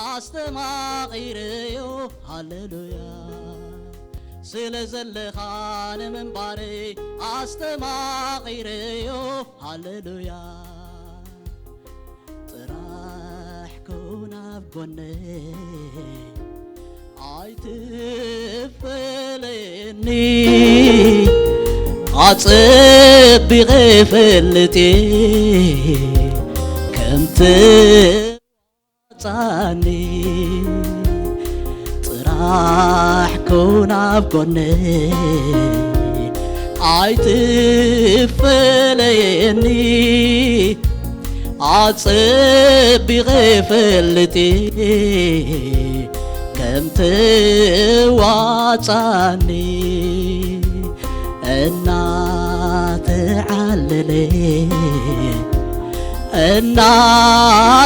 ኣስተማቒረዮ። ሃሌሉያ። ስለ ዘለኻ ንምንባረይ ኣስተማቒረዮ። ሃሌሉያ። ጥራሕ ኩን ኣብ ጎነይ፣ ኣይትፈለየኒ። ኣጸቢቐ ፈልጥ እየ ከም ትወጻኒ። ጥራሕ ኩን ኣብ ጎነይ፣ ኣይትፈለየኒ። ኣጸቢቐ ፈልጥ እየ ከም ትወጻኒ። እናተዓለለ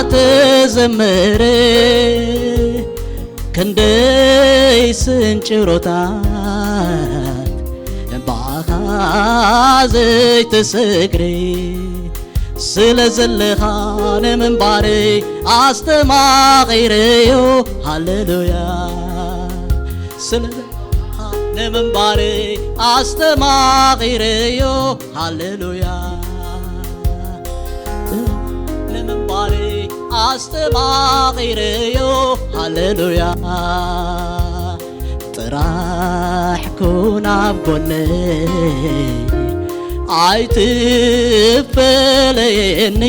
እናተዘመረ ክንደይ ስንጭሮታት ብኣኻ ዘይተሰግረ። ስለ ዘለኻ ንምንባረይ ኣስተማቒረዮ። ሃሌሉያ። ስለ ዘለኻ ንምንባረይ ኣስተማቒረዮ። ሃሌሉያ። ንምንባረይ ኣስተማቒረዮ። ሃሌሉያ። ጥራሕ ኩን ኣብ ጎነይ፣ ኣይትፈለየኒ።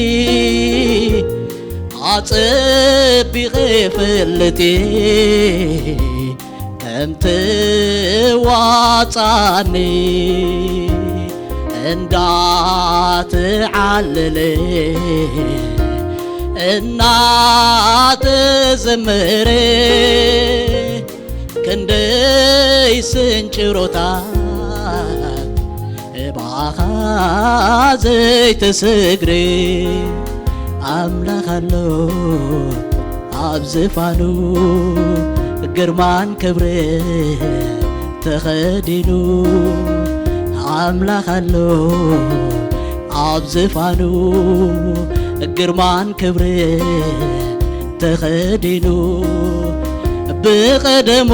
ኣጸቢቐ ፈልጥ እየ ከም ትወጻኒ። እንዳተዓለለ እናተዘመረ ክንደይ ስንጭሮታት ብኣኻ ዘይተሰግረ። ኣምላኽ ኣሎ ኣብ ዝፋኑ፣ ግርማን ክብርን ተኸዲኑ። ኣምላኽ ኣሎ ኣብ ዝፋኑ፣ ግርማን ክብርን ተኸዲኑ። ብቐደሙ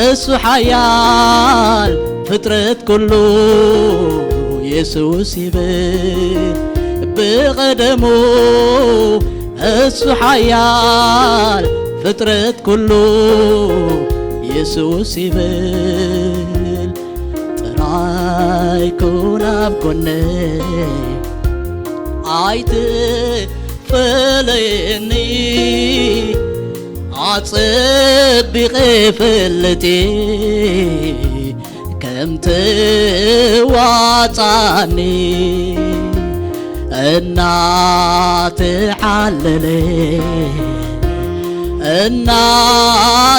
እሱ ሓያል፣ ፍጥረት ኩሉ የሱስ ይብል። ብቐደሙ እሱ ሓያል፣ ፍጥረት ኩሉ የሱስ ይብል። ጥራይ ኩን ኣብ ጎነይ፣ ኣይትፈለየኒ። ኣጸቢቐ ፈልጥ እየ ከም ትወጻኒ። እናተዓለለ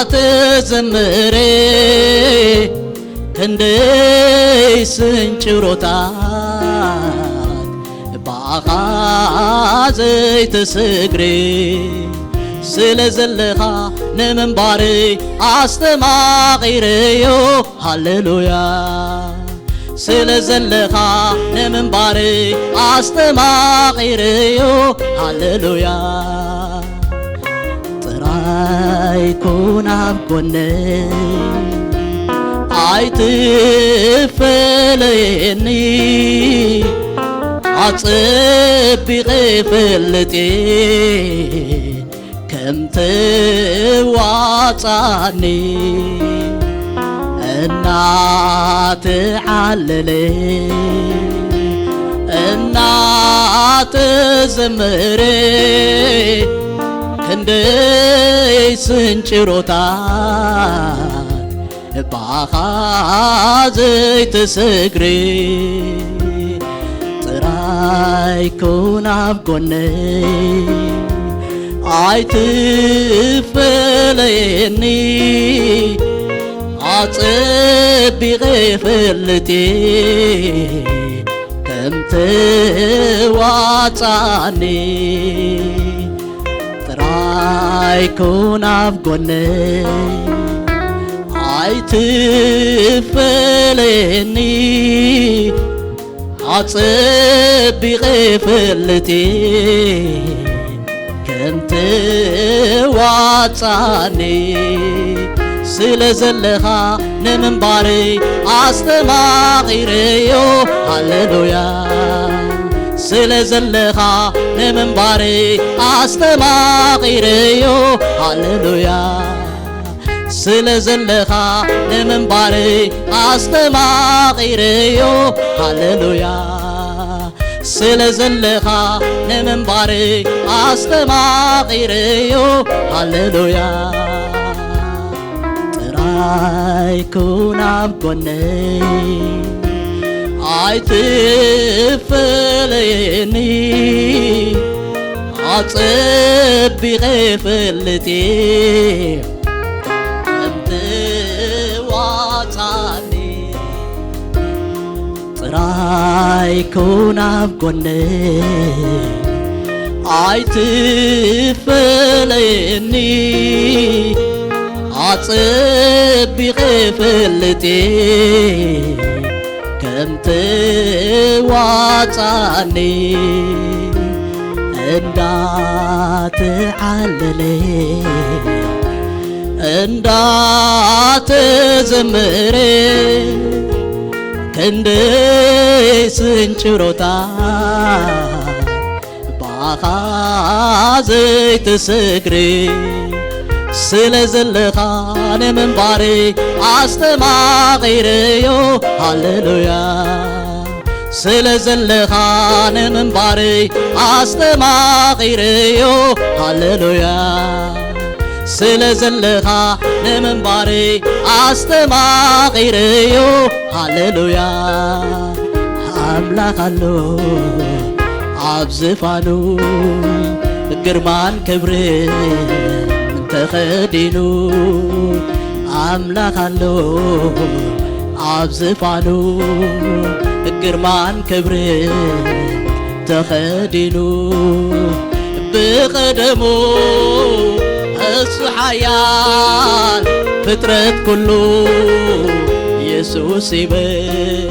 እናተዘመረ ክንደይ ስንጭሮታት ብኣኻ ዘይተሰግረ። ስለ ዘለኻ ንምንባረይ ኣስተማቒረዮ። ሃሌሉያ። ስለ ዘለኻ ንምንባረይ ኣስተማቒረዮ። ሃሌሉያ። ጥራይ ኩን ኣብ ጎነይ፣ ኣይትፈለየኒ። ኣጸቢቐ ፈልጥ እየ ከም ትወጻኒ። እናተዓለለ እናተዘመረ ክንደይ ስንጭሮታት ብኣኻ ዘይተሰግረ። ጥራይ ኩን ኣብ ጎነይ፣ ኣይትፈለየኒ። ኣጸቢቐ ፈልጥ እየ ከም ትወጻኒ። ጥራይ ኩን ኣብ ጎነይ፣ ኣይትፈለየኒ። ኣጸቢቐ ፈልጥ እየ እምትዋጻኒ ስለ ዘለኻ ንምንባረይ ኣስተማቒረዮ። ሃሌሉያ። ስለ ዘለኻ ንምንባረይ ኣስተማቒረዮ። ሃሌሉያ። ስለ ዘለኻ ንምንባረይ ኣስተማቒረዮ። ሃሌሉያ። ስለ ዘለኻ ንምንባረይ ኣስተማቒረዮ። ሃሌሉያ። ጥራይ ኩን ኣብ ጎነይ፣ ኣይትፈለየኒ። ኣጸቢቐ ፈልጥ እየ ከም ትዋጻኒ። ጥራይ ኩን ኣብ ጎነይ፣ ኣይትፈለየኒ። ኣጸቢቐ ፈልጥ እየ ከም ትዋጻኒ። እንዳተዓለለ እንዳተዘመረ፣ ክንደይ ስንጭሮታ ብኣኻ ዘይትስግሪ። ስለ ዘለኻ ንምንባረይ ኣስተማቒረዮ። ሃሌሉያ። ስለ ዘለኻ ንምንባረይ ኣስተማቒረዮ። ሃሌሉያ። ስለ ዘለኻ ንምንባረይ ኣስተማቒረዮ። ሃሌሉያ። ኣምላኽ ኣሎ ኣብ ዝፋኑ፣ ግርማን ክብርን ተኸዲኑ። ኣምላኽ ኣሎ ኣብ ዝፋኑ፣ ግርማን ክብርን ተኸዲኑ። ብቐደሙ እሱ ሓያል፣ ፍጥረት ኩሉ የሱስ ይበል።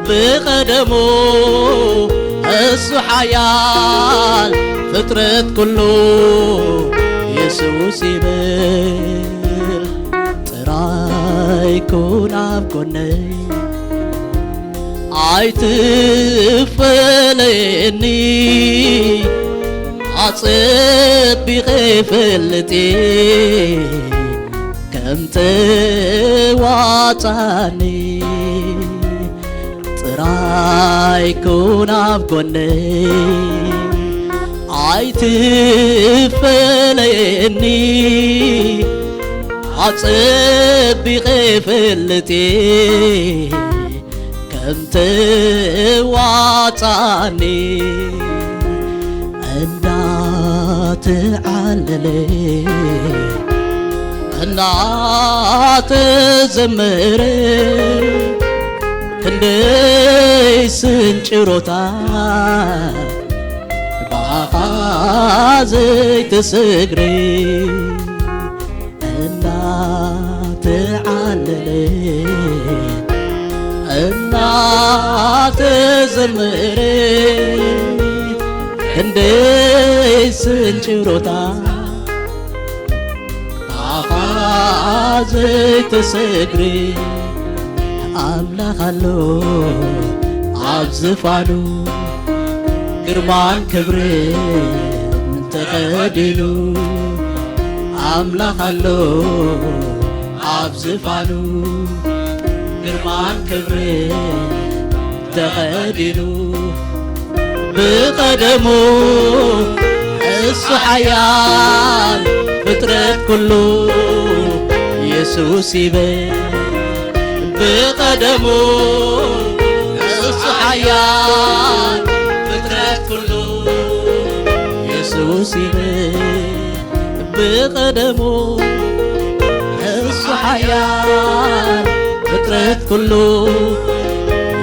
ብቐደሙ እሱ ሓያል፣ ፍጥረት ኩሉ የሱስ ይበል። ጥራይ ኩን ኣብ ጎነይ፣ ኣይትፈለየኒ። ኣጸቢቐ ፈልጥ እየ ከም ትዋጻኒ። ጥራይ ኩን ኣብ ጎነይ፣ ኣይትፈለየኒ። ኣጸቢቐ ፈልጥ እየ ከም ትዋጻኒ። እንዳተዓለለ እንዳተዘመረ፣ ክንደይ ስንጭሮታ ብኣኻ ዘይትስግሪ። እናተዓለለ እናተዘመረ፣ ክንደይ ስንጭሮታ ብኣኻ ዘይትስግሪ። ኣምላኽ ኣሎ ኣብ ዝፋኑ፣ ግርማን ክብርን ተኸዲኑ። ኣምላኽ ኣሎ ኣብ ዝፋኑ፣ ግርማን ክብርን ተኸዲኑ። ብቐደሙ እሱ ሓያል፣ ፍጥረት ኩሉ የሱስ ይበል። ብቐደሙ እሱ ሓያል፣ ፍጥረት ኩሉ የሱስ ይበል። ብቐደሙ እሱ ሓያል፣ ፍጥረት ኩሉ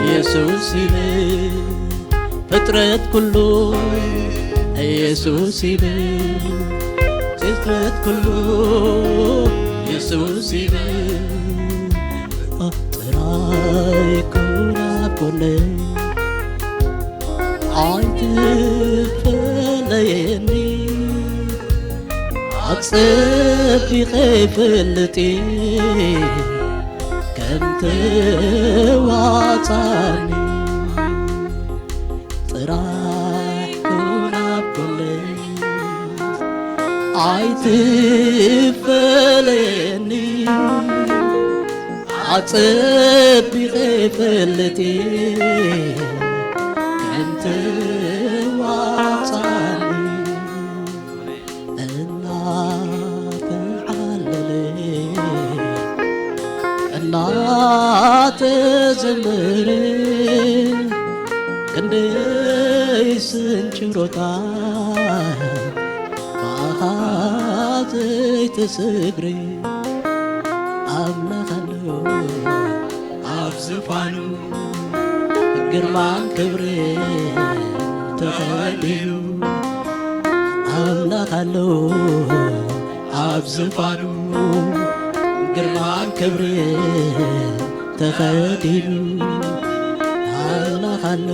የሱስ ይበል። ፍጥረት ኩሉ የሱስ ይበል። ፍጥረት ኩሉ የሱስ ይበል። ጥራይ ኩን ኣብ ጎነይ፣ ኣይትፈለየኒ። ኣጸቢቐ ይፈልጥ እየ ከም ትዋጻኒ። ጥራሕ ኩን ኣብ ጎነይ ኣይትፈለየኒ። ኣጸቢቐ ይፈልጥ እየ ከም ትዋጻኒ። እናተዓለለ እናተዘመረ ክንደይ ስንጭሮታት ብኣኻ ዘይተሰግረ ኣምላኽ ኣሎ ኣብ ዝፋኑ ግርማን ክብርን ተኸሊሉ ኣምላኽ ኣሎ ኣብ ዝፋኑ ግርማን ክብርን ተኸሊሉ ኣምላኽ ኣሎ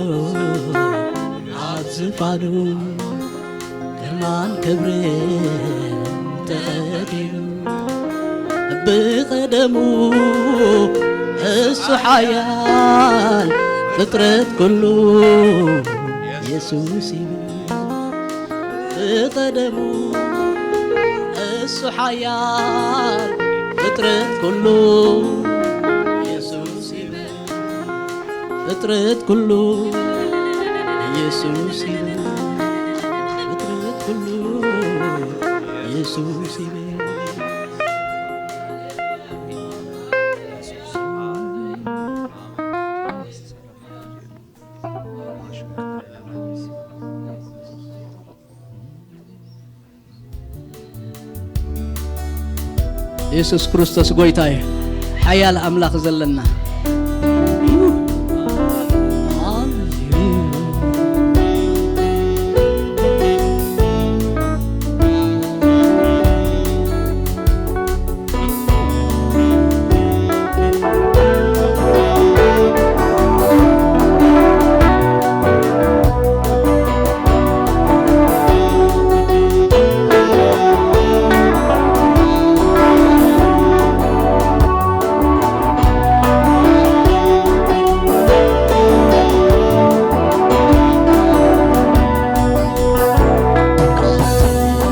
ኣብ ዝፋኑ ግርማን ክብርን ተኸሊሉ ብቐደሙ እሱ ሓያል ፍጥረት ኩሉ የሱስ ይብል። ብቐደሙ እሱ ሓያል ፍጥረት ኩሉ የሱስ ይብል። ፍጥረት ኩሉ የሱስ ይብል። ፍጥረት ኩሉ የሱስ ይብል። የሱስ ክርስቶስ ጎይታ እዩ። ሓያል ኣምላኽ ዘለና።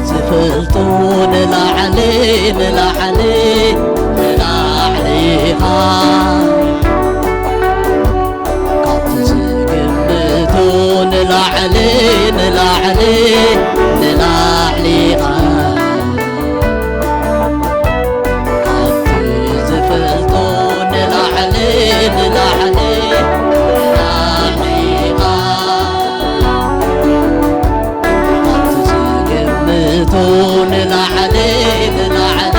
ዝፈልጦ ንላዕሊ ንላዕሊ ንላዕሊ ኢኻ። ካብቲ ዝግምቶ ንላዕሊ ንላዕሊ ንላዕሊ ኢኻ። ካብቲ ዝፈልጦ ንላዕሊ ንላዕሊ ንላዕሊ ኢኻ። ካብቲ ዝግምቶ ንላዕሊ ንላዕሊ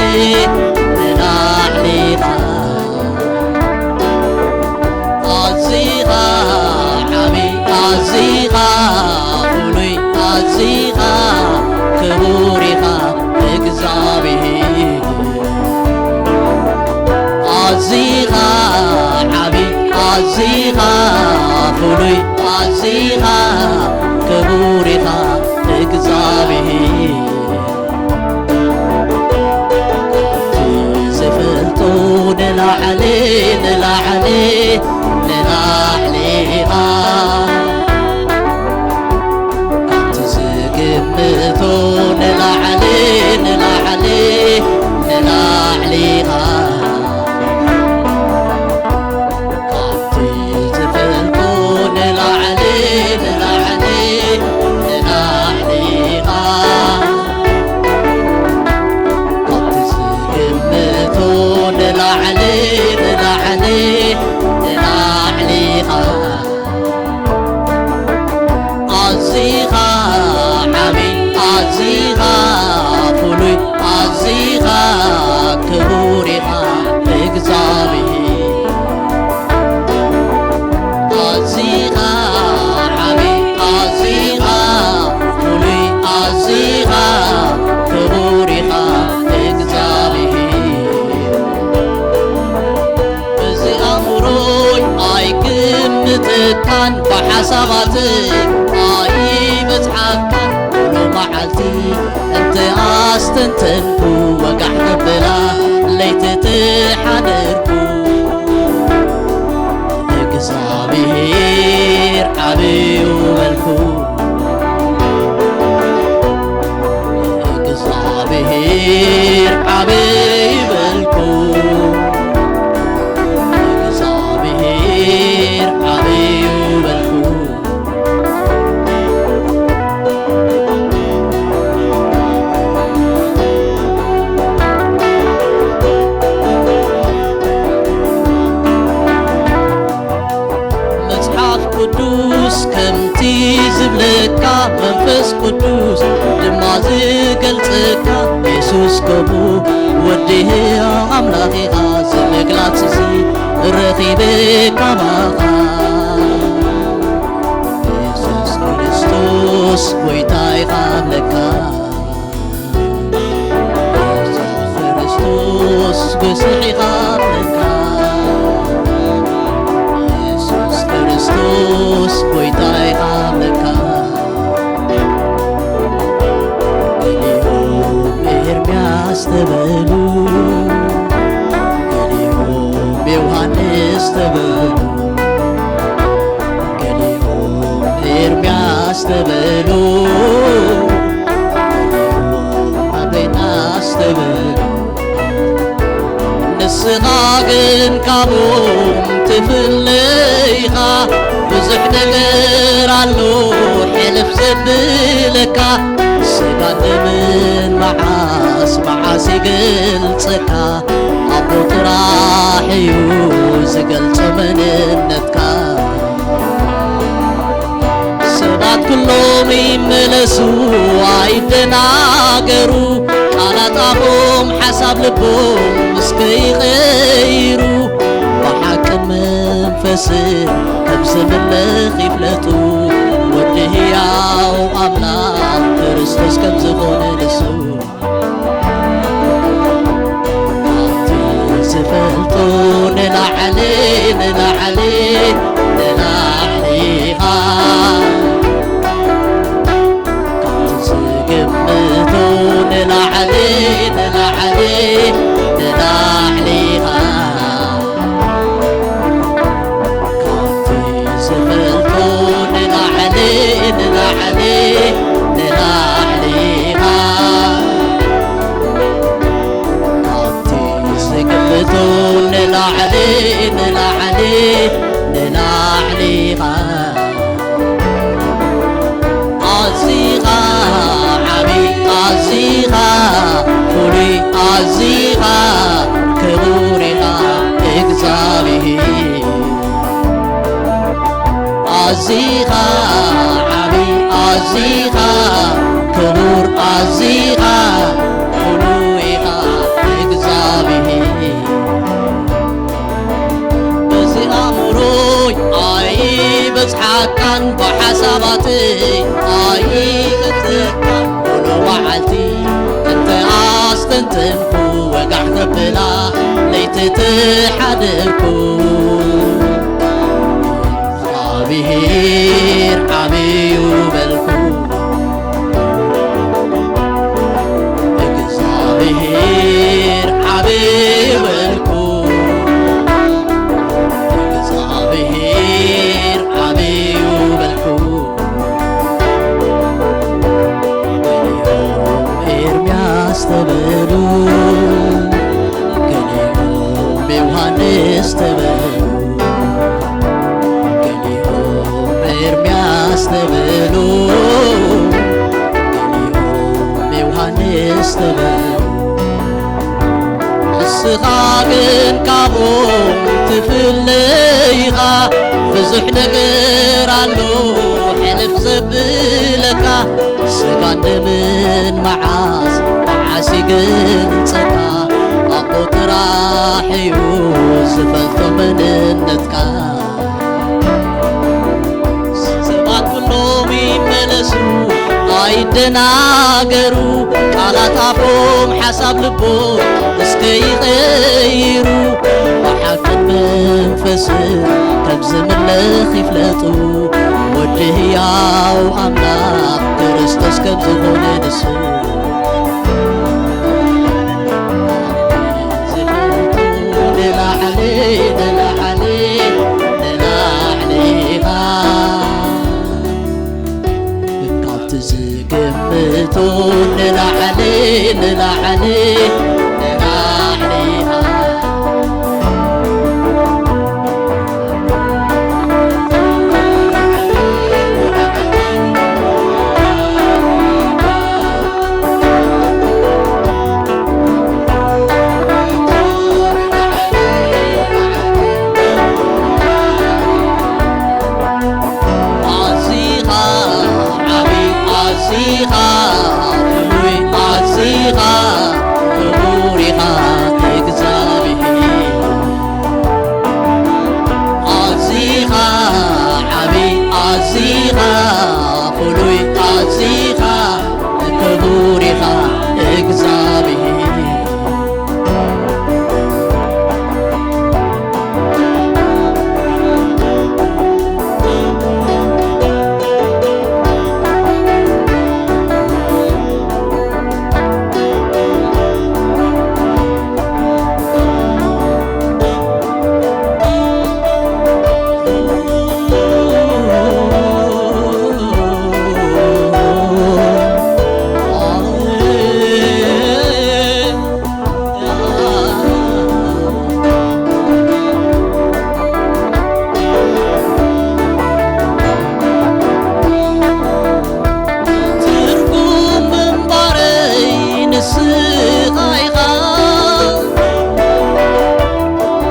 ንላዕሊ ኢኻ። ኣዚኻ ዓቢ ኣዚኻ ፍሉይ ኣዚኻ ክቡር ኢኻ እግዚኣብሔር። ኣዚኻ ዓቢ ኣዚኻ ፍሉይ ኣዚኻ ክቡር ኢኻ እግዚኣብሔር። ዝፈልጡ ንላዕሊ ንላዕሊ ንላዕሊ ኢኻ። ካብቲ ዝግምቶ ንላዕሊ ንላዕሊ ንላዕሊ ኢኻ። ካብቲ ዝፈልጦ ንላዕሊ ንላዕሊ ንላዕሊ ኢኻ። ካብቲ ዝግምቶ ንላዕሊ ንላዕሊ ንላዕሊ ኢኻ። ኣዚኻ ዓቢ ኣዚኻ ፍሉይ ኣዚኻ ክቡር ኢኻ እግዚኣብሔር። ኣዚኻ ዓቢ ኣዚኻ ፍሉይ ኣዚኻ ክቡር ኢኻ እግዚኣብሔር። እዚ ኣእምሮይ ኣይግምተካን ብሓሳባትይ ኣይበጽሓካን ኩሉ መዓልቲ እንተ ኣስ ኣስተንተንኩ፣ ወጋሕ ከብላ ለይቲ ተሓደርኩ። እግዚኣብሔር ዓብዩ በልኩ። እግዚኣብሔር ዓብዩ በልኩ። እግዚኣብሔር ዓብዩ በልኩ። መጽሓፍ ቅዱስ ከምቲ ዝብለካ፣ መንፈስ ቅዱስ ድማ ዝገልጸካ፣ የሱስ ከምኡ ወዲ ህያው ኣምላኽ ኢኻ፣ ዝምግላጽሲ ረኺበ ካባኻ። የሱስ ክርስቶስ ጎይታ ኢኻ ለካ። የሱስ ክርስቶስ ጎስሕ ኢኻ ለካ። የሱስ ክርስቶስ ጎይታ ኢኻ ለካ። ገሊኦም ኤርምያስ ተበሉ፣ ገሊኦም ዮሃንስ ተበሉ፣ ገሊኦም ኤርምያስ ተበሉ፣ ገሊኦም ኣቤናስ ተበሉ። ንስኻ ግን ካብኦም ትፍለ ኢኻ። ብዙሕ ነገር ኣሎ ሕልፍ ዘብለካ። ስጋን ደምን መዓስ መዓስ ይገልጸካ። ኣቦ ጥራሕ እዩ ዝገልጾ መንነትካ። ሰባት ኩሎም ይመለሱ ኣይደናገሩ፣ ቃላት ኣፎም ሓሳብ ልቦም እስከ ይቐይሩ፣ ብሓቅን መንፈስን ከም ዝምለኽ ይፍለጡ። ወዲ ህያው ኣምላኽ ክርስቶስ ከም ዝኾነ ንሱ ካብቲ ዝፈልጦ ንላዕሊ፣ ንላዕሊ፣ ንላዕሊ ኢኻ። ካብቲ ዝግምቶ ንላዕሊ፣ ንላዕሊ፣ ንላዕሊ ኢኻ። ካብቲ ዝፈልጦ ንላዕሊ፣ ንላዕሊ፣ ንላዕሊ ኢኻ። ካብቲ ዝግምቶ ንላዕሊ፣ ንላዕሊ፣ ንላዕሊ ኢኻ። ኣዚኻ ዓቢ፣ ኣዚኻ ፍሉይ፣ ኣዚኻ ክቡር ኢኻ እግዚኣብሔር። ኣዚኻ ዓቢ፣ ኣዚኻ ክቡር፣ ኣዚኻ ፍሉይ ኢኻ እግዚኣብሔር። በዚ ኣእምሮይ ኣይበጽሓካን፣ ብሓሳባተይ ኣይበጽሓካን። ኩሉ መዓልቲ እንተ ኣስተንተንኩ፣ ወጋሕ ከብላ ለይቲ ተሓደርኩ። እግዚኣብሔር ዓብዩ በልኩ። እግዚኣብሔር ዓብዩ በልኩ። እግዚኣብሔር ዓብዩ በልኩ። ገሊኦም ኤርምያስ ተበሉ፣ ገሊኦም ዮሃንስ ተበሉ፣ ገሊኦም ኤርምያስ ተበሉ፣ ገሊኦም ዮሃንስ ተበሉ። ንስኻ ግን ካብኦም ትፍለ ኢኻ። ብዙሕ ነገር ኣሎ ሕልፍ ዘብለካ። ስጋን ደምን መዓስ መዓስ ይገልጸካ። ኣቦ ጥራሕ እዩ ዝፈልጦ መንነትካ። ሰባት ኩሎም ይመለሱ ኣይደናገሩ፣ ቃላት ኣፎም ሓሳብ ልቦም እስከ ይቐይሩ፣ ብሓቅን መንፈስን ከም ዝምለኽ ይፍለጡ። ወዲ ህያው ኣምላኽ ክርስቶስ ከም ዝኾነ ንሱ ንላዕሊ፣ ንላዕሊ፣ ንላዕሊ ኢኻ። ኣዚኻ ዓቢ፣ ኣዚኻ ፍሉይ፣ ኣዚኻ ክቡር ኢኻ እግዚኣብሔር። ኣዚኻ ዓቢ፣ ኣዚኻ ፍሉይ፣ ኣዚኻ ክቡር ኢኻ እግዚኣብሔር። ትርጉም ምንባረይ ንስኻ ኢኻ።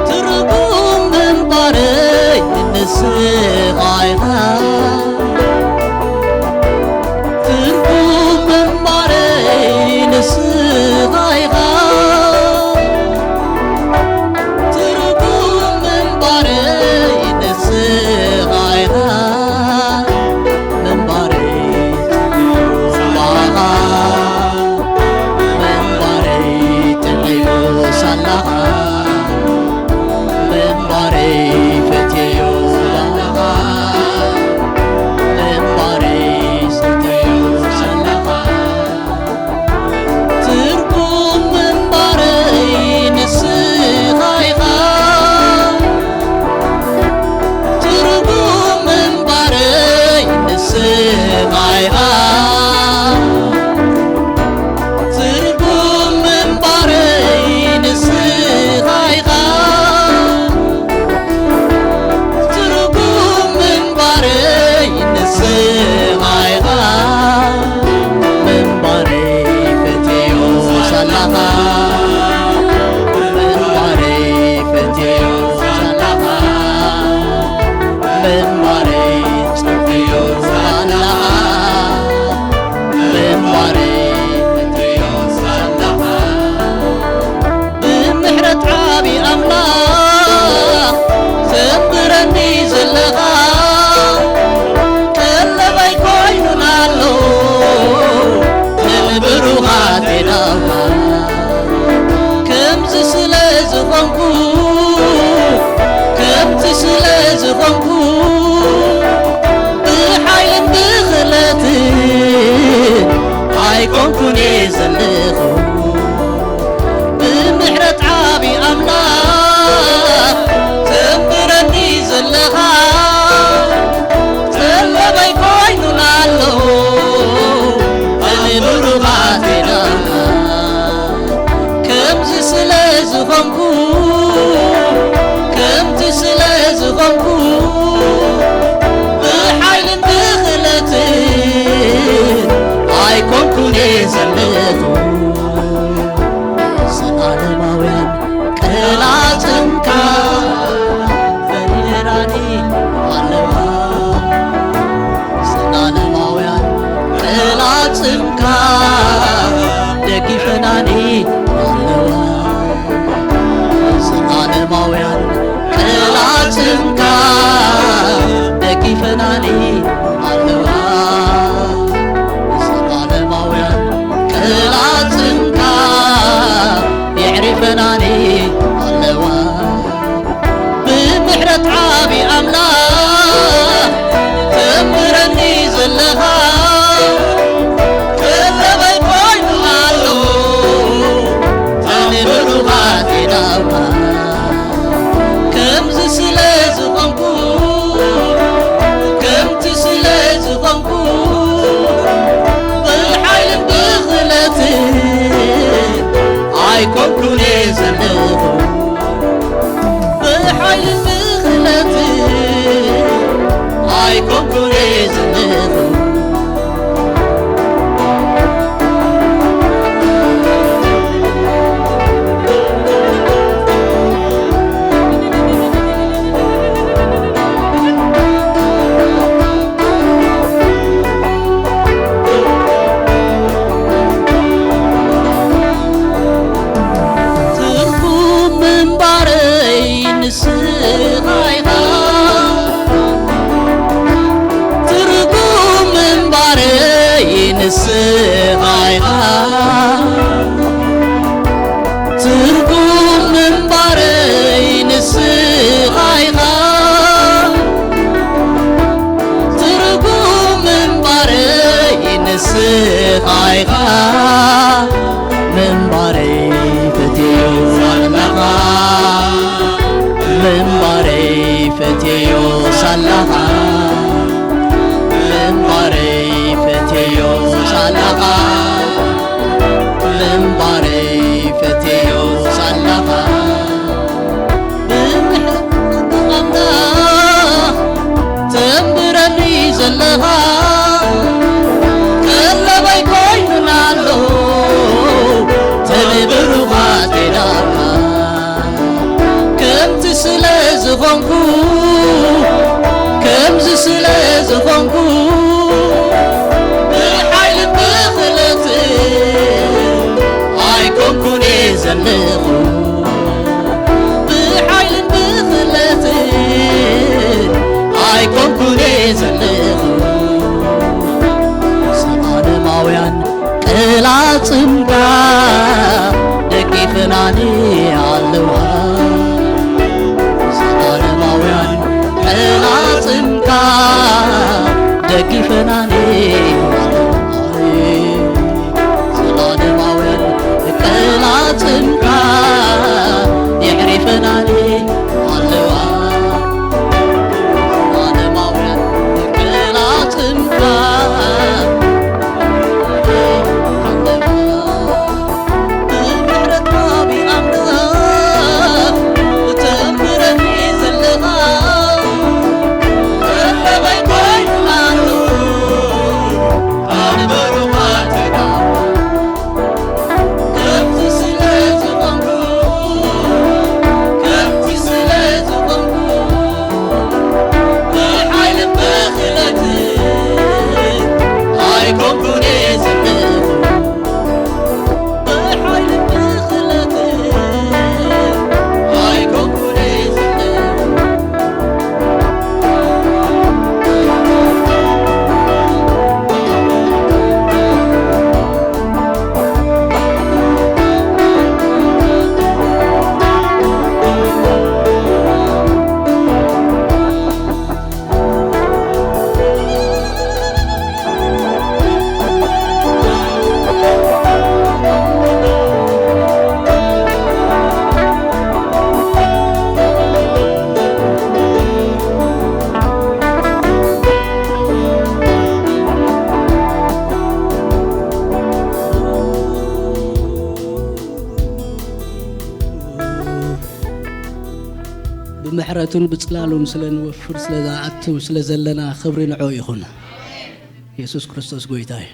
ትርጉም ምንባረይ ንስኻ ኢኻ። ትርጉም ምንባረይ ንስኻ ኢኻ። ትርጉም ምንባረይ ንስኻ ኢኻ። ምንባረይ ጽቡቕ ሳላኻ፣ ምንባረይ ጥዕዮ ሳላኻ፣ ምንባረይ ፈትዮ ሳላኻ፣ ምንባረይ ሰትዮ ሳላኻ። ትርጉም ምንባረይ ንስኻ ኢኻ። ትርጉም ምንባረይ ንስኻ ኢኻ። ትርጉም ምንባረይ ንስኻ ኢኻ። ትርጉም ምንባረይ ንስኻ ኢኻ። ምንባረይ ፈትዮ ሳላኻ፣ ምንባረይ ፈትዮ ሳላኻ፣ ምንባረይ ጽፍዮ ሳላኻ፣ ምንባረይ ፈትዮ ሳላኻ። ብምሕረት ዓቢ ኣምላኽ ተንብረኒ ዘለኻ፣ ቀለበይ ኮይኑን ኣሎ ንብሩኻት ሜዳኻ። ከምዚ ስለ ዝኾንኩ፣ ከምዚ ስለ ዝኾንኩ፣ ብሓይልን ብኽእለትን ኣይኮንኩን እየ ዘለኹ። ብምሕረት ዓቢ ኣምላኽ ተንብረኒ ዘለኻ፣ ጠለበይ ኮይኑን ኣሎ ንብሩኻት ሜዳኻ። ከምዚ ስለ ዝኾንኩ፣ ከምቲ ስለ ዝኾንኩ፣ ብሓይልን ብኽእለትን ኣይኮንኩን እየ ዘለኹ። ዘላለማውያን ቀላጽምካ ፈሪራኒ ኣለዋ። ዘላለማውያን ቀላጽምካ ደጊፈናኒ ኣለዋ። ዘላለማውያን ቀላጽምካ ደጊፈናኒ ኣለዋ። ዘላለማውያን ቀላጽምካ የዕሪፈናኒ ኣለዋ። ብምሕረት ዓቢ ኣምላኽ ተንብረኒ ዘለኻ፣ ቀለበይ ኮይኑ ኣሎ ንብሩኻት ሜዳኻ። ከምዚ ስለ ዝኾንኩ፣ ከምቲ ስለ ዝኾንኩ፣ ብሓይልን ብኽእለት ኣይኮንኩን እየ ዘለኹ ብሓይልን ብኽእለትን ኣይኮንኩን እየ ዘለኹ። ትርጉም ምንባረይ ንስኻ ኢኻ። ትርጉም ምንባረይ ንስኻ ኢኻ። ትርጉም ምንባረይ ንስኻ ኢኻ። ትርጉም ምንባረይ ንስኻ ኢኻ። ምንባረይ ፈትዮ ሳላኻ። ምንባረይ ፈትዮ ሳላኻ። ምንባረይ ፈትዮ ሳላኻ። ምንባረይ ፈትዮ ሳላኻ። ብምሕረት ኣምላኽ ተንብረኒ ዘለኻ። ቀለበይ ኮይኑና ኣሎ ተንብሩኻ ቴዳኻ። ከምቲ ስለ ዝኾንኩ፣ ከምዚ ስለ ዝኾንኩ፣ ብሓይልን ብኽእለትን ኣይኮንኩን እየ ዘለኹ። ብሓይልን ብኽእለትን ኣይኮንኩን እየ ዘለኹ። ዘላለማውያን ቀላጽምካ ደጊፈናኒ ኣለዋ። ዘላለማውያን ቀላጽምካ ደጊፈናኒ ኣለዋ። ዘላለማውያን ቀላጽምካ የዕሪፈናኒ ኣለዋ። ዘላለማውያን ቀላጽምካ ብምሕረቱን ብጽላሉን ስለ ንወፍር ስለ ዝኣቱ ስለ ዘለና ክብሪ ንዕኡ ይኹን። የሱስ ክርስቶስ ጎይታ እዩ።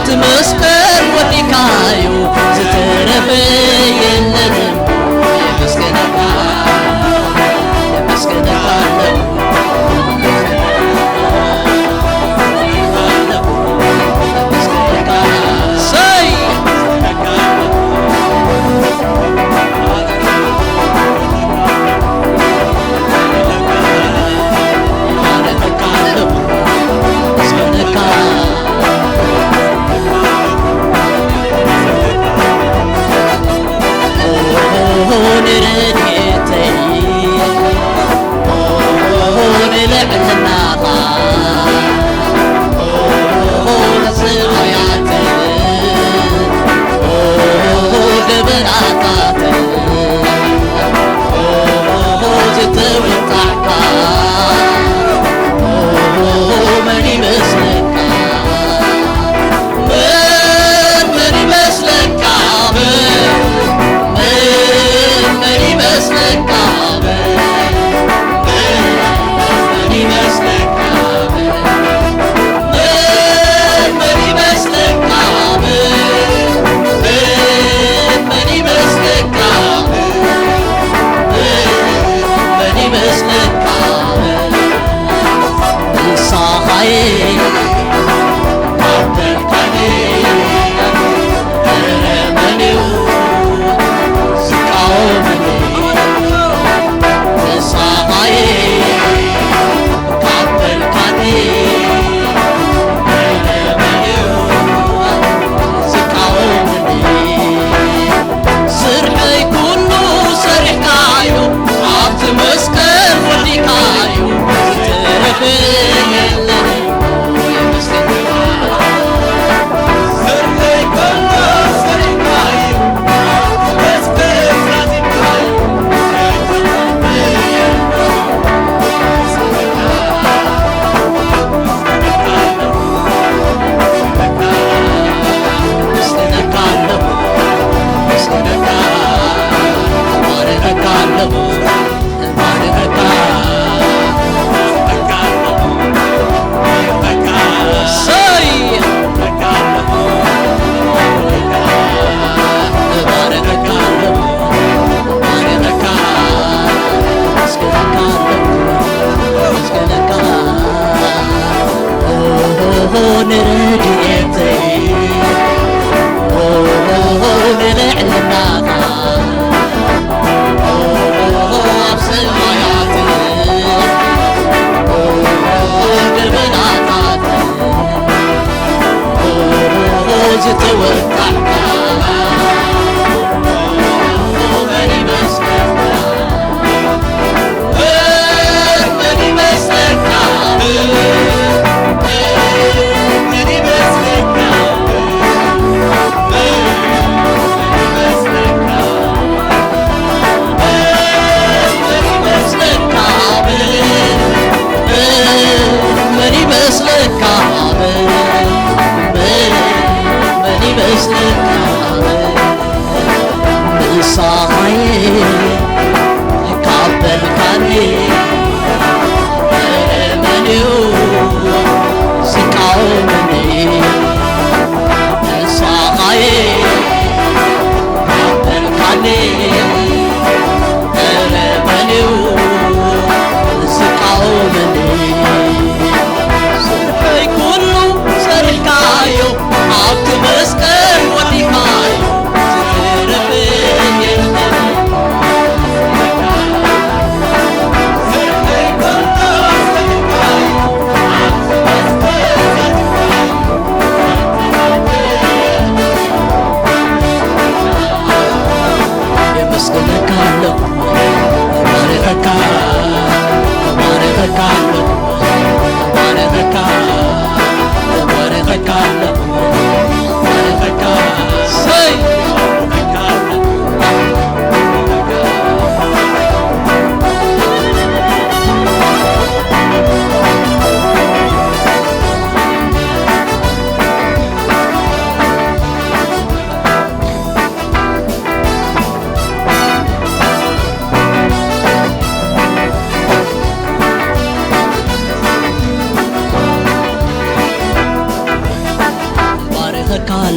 ትመስገን ወዲካዩ ዝተረፈ የለን። የመስገነካ፣ የመስገነካ ኣለኹ። ሰይ!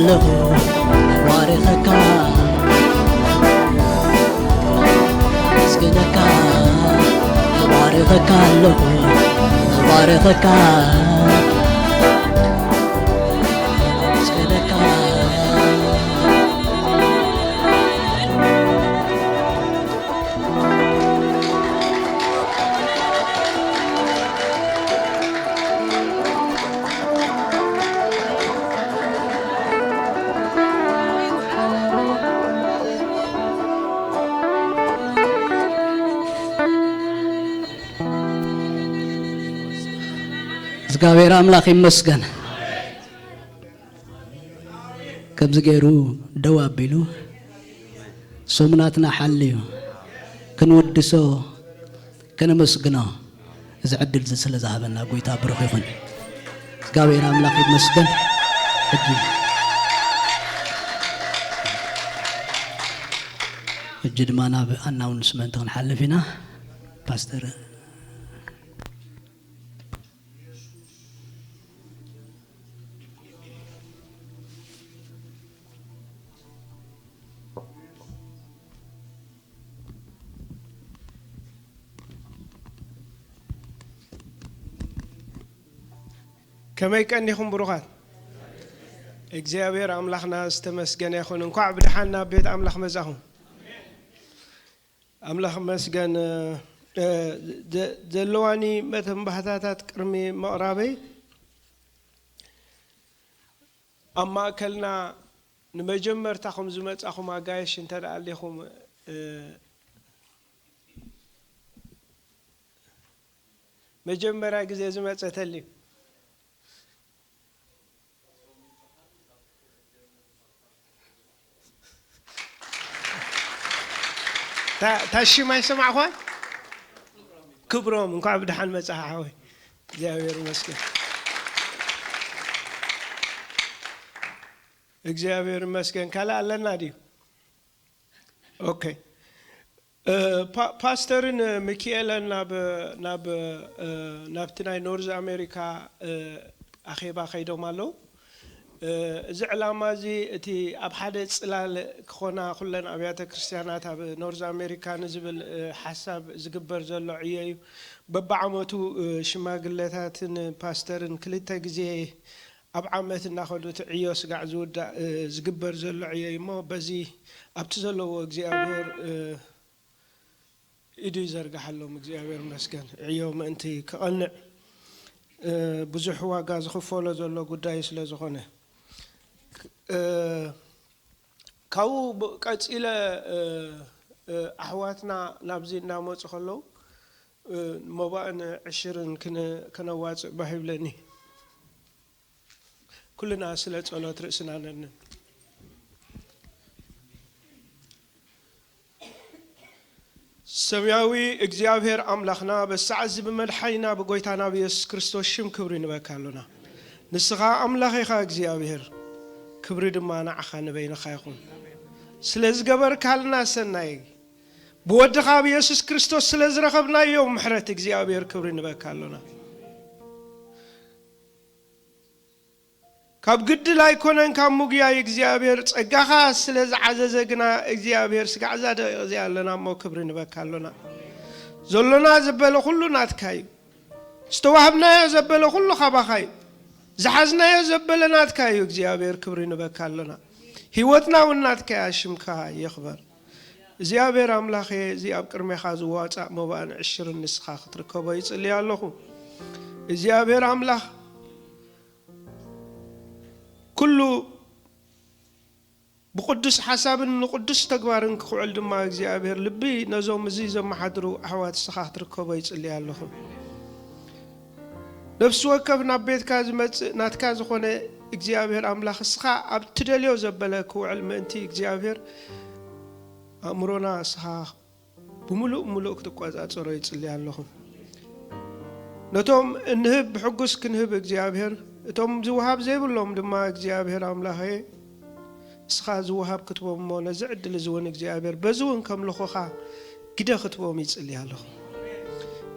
ኣለኹ ባርኸካ፣ ኣመስግነካ፣ ባርኸካ ኣለኹ፣ ባርኸካ፣ ኣመስግነካ። እግዚኣብሔር ኣምላኽ ይመስገን። ከምዚ ገይሩ ደው ኣቢሉ፣ ስሙ ናትና ሓልዩ ክንውድሶ፣ ከነመስግኖ፣ እዚ ዕድል እዚ ስለ ዝሃበና ጎይታ ብሩኽ ይኹን። እግዚኣብሔር ኣምላኽ ይመስገን። ሕጂ፣ ሕጂ ድማ ናብ ኣናውንስመንት ክንሓልፍ ኢና። ፓስተር። ከመይ ቀኒኹም ብሩኻት? እግዚኣብሔር ኣምላኽና ዝተመስገነ ይኹን። እንኳዕ ብደሓን ናብ ቤት ኣምላኽ መጻኹም። ኣምላኽ መስገን። እ፣ እ፣ ዘ-፣ ዘለዋኒ መተንባህታታት ቅድሚ ምቕራበይ፣ ኣብ ማእከልና ንመጀመርታኹም ዝመጻኹም ኣጋይሽ እንተ ደኣ ኣሊኹም፣ እ፣ መጀመርያ ግዜ ዝመጸ ተልዩ። ታ-፣ ታሽም ኣይሰማዕኳን? ክብሮም፣ እንኳዕ ብደሓን መጻኻ ሓወይ። እግዚኣብሔር ይመስገን። እግዚኣብሔር ይመስገን። ካልእ ኣለና ድዩ? ኦኬ። እ፣ ፓ-፣ ፓስተርን ሚኪኤለን ናብ፣ ናብ፣ እ፣ ናብቲ ናይ ኖርዝ ኣሜሪካ፣ እ፣ ኣኼባ ከይዶም ኣለዉ። እ፣ እዚ ዕላማ እዚ እቲ ኣብ ሓደ ጽላል ክኾና ኩለን ኣብያተ ክርስቲያናት ኣብ ኖርዝ ኣሜሪካ ንዝብል፣ እ፣ ሓሳብ ዝግበር ዘሎ ዕዮ እዩ። በብዓመቱ፣ እ፣ ሽማግለታትን ፓስተርን ክልተ ግዜ ኣብ ዓመት እናኸዱ እቲ ዕዮ ስጋዕ ዝውዳእ፣ እ፣ ዝግበር ዘሎ ዕዮ እዩ እሞ በዚ ኣብቲ ዘለዎ እግዚኣብሔር፣ እ፣ ኢዱ ይዘርግሓሎም። እግዚኣብሔር ይመስገን። ዕዮ ምእንቲ ክቐንዕ፣ እ፣ ብዙሕ ዋጋ ዝኽፈሎ ዘሎ ጉዳይ ስለ ዝኾነ፣ እ፣ ካብኡ ብ-፣ ቀጺለ፣ እ፣ እ፣ ኣሕዋትና ናብዚ እናመጹ ከለዉ፣ እ፣ መባእን ዕሽርን ክነ-፣ ከነዋጽእ ባህ ይብለኒ። ኩልና ስለ ጸሎት ርእስና ነድንን። ሰማያዊ እግዚኣብሔር ኣምላኽና፣ በዚ ሰዓት እዚ ብመድሓኒና ብጎይታና ብየሱስ ክርስቶስ ሽም ክብሪ ንበካ ኣሎና። ንስኻ ኣምላኽ ኢኻ እግዚኣብሔር፣ ክብሪ ድማ ንዓኻ ንበይንኻ ይኹን። ስለ ዝገበርካልና ሰናይ፣ ብወድኻ ብየሱስ ክርስቶስ ስለ ዝረኸብናዮ ምሕረት እግዚኣብሔር ክብሪ ንበካ ኣሎና። ካብ ግድል ኣይኮነን፣ ካብ ምጉያይ እግዚኣብሔር ጸጋኻ ስለ ዝዓዘዘ ግና እግዚኣብሔር ስጋዕ እዛ ደቂቕ እዚኣ ኣለና እሞ ክብሪ ንበካ ኣሎና። ዘሎና ዘበለ ኩሉ ናትካ እዩ። ዝተዋህብናዮ ዘበለ ኩሉ ካባኻ እዩ። ዝሓዝናዮ ዘበለ ናትካ እዩ እግዚኣብሔር፣ ክብሪ ንበካ ኣሎና። ህይወትና እውን ናትካ እያ፣ ሽምካ ይኽበር። እግዚኣብሔር ኣምላኸ፣ እዚ ኣብ ቅድሜኻ ዝዋጻእ መባእን ዕሽርን ንስኻ ክትርከቦ ይጽልይ ኣለኹ። እግዚኣብሔር ኣምላኽ፣ ኩሉ ብቕዱስ ሓሳብን ንቕዱስ ተግባርን ክውዕል ድማ እግዚኣብሔር ልቢ ነዞም እዚ ዘመሓድሩ ኣሕዋት ንስኻ ክትርከቦ ይጽልይ ኣለኹ። ነፍሲ ወከፍ ናብ ቤትካ ዝመጽእ ናትካ ዝኾነ እግዚኣብሔር ኣምላኽ፣ ንስኻ ኣብ ትደልዮ ዘበለ ክውዕል ምእንቲ እግዚኣብሔር ኣእምሮና ንስኻ ብምሉእ ምሉእ ክትቆጻጸሮ ይጽሊ ኣለኹ። ነቶም እንህብ ብሕጉስ ክንህብ እግዚኣብሔር፣ እቶም ዝወሃብ ዘይብሎም ድማ እግዚኣብሔር ኣምላኸ፣ እስኻ ዝወሃብ ክትቦም እሞ ነዚ ዕድል እዚ እውን እግዚኣብሔር በዚ እውን ከምልኹኻ ግደ ክትቦም ይጽሊ ኣለኹ።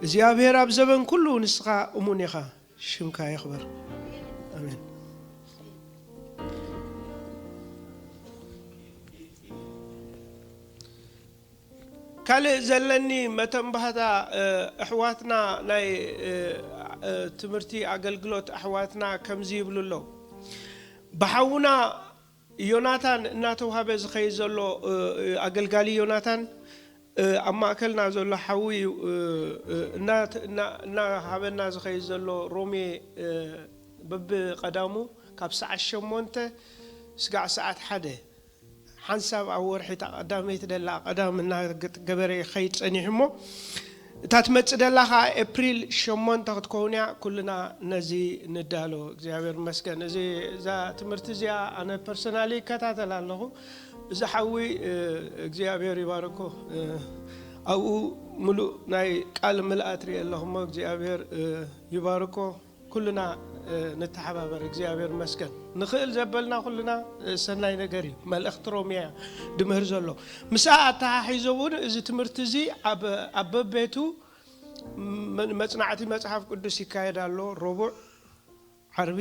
እግዚኣብሔር ኣብ ዘበን ኩሉ ንስኻ እሙን ኢኻ። ሽምካ ይኽበር። ኣሜን። ካልእ ዘለኒ መተንባህታ፣ እ፣ ኣሕዋትና ናይ፣ እ፣ እ፣ ትምህርቲ ኣገልግሎት ኣሕዋትና ከምዚ ይብሉ ኣለዉ። ብሓውና ዮናታን እናተውሃበ ዝኸይድ ዘሎ፣ እ፣ እ፣ ኣገልጋሊ ዮናታን፣ እ፣ ኣብ ማእከልና ዘሎ ሓዊ እዩ፣ እ፣ እ፣ እናተ-፣ እና-፣ እናሃበና ዝኸይድ ዘሎ ሮሜ፣ እ፣ በብቐዳሙ ካብ ሰዓት ሸሞንተ ስጋዕ ሰዓት ሓደ ሓንሳብ ኣብ ወርሒ እታ ቀዳመይቲ ደላ ቀዳም እናገበረ ይኸይድ ጸኒሑ እሞ፣ እታ ትመጽእ ደላ ኸዓ ኤፕሪል ሸሞንተ ክትከውን እያ። ኩልና ነዚ ንዳሎ። እግዚኣብሔር ይመስገን። እዚ፣ እዛ ትምህርቲ እዚኣ ኣነ ፐርሰናሊ ይከታተል ኣለኹ። እዚ ሓዊ፣ እ፣ እግዚኣብሔር ይባርኮ። እ፣ ኣብኡ ምሉእ ናይ ቃል ምልኣት ርእየ ኣለኹ እሞ እግዚኣብሔር፣ እ፣ ይባርኮ። ኩልና፣ እ፣ ንተሓባበር። እግዚኣብሔር ይመስገን። ንኽእል ዘበልና ኩልና፣ እ፣ ሰናይ ነገር እዩ። መልእኽቲ ሮሜ እያ ድምህር ዘሎ። ምስኣ ኣተሓሒዞ እውን እዚ ትምህርቲ እዚ ኣብ፣ ኣብ በቤቱ መ-፣ መጽናዕቲ መጽሓፍ ቅዱስ ይካየድ ኣሎ። ረቡዕ፣ ዓርቢ፣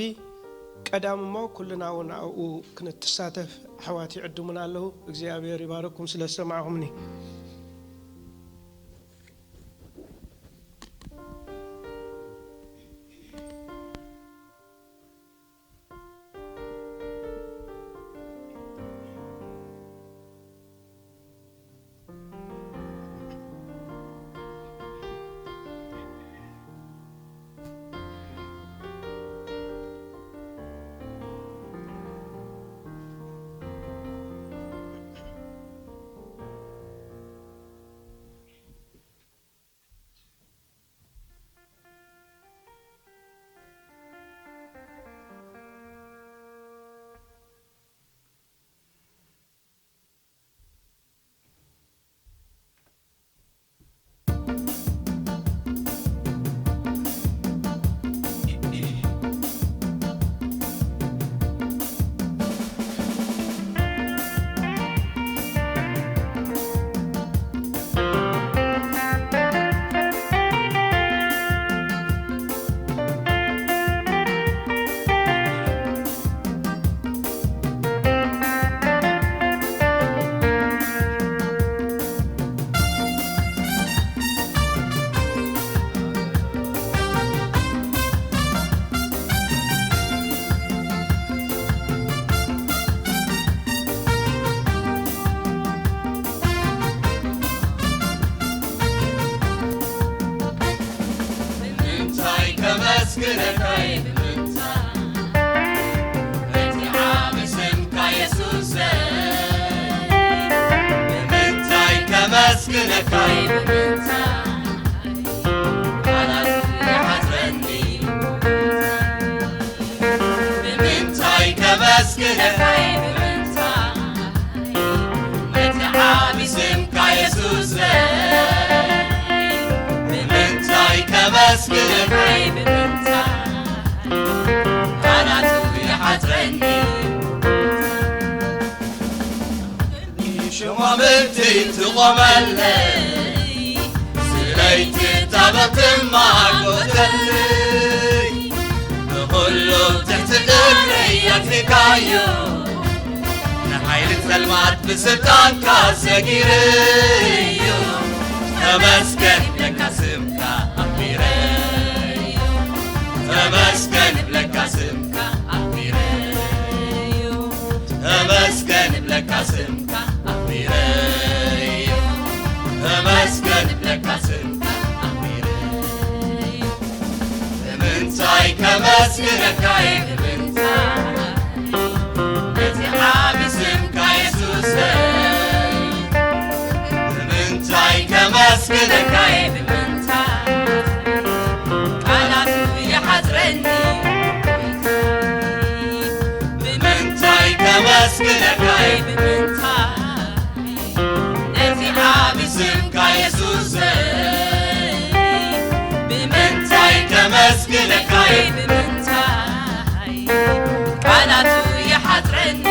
ቀዳም እሞ ኩልና እውን ኣብኡ ክንትሳተፍ ኣሕዋት ይዕድሙና ኣለዉ። እግዚኣብሔር ይባርኩም ስለ ዝሰማዕኹምኒ። ብምንታይ ከመስግነካ ብምንታይ ነቲ ዓቢ ስምካ የሱሰይ ብምንታይ ከመስግነካ ብምንታይ ቃላት ይሓጽረኒ ብምንታይ ከመስግነካ ብምንታይ ነቲ ዓቢ ስምካ የሱሰይ ብምንታይ ከመስግነካ ብምንታይ ቃላቱ ይሓጽረኒ ሸማምቲ ትቖመለይ ስለይቲ ታበትማ ጎተለይ ንኹሉ ትሕቲ እግረይ ኣትሪካዮ ንሓይሊ ጸልማት ብስልጣንካ ሰጊረዮ ተመስገን ለካ ስምካ ኣኽቢረዮ ተመስገን ለካ ስምካ ኣኽቢረዮ ተመስገን ለካ ስምካ ኣኽቢረዮ ተመስገን ለካ ስምካ ኣኽቢረዮ ብምንታይ ከመስግነካ እየ ብምንታይ ነቲ ዓቢ ስምካ የሱሰይ ብምንታይ ከመስግነካ እየ ብምንታይ ቃላቱ ይሓጽረኒ ብምንታይ ከመስግነካ እየ ብምንታይ ነቲ ዓቢ ስምካ የሱሰይ ብምንታይ ከመስግነካ እየ ብምንታይ ቃላቱ ይሓጽረኒ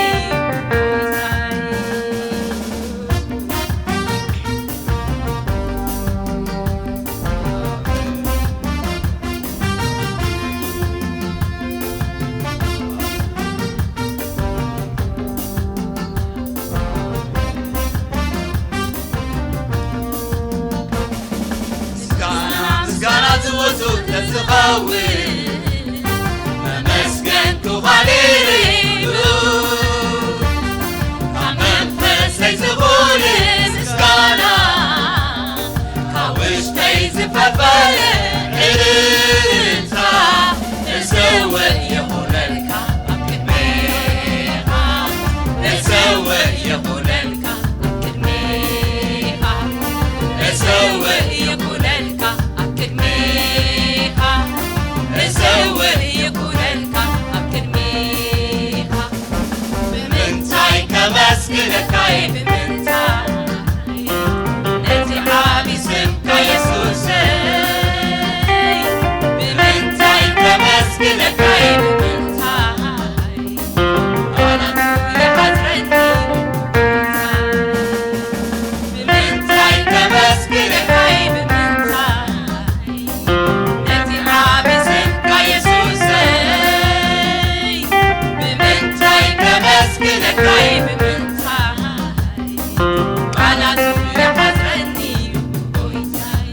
መመስገን ክዃልሉ ካብ መንፈሰይ ዝኾነ ምስጋና ካብ ውሽጠይ ዝፈልፈል እልልታ እሰውእ ይኹነልካ ኣብ ቅድሜኻ እሰውእ ይኹነልካ ኣብ ቅድሜኻ እሰውእ ይኹነልካ ኣብ ቅድሜኻ እሰውእ ይኹነልካ ኣብ ቅድሜኻ ብምንታይ ከመስግነካ እየ ብምንታይ ነቲ ዓቢ ስምካ የሱሰይ ብምንታይ ከመስግነካ እየ ብምንታይ ቃላት ይሓጽረኒ ብምንታይ ብምንታይ ከመስግነካ እየ ብምንታይ ነቲ ዓቢ ስምካ የሱሰይ ብምንታይ ከመስግነካ እየ ብምንታይ ቃላት ይሓጽረኒ እዩ ጎይታይ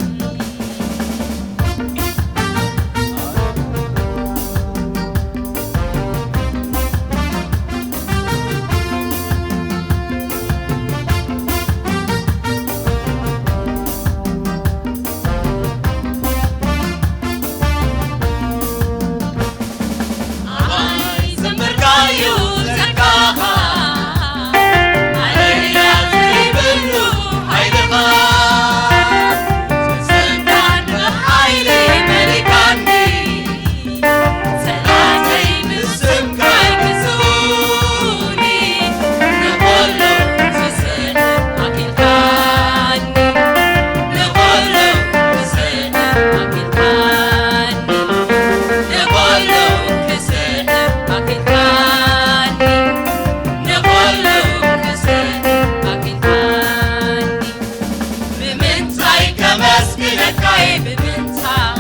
ብምንታይ ከመስግነካ እየ ብምንታይ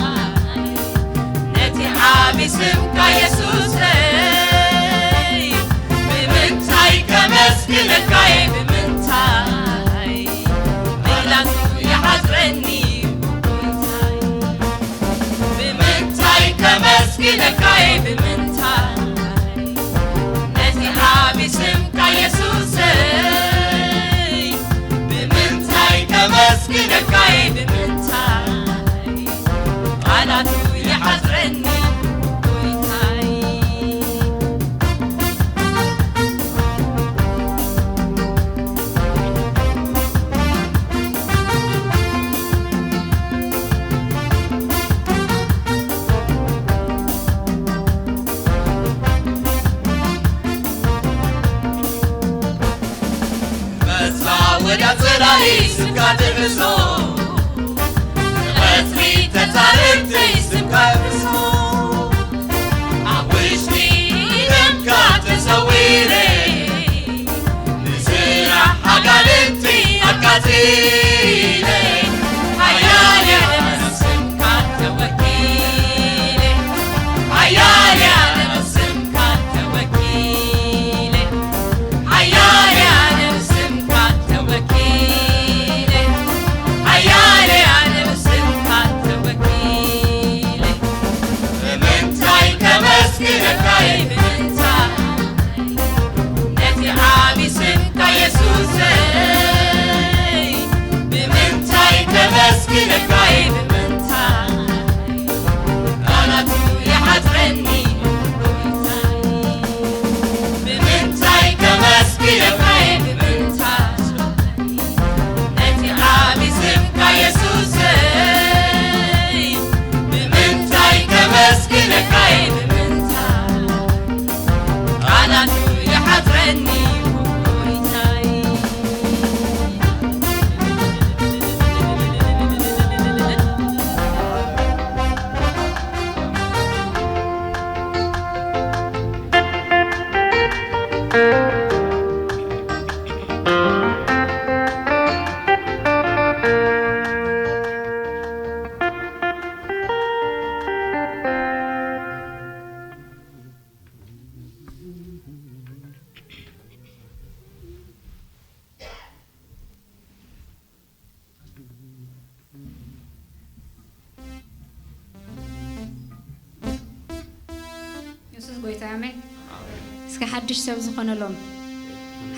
ነቲ ዓቢ ስምካ የሱሰይ ብምንታይ ከመስግነካ እየ ብምንታይ ቃላት ይሓጽረኒ እዩ ጎይታይ ብምንታይ ከመስግነካ እየ ብምንታይ ነቲ ዓቢ ስምካ የሱሰይ ብምንታይ ከመስግነካ እየ ብምንታይ ቃላቱ ይሓጽረኒ ጎይታይ መጻወድያ ጸላኢ ስምካ ትዕሶ ንቐጽሪ ተጻረርተይ ስምካ ትዕሶ ኣብ ውሽጢ ደምካ ተሰዊረ ንስራሕ ኣጋንንቲ ኣቃጺለ ሓያል እየ ስምካ ተወኪለ ሓያል እየ ስምካ ተወኪለ ሓያል እየ ስምካ ተወኪለ ሓያል እየ ስምካ ተወኪለ ብምንታይ ከመስግነካ እየ ብምንታይ ነቲ ዓቢ ስምካ የሱሰይ ብምንታይ ከመስግነካ እየ ብምንታይ ቃላቱ ይሓጽረኒ ጎይታይ ብምንታይ ከመስግነካ እየ ብምንታይ ነቲ ዓቢ ስምካ የሱሰይ ብምንታይ ከመስግነካ እየ ብምንታይ ቃላቱ ይሓጽረኒ ጎይታይ ጎይታ ኣሜን። እስከ ሓድሽ ሰብ ዝኾነሎም፣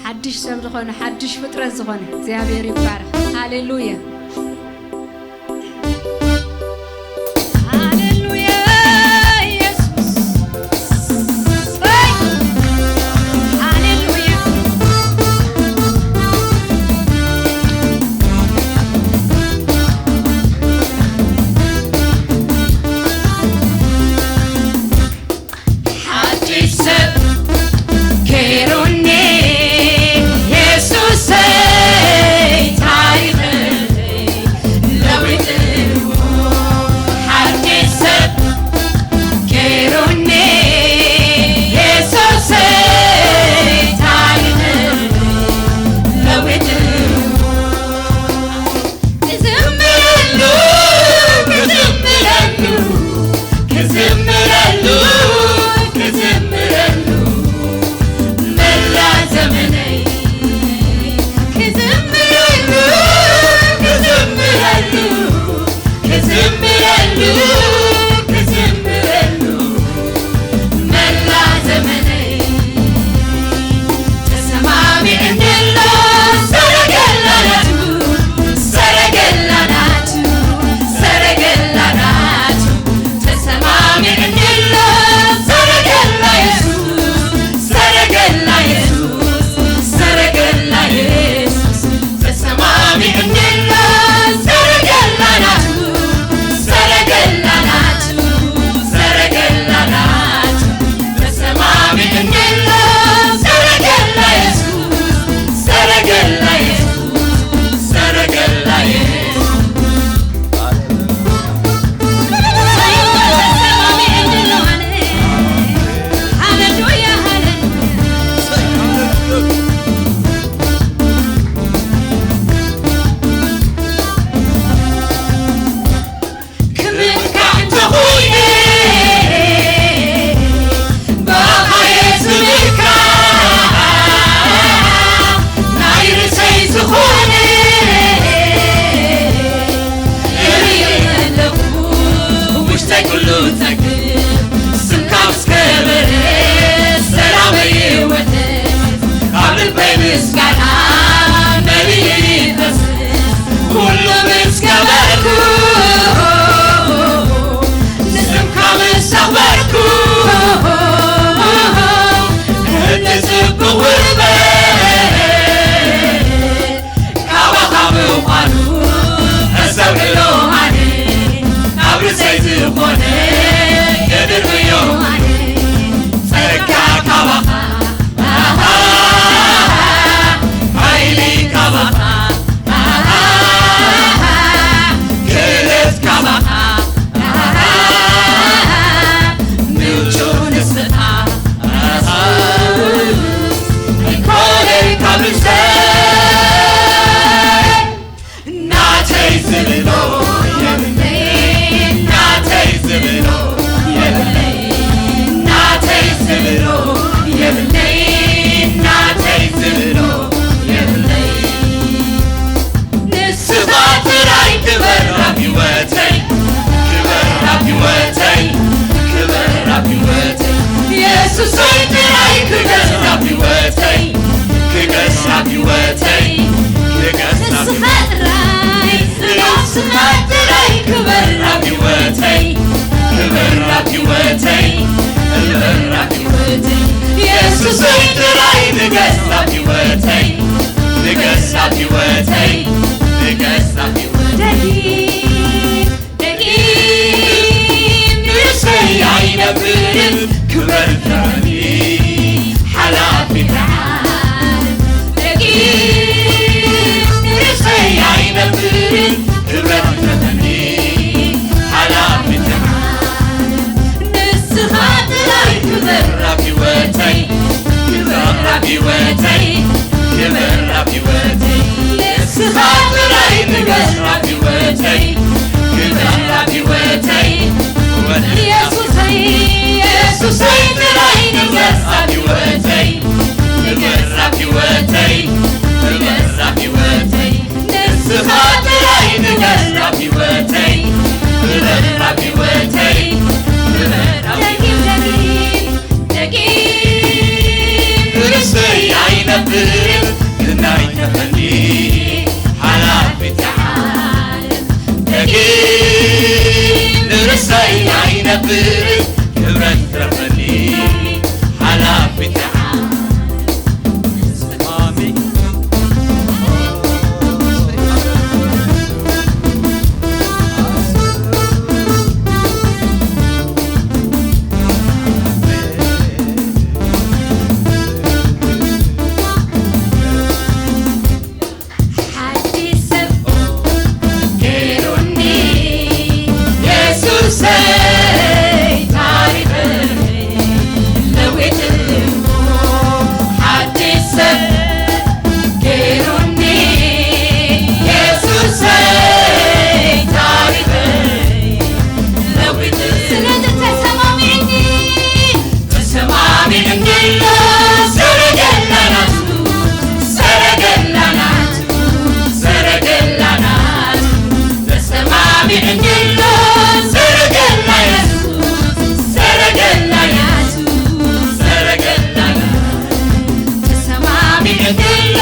ሓድሽ ሰብ ዝኾነ፣ ሓድሽ ፍጥረት ዝኾነ እግዚኣብሔር ይባረኽ። ሃሌሉያ። ሃሌሉያ ኢየሱስ። ሃሌሉያ። ሓድሽ ሰብ ገይሩኒ የሱሰይ፣ ታሪኸይ ለዊጥዎ። ሓድሽ ሰብ ገይሩኒ የሱሰይ፣ ታሪኸይ ለዊጥዎ። ክዝምረሉ፣ ክዝምረሉ፣ ክዝምረሉ፣ ክዝምረሉ፣ መላ ዘመነይ ክዝምረሉ፣ ክዝምረሉ፣ ክዝምረሉ፣ ክዝምረሉ፣ መላ ዘመነይ ተሰማሚዕኒ ኣሎ ሰረገላ ናቱ፣ ሰረገላ ናቱ፣ ሰረገላ ናቱ። ተሰማሚዕኒ ኣሎ ሰረገላ የሱስ፣ ሰረገላ የሱስ፣ ሰረገላ የሱስ። ተሰማሚዕኒ ኣሎ ሰረገላ ናቱ፣ ሰረገላ ናቱ፣ ሰረገላ ናቱ። ተሰማሚዕኒ ኣሎ ሰረገላ የሱስ፣ ሰረገላ የሱስ፣ ሰረገላ የሱስ። ክምካዕ እንተኾይነ ብኣኻ እየ ዝምካዕ፣ ናይ ርእሰይ ዝኾነ እርእዮ ኣለኹ ውሽጠይ ኩሉ ጸግብ፣ ስምካ ምስ ከበረ ሰላመይ ይወደድ፣ ካብ ልበይ ምስጋና መሊኡ ይፈስስ። ኩሉ ምስ ገበርኩ ንስምካ ምስ ኣኽበርኩ እቲ ጽቡቕ ውርበት ካባኻ ምዃኑ ሕሰብ ኣሎ ኣነ፣ ኣብ ርእሰይ ዝኾነ ክድርብዮ ኣነ፣ ጸጋ ካባኻ፣ ኣሃ፣ ሓይሊ ካባኻ፣ ኣሃ፣ ክእለት ካባኻ፣ ኣሃ፣ ምንጩ ንስኻ፣ ኣይኮነን ካብ ርእሰይ ናተይ ዝብሎ የብለይ፣ ናተይ ዝብሎ የብለይ፣ ናተይ ዝብሎ የብለይ፣ ናተይ ዝብሎ የብለይ። ንስኻ ጥራይ ክበር ኣብ ህይወተይ፣ ክበር ኣብ ህይወተይ፣ ክበር ኣብ ህይወተይ። የሱሰይ ጥራይ ክገስ ኣብ ህይወተይ፣ ክገስ ኣብ ህይወተይ፣ ክገስ ኣብ ንስኻ ጥራይ፣ ንስኻ ጥራይ ክበር ኣብ ህይወተይ፣ ክበር ኣብ ህይወተይ፣ ክበር ኣብ ህይወተይ። የሱሰይ ጥራይ ንገስ ኣብ ህይወተይ፣ ንገስ ኣብ ህይወተይ፣ ንገስ ኣብ ህይወተይ። ደጊም ንርእሰይ ኣይነብርን፣ ክበር ተመኒ ሓላፊት ዓለም። ደጊም ንርእሰይ ኣይነብርን፣ ክበር ተመኒ ሓላፊት ዓለም። ንስኻ ጥራይ ክበር ኣብ ህይወተይ፣ ክበር ኣብ ህይወተይ፣ ክበር ኣብ ህይወተይ። ንስኻ ጥራይ ንገስ ኣብ ህይወተይ፣ ክበር ኣብ ህይወተይ። ወደ የሱሰይ፣ የሱሰይ ጥራይ ንገስ ኣብ ህይወተይ፣ ንገስ ኣብ ህይወተይ፣ ንገስ ኣብ ህይወተይ። ንስኻ ጥራይ ንገስ ኣብ ህይወተይ፣ ክበር ኣብ ህይወተይ፣ ክበር ኣብ ደጊም ደጊም ግናይ ተኸኒ ሓላፊት ዓለም ደጊም ንርእሰይ ኣይነብር ክብረት ትረፈኒ ሓላፊት ዓለም ሓድሽ ሰብ ገይሩኒ የሱሰይ ታሪኸይ ለዊጥዎ ሓድሽ ሰብ ገይሩኒ የሱሰይ ታሪኸይ ለዊጥዎ ስለዚ ተሰማሚዕኒ ተሰማሚዕኒ ኣሎ ሰረገላ ናቱ ሰረገላ ናቱ ሰረገላ ናቱ ተሰማሚዕኒ ኣሎ ሰረገላ የሱስ ሰረገላ የሱስ ሰረገላ ናቱ ተሰማሚዕኒ ኣሎ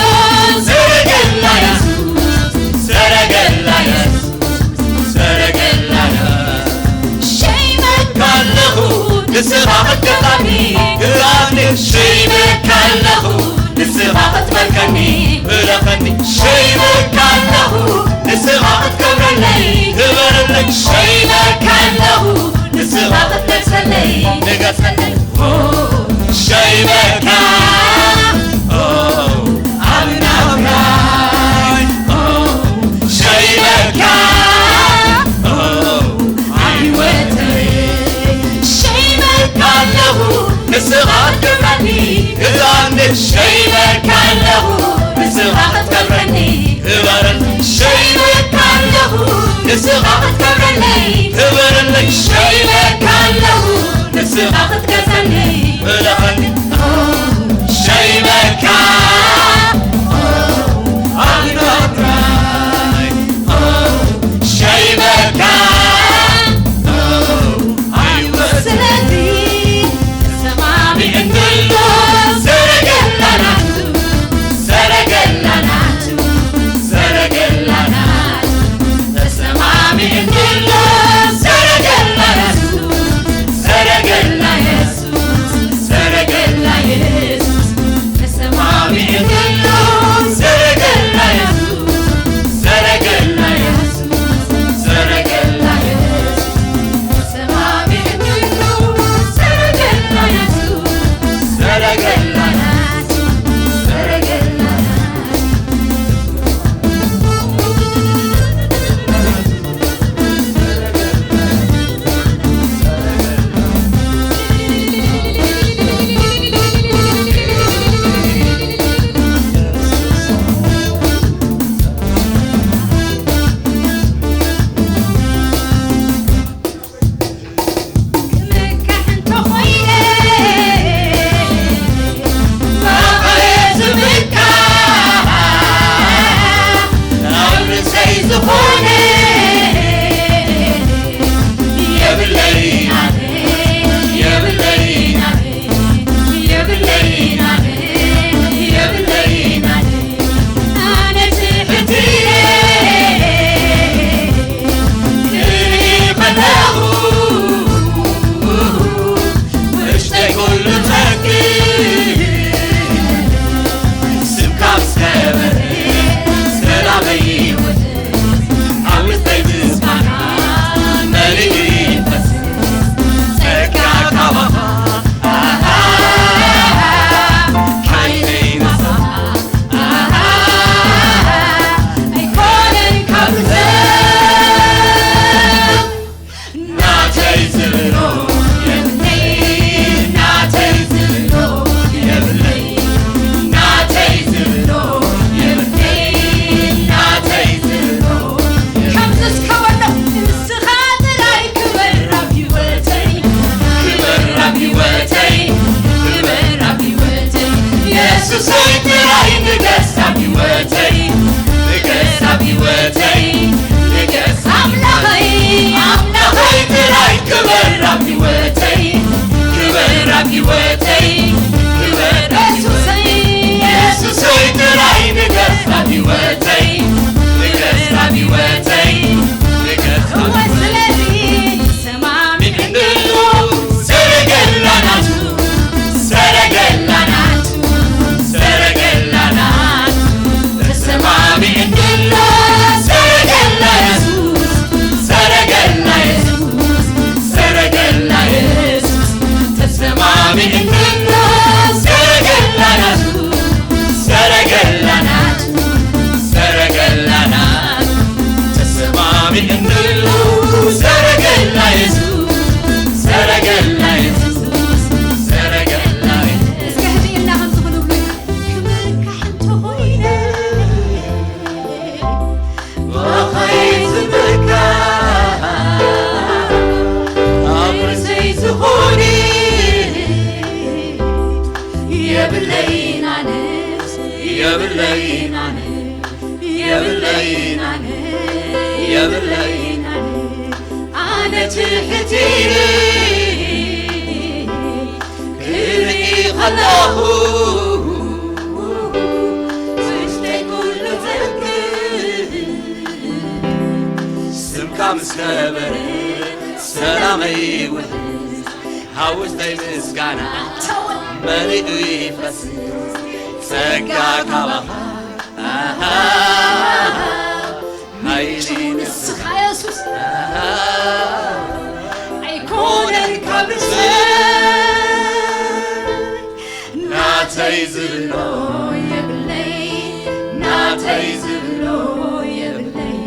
ሰረገላ የሱስ ሰረገላ የሱስ ሰረገላና ሸይመካ ኣለኹ ንስኻ ክትገዛኒ ግዛኒ ሸይመካ ኣለኹ ንስኻ ክትመልከኒ ምለኸኒ ሸይመካ ኣለኹ ንስኻ ክትከብረለይ ክበረለይ ሸይመካ ኣለኹ ንስኻ ክትነግሰለይ ንገሰለይ ሸይመካ ኣብ ናብራይ ሸይመካ ኣይወተይ ሸይመካ ኣለኹ ንስኻ ትገብረኒ ግዛኒ ሸይመካ ኣለኹ ንስኻ ክትገብረኒ ክበረኒ ሸይመካ ኣለኹ ንስኻ ክትገብረለይ ክበረለይ ሸይመካ ኣለኹ ንስኻ ክትገዘኒ ብለኸኒ ሸይመካ ኣብ ናብራይ ሸይመካ ኣይወስነኒ ተሰማሚዕኒ ዘሎ ሰረገላ ናቱ ሰረገላ ናቱ ሰረገላ ናቱ ተሰማሚዕኒ ኣሎ ሰረገላ የሱስ ሰረገላ የሱስ ሰረገላ የሱስ ተሰማሚዕኒ ኣሎ ሰረገላ የሱስ ሰረገላ የሱስ ሰረገላ የሱስ ተሰማሚዕኒ ኣሎ ሰረገላ የሱስ ሰረገላ የሱስ ሰረገላ የሱስ ዝኾነ የብለይ ኣነ የብለይ ኣነ የብለይ ኣነ የብለይ ኣነ ኣነ ትሕት ኢለ ክርኢ ከለኹ ውሽጠይ ኩሉ ጸግብ ስምካ ምስ ከበረ ሰላመይ ይወስድ ኣብ ውሽጠይ ምስጋና መሊኡ ይፈስስ ጸጋኻ ባኻ ኣሃ ሓይለይ ናባኻ ኣሃ ኣይኮነን ካብ ዘብ ናተይ ዝብሎ የብለይ ናተይ ዝብሎ የብለይ ናተይ ዝብሎ የብለይ ናተይ ዝብሎ ከምዚ እስከ በሎ ንስኻ ጥራይ ክበር ኣብ ህይወተይ ክበር ኣብ ህይወተይ ክበር ኣብ ህይወተይ የሱሰይ ጥራይ ንገስ ኣብ ህይወተይ ንገስ ኣብ ህይወተይ ንገስ ኣምላኸይ ኣምላኸይ ጥራይ ክበር ኣብ ህይወተይ ክበር ኣብ ህይወተይ ክበር የሱሰይ የሱሰይ የብለይን ኣነስ፣ የብለይን ኣነ፣ የብለይን ኣነ፣ የብለይን ኣነ። ኣነ ትሕት ኢለ ክርኢ ከለኹ፣ ውሽጠይ ኩሉ ዘንክር። ስምካ ምስ ከበረ ሰላመይ ይውሕድ። ሃወስታይ ምስጋና መሊኡ ይፈስስ፣ ጸጋ ካባኻ፣ ኣሃ፣ ሓይሊ ንስኻ የሱስ፣ ኣሃ፣ ኣይኮነን ካብ ርእሰይ። ናተይ ዝብሎ የብለይ፣ ናተይ ዝብሎ የብለይ፣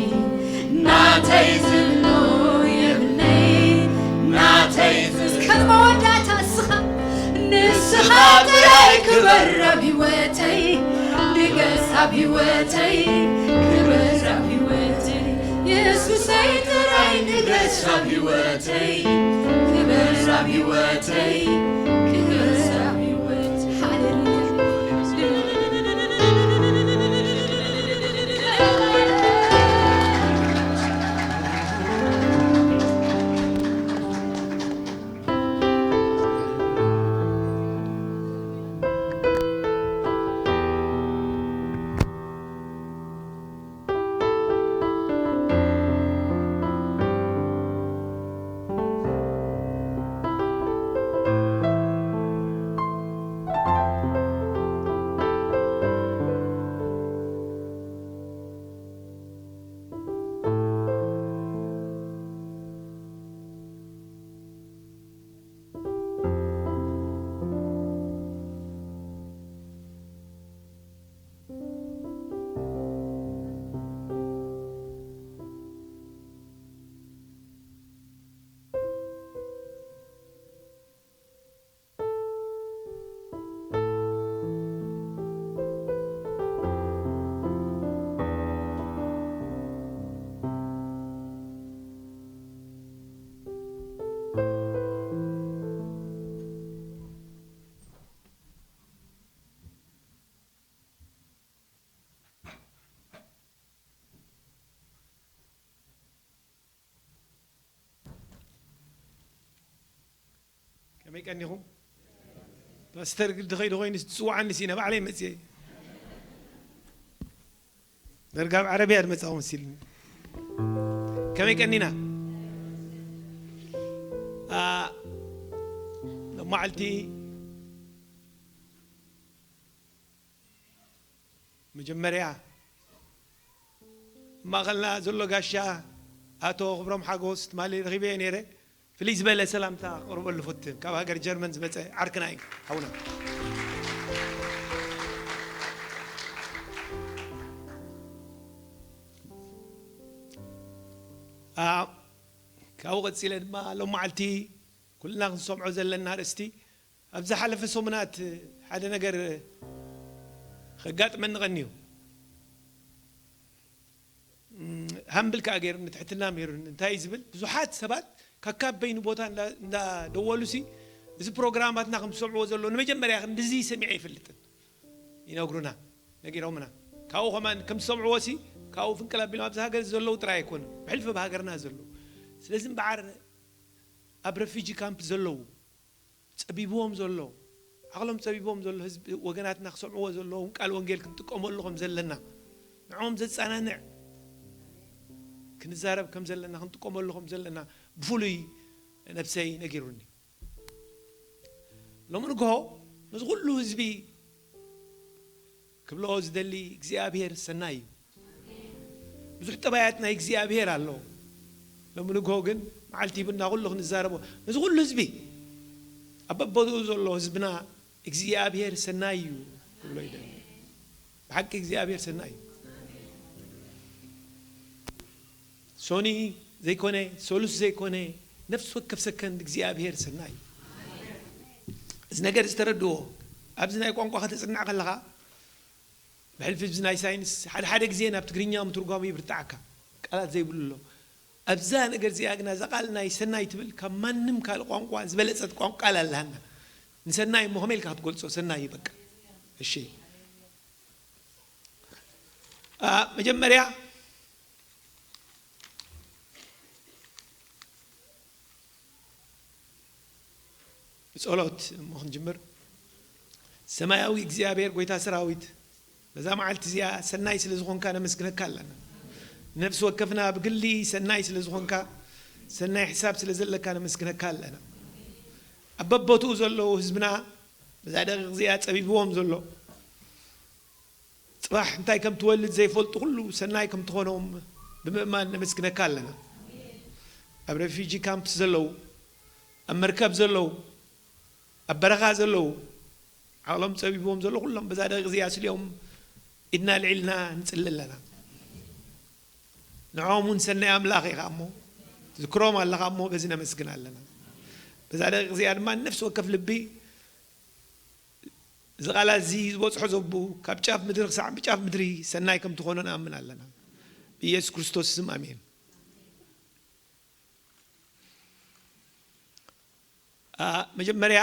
ናተይ ዝብሎ የብለይ፣ ናተይ ዝብሎ። እስከ መወዳእታ እስኻ፣ ንስኻ ጥራይ ክበር ኣብ ህይወተይ፣ ንገስ ኣብ ህይወተይ፣ ክበር ኣብ ህይወተይ። የሱሰይ ጥራይ ንገስ ኣብ ህይወተይ፣ ክበር ኣብ ህይወተይ፣ ክበር ኣብ ህይወተይ። ሃሌሉያ። ከመይ ቀኒኹም? ፓስተር ግዲ ኸይዱ ኾይኑ ዝፅዋዓኒ ሲነ ባዕለይ መፅየ። ደርጋ ኣብ ዓረብያ ዝመፃኹ መሲልኒ። ከመይ ቀኒና? አ፣ ሎማዓልቲ መጀመርያ ማእኸልና ዘሎ ጋሻ ኣቶ ክብሮም ሓጎስ ትማሊ ረኺበዮ ነይረ። ፍልይ ዝበለ ሰላምታ ክቕርበሉ ፈትን። ካብ ሃገር ጀርመን ዝመጸ ዓርክና እዩ ሓውና። ኣ፣ ካብኡ ቀጺለ ድማ ሎም መዓልቲ ኩልና ክንሰምዖ ዘለና ኣርእስቲ ኣብ ዝሓለፈ ሰሙናት ሓደ ነገር ከጋጥመኒ ቀንዩ። እም፣ ሃምብል ከኣ ገይሩኒ፣ ትሕትና ሜሩኒ። እንታይ እዩ ዝብል? ብዙሓት ሰባት ካካብ በይኑ ቦታ እንዳ-፣ እንዳደወሉሲ፣ "እዚ ፕሮግራማትና ከም ዝሰምዕዎ ዘለዉ ንመጀመርያ ክንድዚ ሰሚዐ ኣይፈልጥን" ይነግሩና፣ ነጊሮምና። ካብኡ ከማን ከም ዝሰምዕዎሲ፣ ካብኡ ፍንቅል ኣቢሎም፣ ኣብዚ ሃገር ዘለዉ ጥራይ ኣይኮኑን፣ ብሕልፊ ኣብ ሃገርና ዘለዉ። ስለዚ እምበኣር ኣብ ረፊጂ ካምፕ ዘለዉ፣ ጸቢብዎም ዘሎ፣ ዓቕሎም ጸቢብዎም ዘሎ ህዝቢ ወገናትና ክሰምዕዎ ዘለዎም ቃል ወንጌል ክንጥቀመሉ ከም ዘለና፣ ንዕኦም ዘጸናንዕ ክንዛረብ ከም ዘለና፣ ክንጥቀመሉ ከም ዘለና ብፍሉይ ነብሰይ ነጊሩኒ። ሎሚ ንግሆ ነዚ ኩሉ ህዝቢ ክብሎ ዝደሊ እግዚኣብሔር ሰናይ እዩ። ብዙሕ ጠባያት ናይ እግዚኣብሔር ኣሎ። ሎሚ ንግሆ ግን መዓልቲ ሂቡና ኩሉ ክንዛረቦ፣ ነዚ ኩሉ ህዝቢ፣ ኣብ በቦትኡ ዘሎ ህዝብና እግዚኣብሔር ሰናይ እዩ ክብሎ ይደሊ። ብሓቂ እግዚኣብሔር ሰናይ እዩ። ሶኒ ዘይኮነ፣ ሶሉስ ዘይኮነ፣ ነፍሲ ወከፍ ሰከንድ እግዚኣብሔር ሰናይ እዩ። እዚ ነገር እዚ ተረድዎ። ኣብዚ ናይ ቋንቋ ከተጽንዕ ከለኻ፣ ብሕልፊ እዚ ናይ ሳይንስ ሓደ ሓደ ግዜ ናብ ትግርኛ ምትርጓሙ ይብርትዓካ፣ ቃላት ዘይብሉ ኣሎ። ኣብዛ ነገር እዚኣ ግና፣ እዛ ቃል ናይ ሰናይ ትብል፣ ካብ ማንም ካልእ ቋንቋ ዝበለጸት ቋንቋ ቃል ኣለሃና። ንሰናይ እሞ ከመይ ኢልካ ክትገልጾ? ሰናይ እዩ በቃ። እሺ፣ አ፣ መጀመርያ ብጸሎት እሞ ክንጅምር። ሰማያዊ እግዚኣብሔር፣ ጎይታ ሰራዊት፣ በዛ መዓልቲ እዚኣ ሰናይ ስለ ዝኾንካ ነመስግነካ ኣለና። ነፍሲ ወከፍና ብግሊ ሰናይ ስለ ዝኾንካ፣ ሰናይ ሕሳብ ስለ ዘለካ ነመስግነካ ኣለና። ኣብ በቦትኡ ዘለዉ ህዝብና በዛ ደቂቕ እዚኣ ጸቢብዎም ዘሎ፣ ጽባሕ እንታይ ከም ትወልድ ዘይፈልጡ ኩሉ ሰናይ ከም ትኾኖም ብምእማን ነመስግነካ ኣለና። ኣብ ሬፊጂ ካምፕስ ዘለዉ፣ ኣብ መርከብ ዘለዉ፣ ኣብ በረኻ ዘለዉ፣ ዓቕሎም ጸቢብዎም ዘለዉ ኩሎም በዛ ደቂቕ እዚኣ ስሊኦም ኢድና ኣልዒልና ንጽሊ ኣለና። ንዕኦም እውን ሰናይ ኣምላኽ ኢኻ እሞ፣ ትዝክሮም ኣለኻ እሞ በዚ ነመስግን ኣለና። በዛ ደቂቕ እዚኣ ድማ ነፍሲ ወከፍ ልቢ እዚ ቃላት እዚ ዝበጽሖ ዘቡ ካብ ጫፍ ምድሪ ክሳዕ ጫፍ ምድሪ ሰናይ ከም ትኾኖ ንኣምን ኣለና። ብኢየሱስ ክርስቶስ ስም ኣሜን። አ፣ መጀመርያ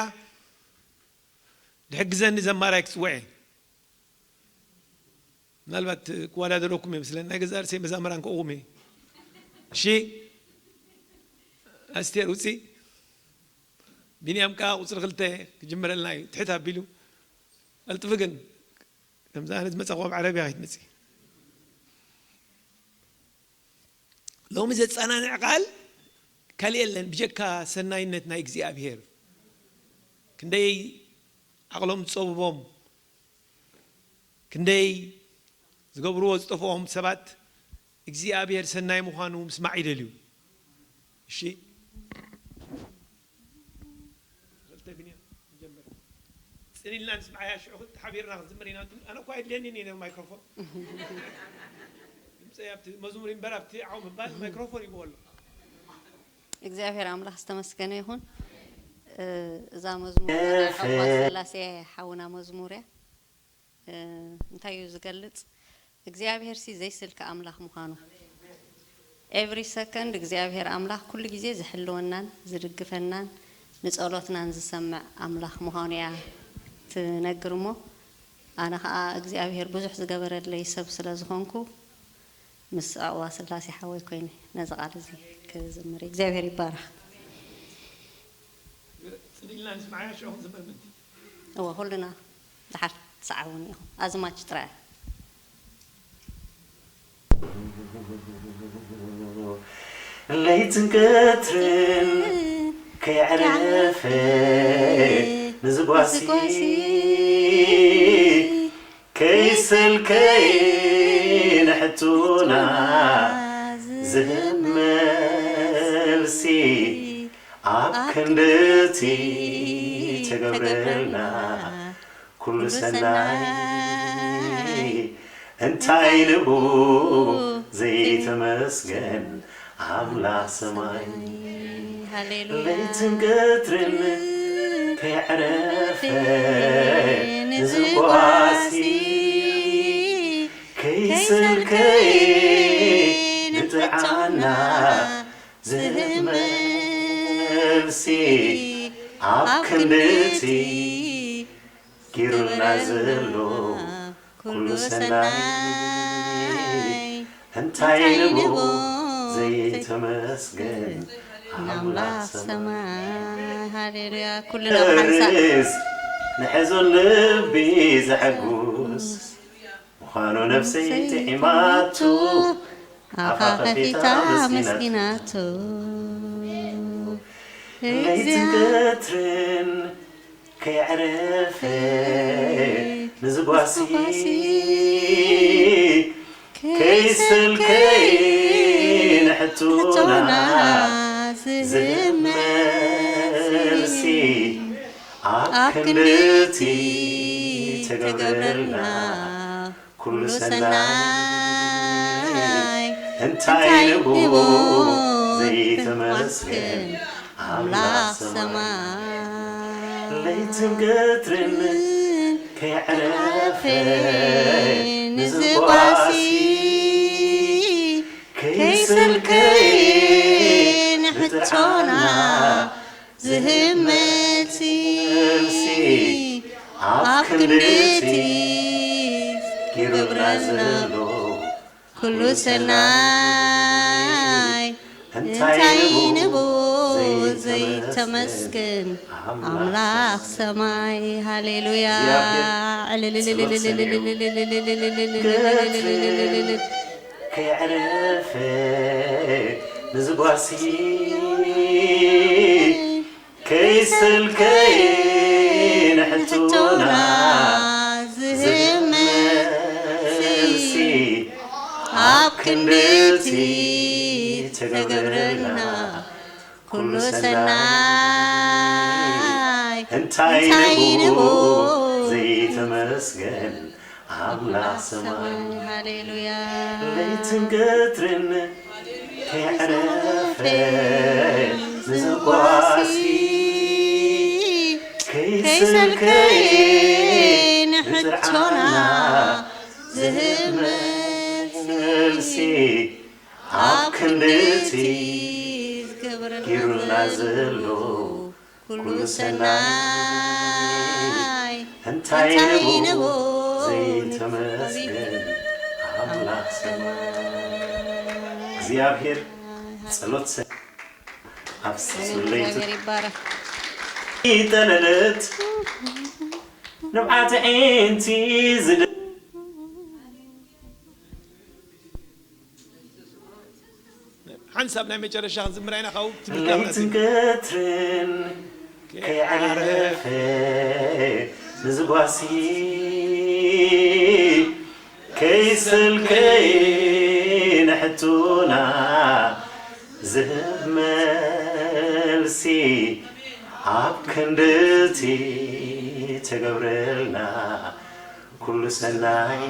ዝሕግዘኒ ዘማራይ ክጽውዕ እየ። ምናልባት ክወዳደረኩም እየ፣ ምስለ ናይ ገዛእ ርእሰይ መዛምራን ክእኹም እየ። እሺ፣ ኣስቴር ውፂ። ቢንያም ከኣ ቁፅሪ ክልተ ክጅምረልና እዩ፣ ትሕት ኣቢሉ። ቀልጥፊ ግን፣ ከምዚ ኣነ ዝመፃኹ ኣብ ዓረብያ ከይትመፂ። ሎሚ ዘጸናንዕ ቃል ካልእ የለን ብጀካ ሰናይነት ናይ እግዚኣብሔር። ክንደይ ዓቕሎም ዝጸብቦም፣ ክንደይ ዝገብርዎ ዝጠፍኦም ሰባት እግዚኣብሔር ሰናይ ምዃኑ ምስማዕ ይደልዩ። እሺ፣ ክልተ ቢንያም ንጀምር። ጽን ኢልና ንስምዓያ፣ ሽዑ ክልተ ሓቢርና ክንዝምር ኢና። ኣነ እኳ የድልየኒ ነይሩ ማይክሮፎን። ድምጸይ ኣብቲ መዝሙር ይንበር ኣብቲ ዓው ምባል ማይክሮፎን ይብዎ ኣሎ። እግዚኣብሔር ኣምላኽ ዝተመስገነ ይኹን። እ፣ እዛ መዝሙር ናይ ዕቑባ ስላሴ ሓውና መዝሙር እያ። እ፣ እንታይ እዩ ዝገልጽ? እግዚኣብሔር ሲ ዘይስልኪ ኣምላኽ ምዃኑ። ኤቭሪ ሰከንድ እግዚኣብሔር ኣምላኽ ኩሉ ግዜ ዝሕልወናን ዝድግፈናን ንጸሎትናን ዝሰምዕ ኣምላኽ ምዃኑ እያ ትነግር እሞ፣ ኣነ ኸኣ እግዚኣብሔር ብዙሕ ዝገበረለይ ሰብ ስለ ዝኾንኩ፣ ምስ ዕቑባ ስላሴ ሓወይ ኮይነ ነዚ ቃል እዚ ክዝምር እየ። እግዚኣብሔር ይባረኽ። ጽን ኢልና ንስምዓያ፣ ሽዑ ክንዝምር ምእንቲ። እወ፣ ኩልና ደሓር ትሰዓቡኒ ኢኹም። ኣዝማች ጥራይ። ለይትን ቀትርን ከይዕረፈ ንዝጓሲ ከይሰልከየ ንሕቶና ዝህብ መልሲ ኣብ ክንድቲ ተገብረልና ኩሉ ሰናይ እንታይ ንቡ ዘይተመስገን ኣምላኽ ሰማይ። ሃሌሉያ። ለይትን ቀትርን ከይዕረፈ ንዝጓሲ ከይሰልከየ ንጥዓና ዝህብ መልሲ ኣብ ክንድቲ ጊሩልና ዘሎ ኩሉ ሰናይ እንታይ ንቦ ዘይተመስገን ኣምላኽ ሰማይ። ሃሌሉያ። ኩልና ብሓንሳእ ርስ ንሕዞን ልቢ ዘሐጉስ ምዃኑ ነፍሰይ ጥዒማቶ ኣፋ ከፊታ መስኪናቶ። ለይትን ቀትርን ከይዕረፈ ንዝጓሲ ከይሰልከየ ንሕቶና ዝህብ መልሲ ኣብ ክንድቲ ተገብረልና ኩሉ ሰናይ እንታይ ንቡ ዘይተመስገን ኣምላኽ ሰማይ። ለይትን ቀትርን ከይዕረፈ ንዝጓሲ ከይሰልከየ ንሕቶና ዝህብ መልሲ ክንድቲ ዝገብረልና ዘሎ ኩሉ ሰናይ እንታይ ንቦ ዘይተመስገን ኣምላኽ ሰማይ። ሃሌሉያ። ከይዕረፈ ንዝጓሲ ከይሰልከየ ንሕቶና ዝህብ መልሲ ኣብ ክንድቲ ተገብረልና ኩሉ ሰናይ እንታይ ንቦ ዘይተመስገን ኣምላኽ ሰማይ። ሃሌሉያ። ለይትን ቀትርን ከይዕረፈ ንዝጓሲ ከይሰልከየ ንሕቶና ዝህብ መልሲ ኣብ ክንድቲ ጊሩልና ዘሎ ኩሉ ሰናይ እንታይ ንቦ ዘይተመስገን ኣምላኽ ሰማይ። እግዚኣብሔር ጸሎት ሰ-፣ ኣብ ሰለይቲ ይጠለለት ንብዓት ዕንቲ ዝደ ሓንሳብ ናይ መጨረሻ ክንዝምር ኢና። ካብኡ ትምህርቲ ለይትን ቀትርን ከይዓረፈ ንዝጓሲ ከይሰልከየ ንሕቶና ዝህብ መልሲ ኣብ ክንድቲ ተገብረልና ኩሉ ሰናይ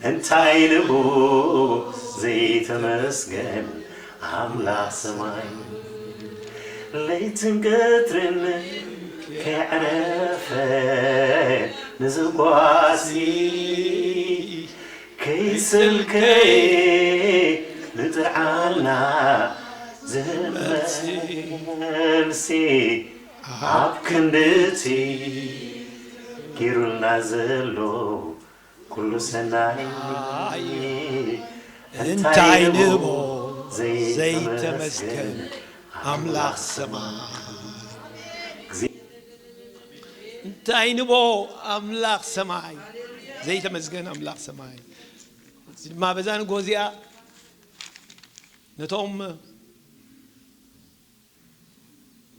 እንታይ ንቦ ዘይተመስገን ኣምላኽ ሰማይ። ለይትን ቀትርን ከይዕረፈ ንዝጓሲ ከይስልከይ ንጥርዓና ዝህብ መልሲ ኣብ ክንድቲ ጊሩልና ዘሎ ኩሉ ሰናይ እንታይ እንታይ ንቦ ንቦ ዘይተመስገን ዘይተመስገን ኣምላኽ ኣምላኽ ሰማይ። ሰማይ። እንታይ ንቦ ኣምላኽ ሰማይ ዘይተመስገን ኣምላኽ ሰማይ። እዚ ድማ በዛ ንግሆ እዚኣ ነቶም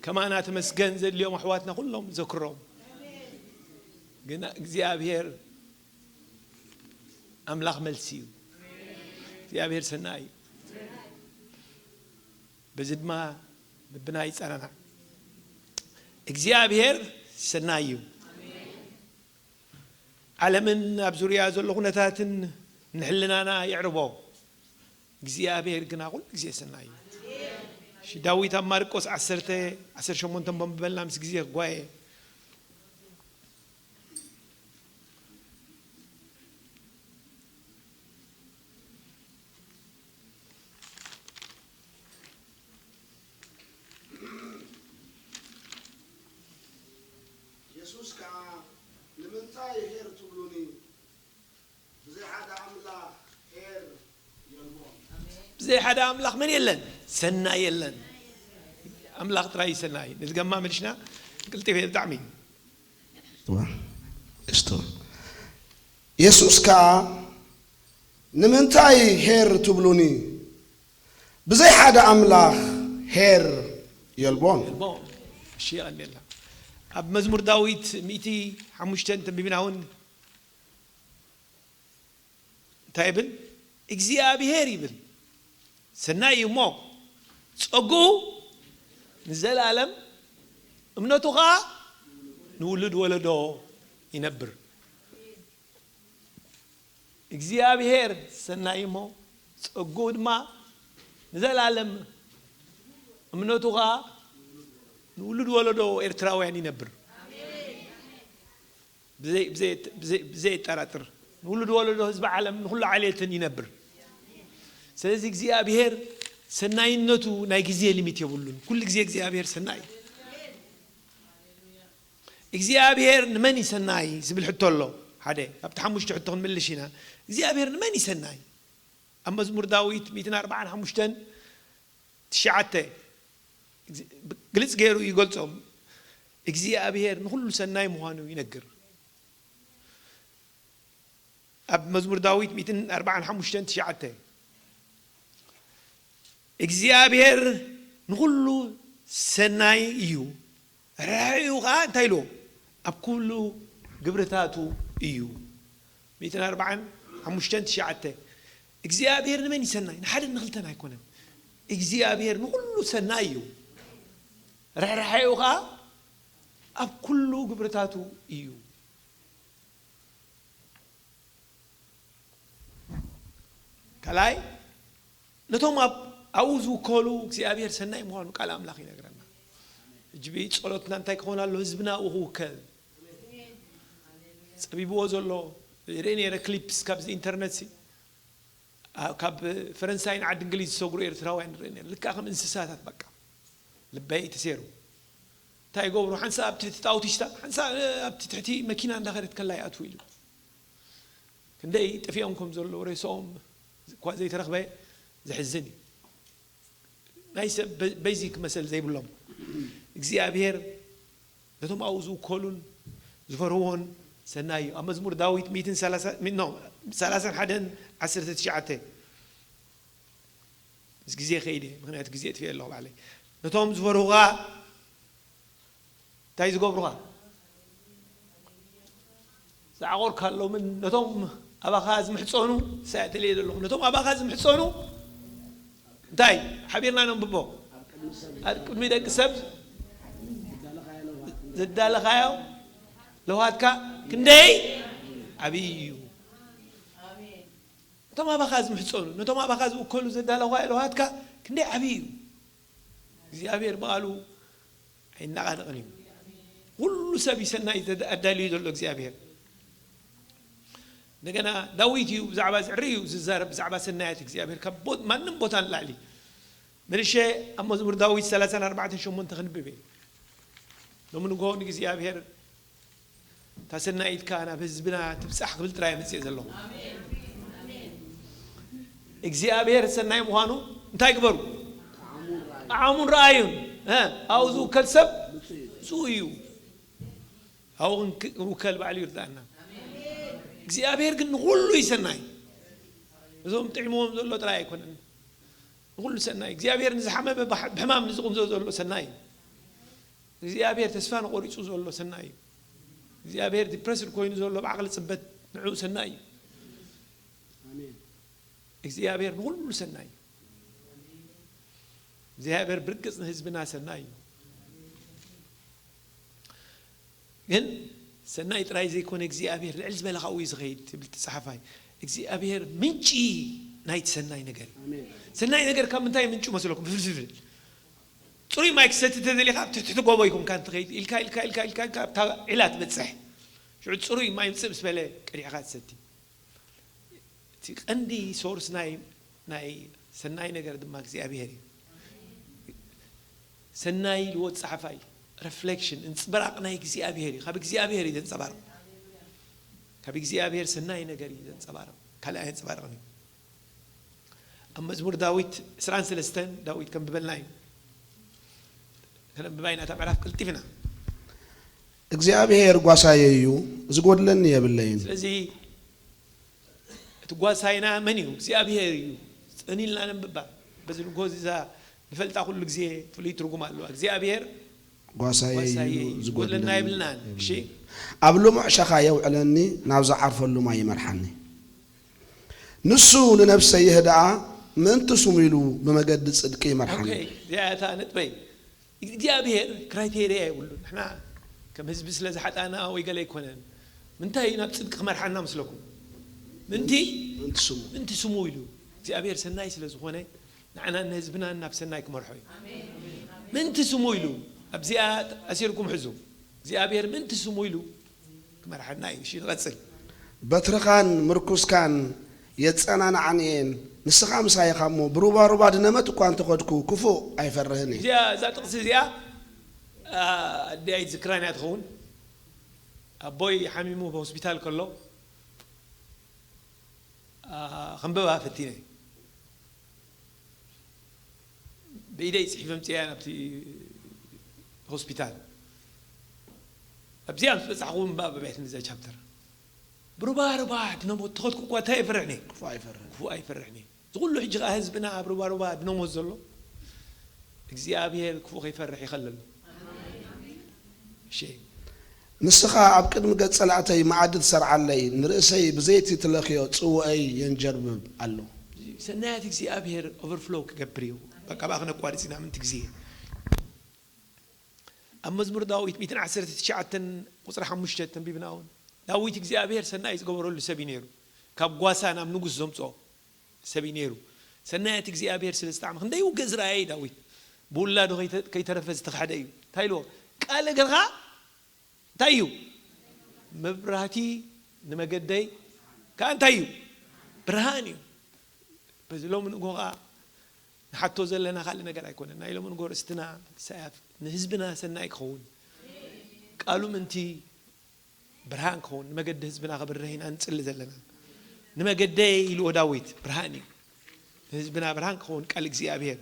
ከማና ተመስገን ዘድልዮም ኣሕዋትና ኩሎም ዘክሮም። ግን እግዚኣብሔር ኣምላኽ መልሲ እዩ። እግዚኣብሔር ሰናይ እዩ። በዚ ድማ ልብና ይጸናናዕ። እግዚኣብሔር ሰናይ እዩ። ዓለምን ኣብ ዙርያ ዘሎ ኩነታትን ንሕልናና የዕርቦ። እግዚኣብሔር ግና ኩሉ ግዜ ሰናይ እዩ። እሺ፣ ዳዊት ኣብ ማርቆስ ዓሰርተ፣ ዓሰርተ ሸሞንተ እሞ በልና ምስ ግዜ ክጓየ። የሱስ ከኣ፣ "ንምንታይ ሄር ትብሉኒ? ብዘይ ሓደ ኣምላኽ ሄር የልቦን።" ብዘይ ሓደ ኣምላኽ መን የለን? ሰናይ የለን። ኣምላኽ ጥራይ እዩ ሰናይ። ነዚ ገማ መሊሽና ቅልጥፍ እየ ብጣዕሚ። እስቶ። የሱስ ከኣ፣ "ንምንታይ ሄር ትብሉኒ? ብዘይ ሓደ ኣምላኽ ሄር የልቦን።" የልቦን። እሺ፣ የቐንየልና። ኣብ መዝሙር ዳዊት ሚእቲ ሓሙሽተ እንተንቢብና እውን እንታይ ይብል? እግዚኣብሄር ይብል ሰናይ እዩ እሞ፣ ጸግኡ ንዘለኣለም፣ እምነቱ ኸኣ ንውሉድ ወለዶ ይነብር። እግዚኣብሄር ሰናይ እሞ፣ ጸግኡ ድማ ንዘለኣለም፣ እምነቱ ኸኣ ንውሉድ ወለዶ ኤርትራውያን ይነብር። ብዘይ-፣ ብዘይ-፣ ብዘይ-፣ ብዘየጠራጥር ንውሉድ ወለዶ ህዝቢ ዓለም ንኹሉ ዓሌትን ይነብር። ስለዚ እግዚኣብሄር ሰናይነቱ ናይ ግዜ ሊሚት የብሉን። ኩሉ ግዜ እግዚኣብሄር ሰናይ እዩ። እግዚኣብሔር ንመን እዩ ሰናይ ዝብል ሕቶ ኣሎ። ሓደ ኣብቲ ሓሙሽተ ሕቶ ክንምልሽ ኢና። እግዚኣብሔር ንመን እዩ ሰናይ? ኣብ መዝሙር ዳዊት ሚእትን ኣርባዓን ሓሙሽተን ትሽዓተ ግልጽ ገይሩ ይገልጾም። እግዚኣብሔር ንኹሉ ሰናይ ምዃኑ ይነግር። ኣብ መዝሙር ዳዊት ሚእትን ኣርባዓን ሓሙሽተን ትሽዓተ እግዚኣብሔር ንኹሉ ሰናይ እዩ፣ ርሕራሒኡ ኸዓ እንታይ ኢልዎ? ኣብ ኩሉ ግብርታቱ እዩ። ሚእትን ኣርባዓን ሓሙሽተን ትሽዓተ እግዚኣብሔር ንመን እዩ ሰናይ? ንሓደን ንኽልተን ኣይኮነን። እግዚኣብሔር ንኹሉ ሰናይ እዩ፣ ርሕራሒኡ ኸዓ ኣብ ኩሉ ግብርታቱ እዩ። ካልኣይ፣ ነቶም ኣብ ኣብኡ ዝውከሉ እግዚኣብሔር ሰናይ ምዃኑ ቃል ኣምላኽ ይነግረና። ሕጂ ብኢ ጸሎትና እንታይ ክኸውን ኣሎ? ህዝብና ኣብኡ ክውከል። ጸቢብዎ ዘሎ ይርኢ ነይረ ክሊፕስ ካብዚ ኢንተርነት ሲ፣ ኣ፣ ካብ ፈረንሳይን ዓዲ እንግሊዝ ዝሰግሩ ኤርትራውያን ይርኢ ነይረ። ልክዕ ከም እንስሳታት በቃ። ልበይ ተሰይሩ። እንታይ ይገብሩ? ሓንሳእ ኣብ ትሕቲ ጣውቲሽታ፣ ሓንሳእ፣ እ፣ ኣብቲ ትሕቲ መኪና እንዳኸደት ከላ ይኣትዉ ኢሉ። ክንደይ ጠፊኦም ከም ዘለዉ ሬሳኦም እኳ ዘይተረኽበ ዘሕዝን እዩ። ናይ ሰብ በ-፣ ቤዚክ መሰል ዘይብሎም። እግዚኣብሔር ነቶም ኣብኡ ዝውከሉን ዝፈርህዎን ሰናይ እዩ። ኣብ መዝሙር ዳዊት ሚእትን ሰላሳ፣ ሚ-፣ ኖ፣ ሰላሳን ሓደን ዓሰርተ ትሽዓተ። ምስ ግዜ ከይደ፣ ምኽንያቱ ግዜ እጥፍኤ ኣለኹ ባዕለይ። ነቶም ዝፈርሁኻ እንታይ ዝገብሩኻ? ዝዓቆርካሎምን ነቶም ኣባኻ ዝምሕጸኑ፣ ሳይ እተልየ ዘለኹ፣ ነቶም ኣባኻ ዝምሕጸኑ እንታይ? ሓቢርና ነንብቦ። ኣብ ቅድሚ ደቂ ሰብ ዘዳለኻዮ ለውሃትካ ክንደይ ዓብዪ እዩ። ነቶም ኣባኻ ዝምሕጸኑ፣ ነቶም ኣባኻ ዝውከሉ ዘዳለኻዮ ለውሃትካ ክንደይ ዓብዪ እዩ። እግዚኣብሔር ብቓሉ ኣይናቓነቕን እዩ። ኩሉ ሰብ እዩ ሰናይ ዘድ-፣ ኣዳልዩ ዘሎ እግዚኣብሔር። እንደገና ዳዊት እዩ ብዛዕባ ዝዕሪ እዩ ዝዛረብ፣ ብዛዕባ ሰናያት እግዚኣብሔር ካብ ቦ-፣ ማንም ቦታ ንላዕሊ። መልሼ ኣብ መዝሙር ዳዊት ሰላሳን ኣርባዕተን ሸሞንተ ክንብብ እየ። ሎሚ ንግሆ ንእግዚኣብሔር እታ ሰናይትካ ናብ ህዝብና ትብጻሕ ክብል ጥራይ መጽእ ዘለኹ። እግዚኣብሔር ሰናይ ምዃኑ እንታይ ግበሩ? ጠዓሙን ረኣዩን። እ፣ ኣብኡ ዝውከል ሰብ ብፁዕ እዩ። ኣብኡ ክንክ-፣ ክንውከል ባዕሉ ይርዳእና። እግዚኣብሔር ግን ንኹሉ እዩ ሰናይ። እዞም ጥዕምዎም ዘሎ ጥራይ ኣይኮነን። ንኹሉ ሰናይ። እግዚኣብሔር ንዝሓመመ ብሕ-፣ ብሕማም ንዝቕንዞ ዘሎ ሰናይ እዩ። እግዚኣብሔር ተስፋ ንቆሪጹ ዘሎ ሰናይ እዩ። እግዚኣብሔር ዲፕረስድ ኮይኑ ዘሎ ብዓቕሊ ጽበት ንዕኡ ሰናይ እዩ። ኣሜን። እግዚኣብሔር ንኹሉ ሰናይ እዩ። እግዚኣብሔር ብርግጽ ንህዝብና ሰናይ እዩ። ግን ሰናይ ጥራይ ዘይኮነ እግዚኣብሔር ልዕል ዝበለ ካብኡ እዩ ዝኸይድ ትብል እቲ ጸሓፋይ። እግዚኣብሔር ምንጪ ናይቲ ሰናይ ነገር እዩ። ኣሜን። ሰናይ ነገር ካብ ምንታይ ምንጩ መስለኩም? ፍልፍል። ጽሩይ ማይ ክሰቲ ተደሊኻ ኣብ ትሕቲ ጎቦ ኢኹም ካን ትኸይድ ኢልካ፣ ኢልካ፣ ኢልካ፣ ኢልካ፣ ኢልካ ኣብታ ዒላ ትበጽሕ። ሽዑ ጽሩይ ማይ ምጽእ ምስ በለ ቀዲሕኻ ትሰቲ። እቲ ቀንዲ ሶርስ ናይ፣ ናይ ሰናይ ነገር ድማ እግዚኣብሔር እዩ። ሰናይ ኢልዎ ጸሓፋይ፣ ሪፍሌክሽን፣ እንጽብራቕ ናይ እግዚኣብሔር እዩ። ካብ እግዚኣብሔር እዩ ዘንጸባርቕ። ካብ እግዚኣብሔር ሰናይ ነገር እዩ ዘንጸባርቕ። ካልእ ኣየንጸባርቕን እዩ። ኣብ መዝሙር ዳዊት ዕስራን ሰለስተን ዳዊት ከንብበልና እዩ። ከነንብባ ኢና እታ ምዕራፍ ቀልጢፍና። እግዚኣብሔር ጓሳየ እዩ፣ ዝጎድለኒ የብለይን። ስለዚ እቲ ጓሳይና መን እዩ? እግዚኣብሔር እዩ። ጽን ኢልና ነንብባ። በዚ ንጎ እዛ ንፈልጣ ኩሉ ግዜ ፍሉይ ትርጉም ኣለዋ። እግዚኣብሔር ጓሳየ ጓሳየ እዩ፣ እዩ፣ ዝጎድለና ዝጎድለና የብልናን። የብልናን። እሺ? ኣብ ልሙዕ ሸኻ የውዕለኒ፣ ናብ ዝዓርፈሉ ማይ ይመርሓኒ። ንሱ ንነፍሰይ የህድኣ፣ ምእንቲ ስሙ ኢሉ ብመገዲ ጽድቂ ይመርሓኒ። ኦኬ፣ እዚኣ እታ ነጥበይ። እግዚኣብሔር ክራይቴርያ የብሉን። ንሕና ከም ህዝቢ ስለ ዝሓጣና ወይ ገለ ኣይኮነን። ምንታይ እዩ ናብ ጽድቂ ክመርሓና ምስለኩም? ምንቲ? ምንቲ ስሙ። ምንቲ ስሙ ኢሉ። እግዚኣብሔር ሰናይ ስለ ዝኾነ፣ ንዓናን ንህዝብናን ናብ ሰናይ ክመርሖ እዩ። ምንቲ ስሙ ኢሉ፣ ኣብዚኣ ኣሲርኩም ሕዙ። እግዚኣብሔር ምንቲ ስሙ ኢሉ ክመርሓና እዩ። እሺ፣ ንቐጽል። በትርኻን ምርኩስካን የጸናንዓኒ እየን፣ ንስኻ ምሳይ ኢኻ እሞ፣ ብሩባሩባ ድነመት እኳ እንተኸድኩ፣ ክፉእ ኣይፈርህን እየ። እዚኣ፣ እዛ ጥቕሲ እዚኣ፣ ኣ፣ ኣደይ ኣይትዝክራን እያ ትኸውን። ኣቦይ ሓሚሙ ብሆስፒታል ከሎ፣ ኣ፣ ከንብባ ፈቲነ። ብኢደይ ጽሒፈ ኣምጽኣያ ናብቲ ሆስፒታል። ኣብዚኣ ምስ በጻሕኹ ምንባብ ኣብያትኒ እዛ ቻፕተር። ብሩባ ሩባ ድነሞ ተኸድኩ እኳ እንታይ ይፈርሕኒ? ክፉእ ኣይፈርሕን። ክፉእ ኣይፈርሕኒ። እዚ ኩሉ ሕጂ ኸኣ ህዝብና ኣብ ሩባ ሩባ ድነሞ ዘሎ እግዚኣብሔር ክፉእ ከይፈርሕ ይኸለሉ። እሺ። ንስኻ ኣብ ቅድሚ ገጽ ጸላእተይ መኣዲ ትሰርዓለይ፣ ንርእሰይ ብዘይቲ ትለኽዮ ጽዋኣይ የንጀርብብ ኣሎ። ሰናያት እግዚኣብሔር ኦቨርፍሎው ክገብር እዩ። በቃ ብኣኽነ ኣቋሪጽና ምንቲ ግዜ። ኣብ መዝሙር ዳዊት ሚእትን ዓሰርተ ትሽዓተን ቁጽሪ ሓሙሽተ ተንቢብና እውን፣ ዳዊት እግዚኣብሔር ሰናይ ዝገበረሉ ሰብ እዩ ነይሩ። ካብ ጓሳ ናብ ንጉስ ዘምጽኦ ሰብ እዩ ነይሩ። ሰናያት እግዚኣብሔር ስለ ዝጠዓመ፣ ክንደይ ውግእ ዝረኣየ እዩ ዳዊት። ብውላዱ ከይተ-፣ ከይተረፈ ዝተኻሕደ እዩ። እንታይ ኢልዎ? ቃል እግርኻ እንታይ እዩ? መብራህቲ ንመገደይ ከኣ እንታይ እዩ? ብርሃን እዩ። በዚ ሎሚ ንግሆ ከኣ ንሓቶ ዘለና ካልእ ነገር ኣይኮነን። ናይ ሎሚ ንግሆ ርእስትና ኢሳያስ ንህዝብና ሰናይ ክኸውን፣ ቃሉ ምእንቲ ብርሃን ክኸውን፣ ንመገዲ ህዝብና ከብርህ ኢና ንጽሊ ዘለና። ንመገደይ ኢልዎ ዳዊት ብርሃን እዩ። ንህዝብና ብርሃን ክኸውን ቃል እግዚኣብሔር።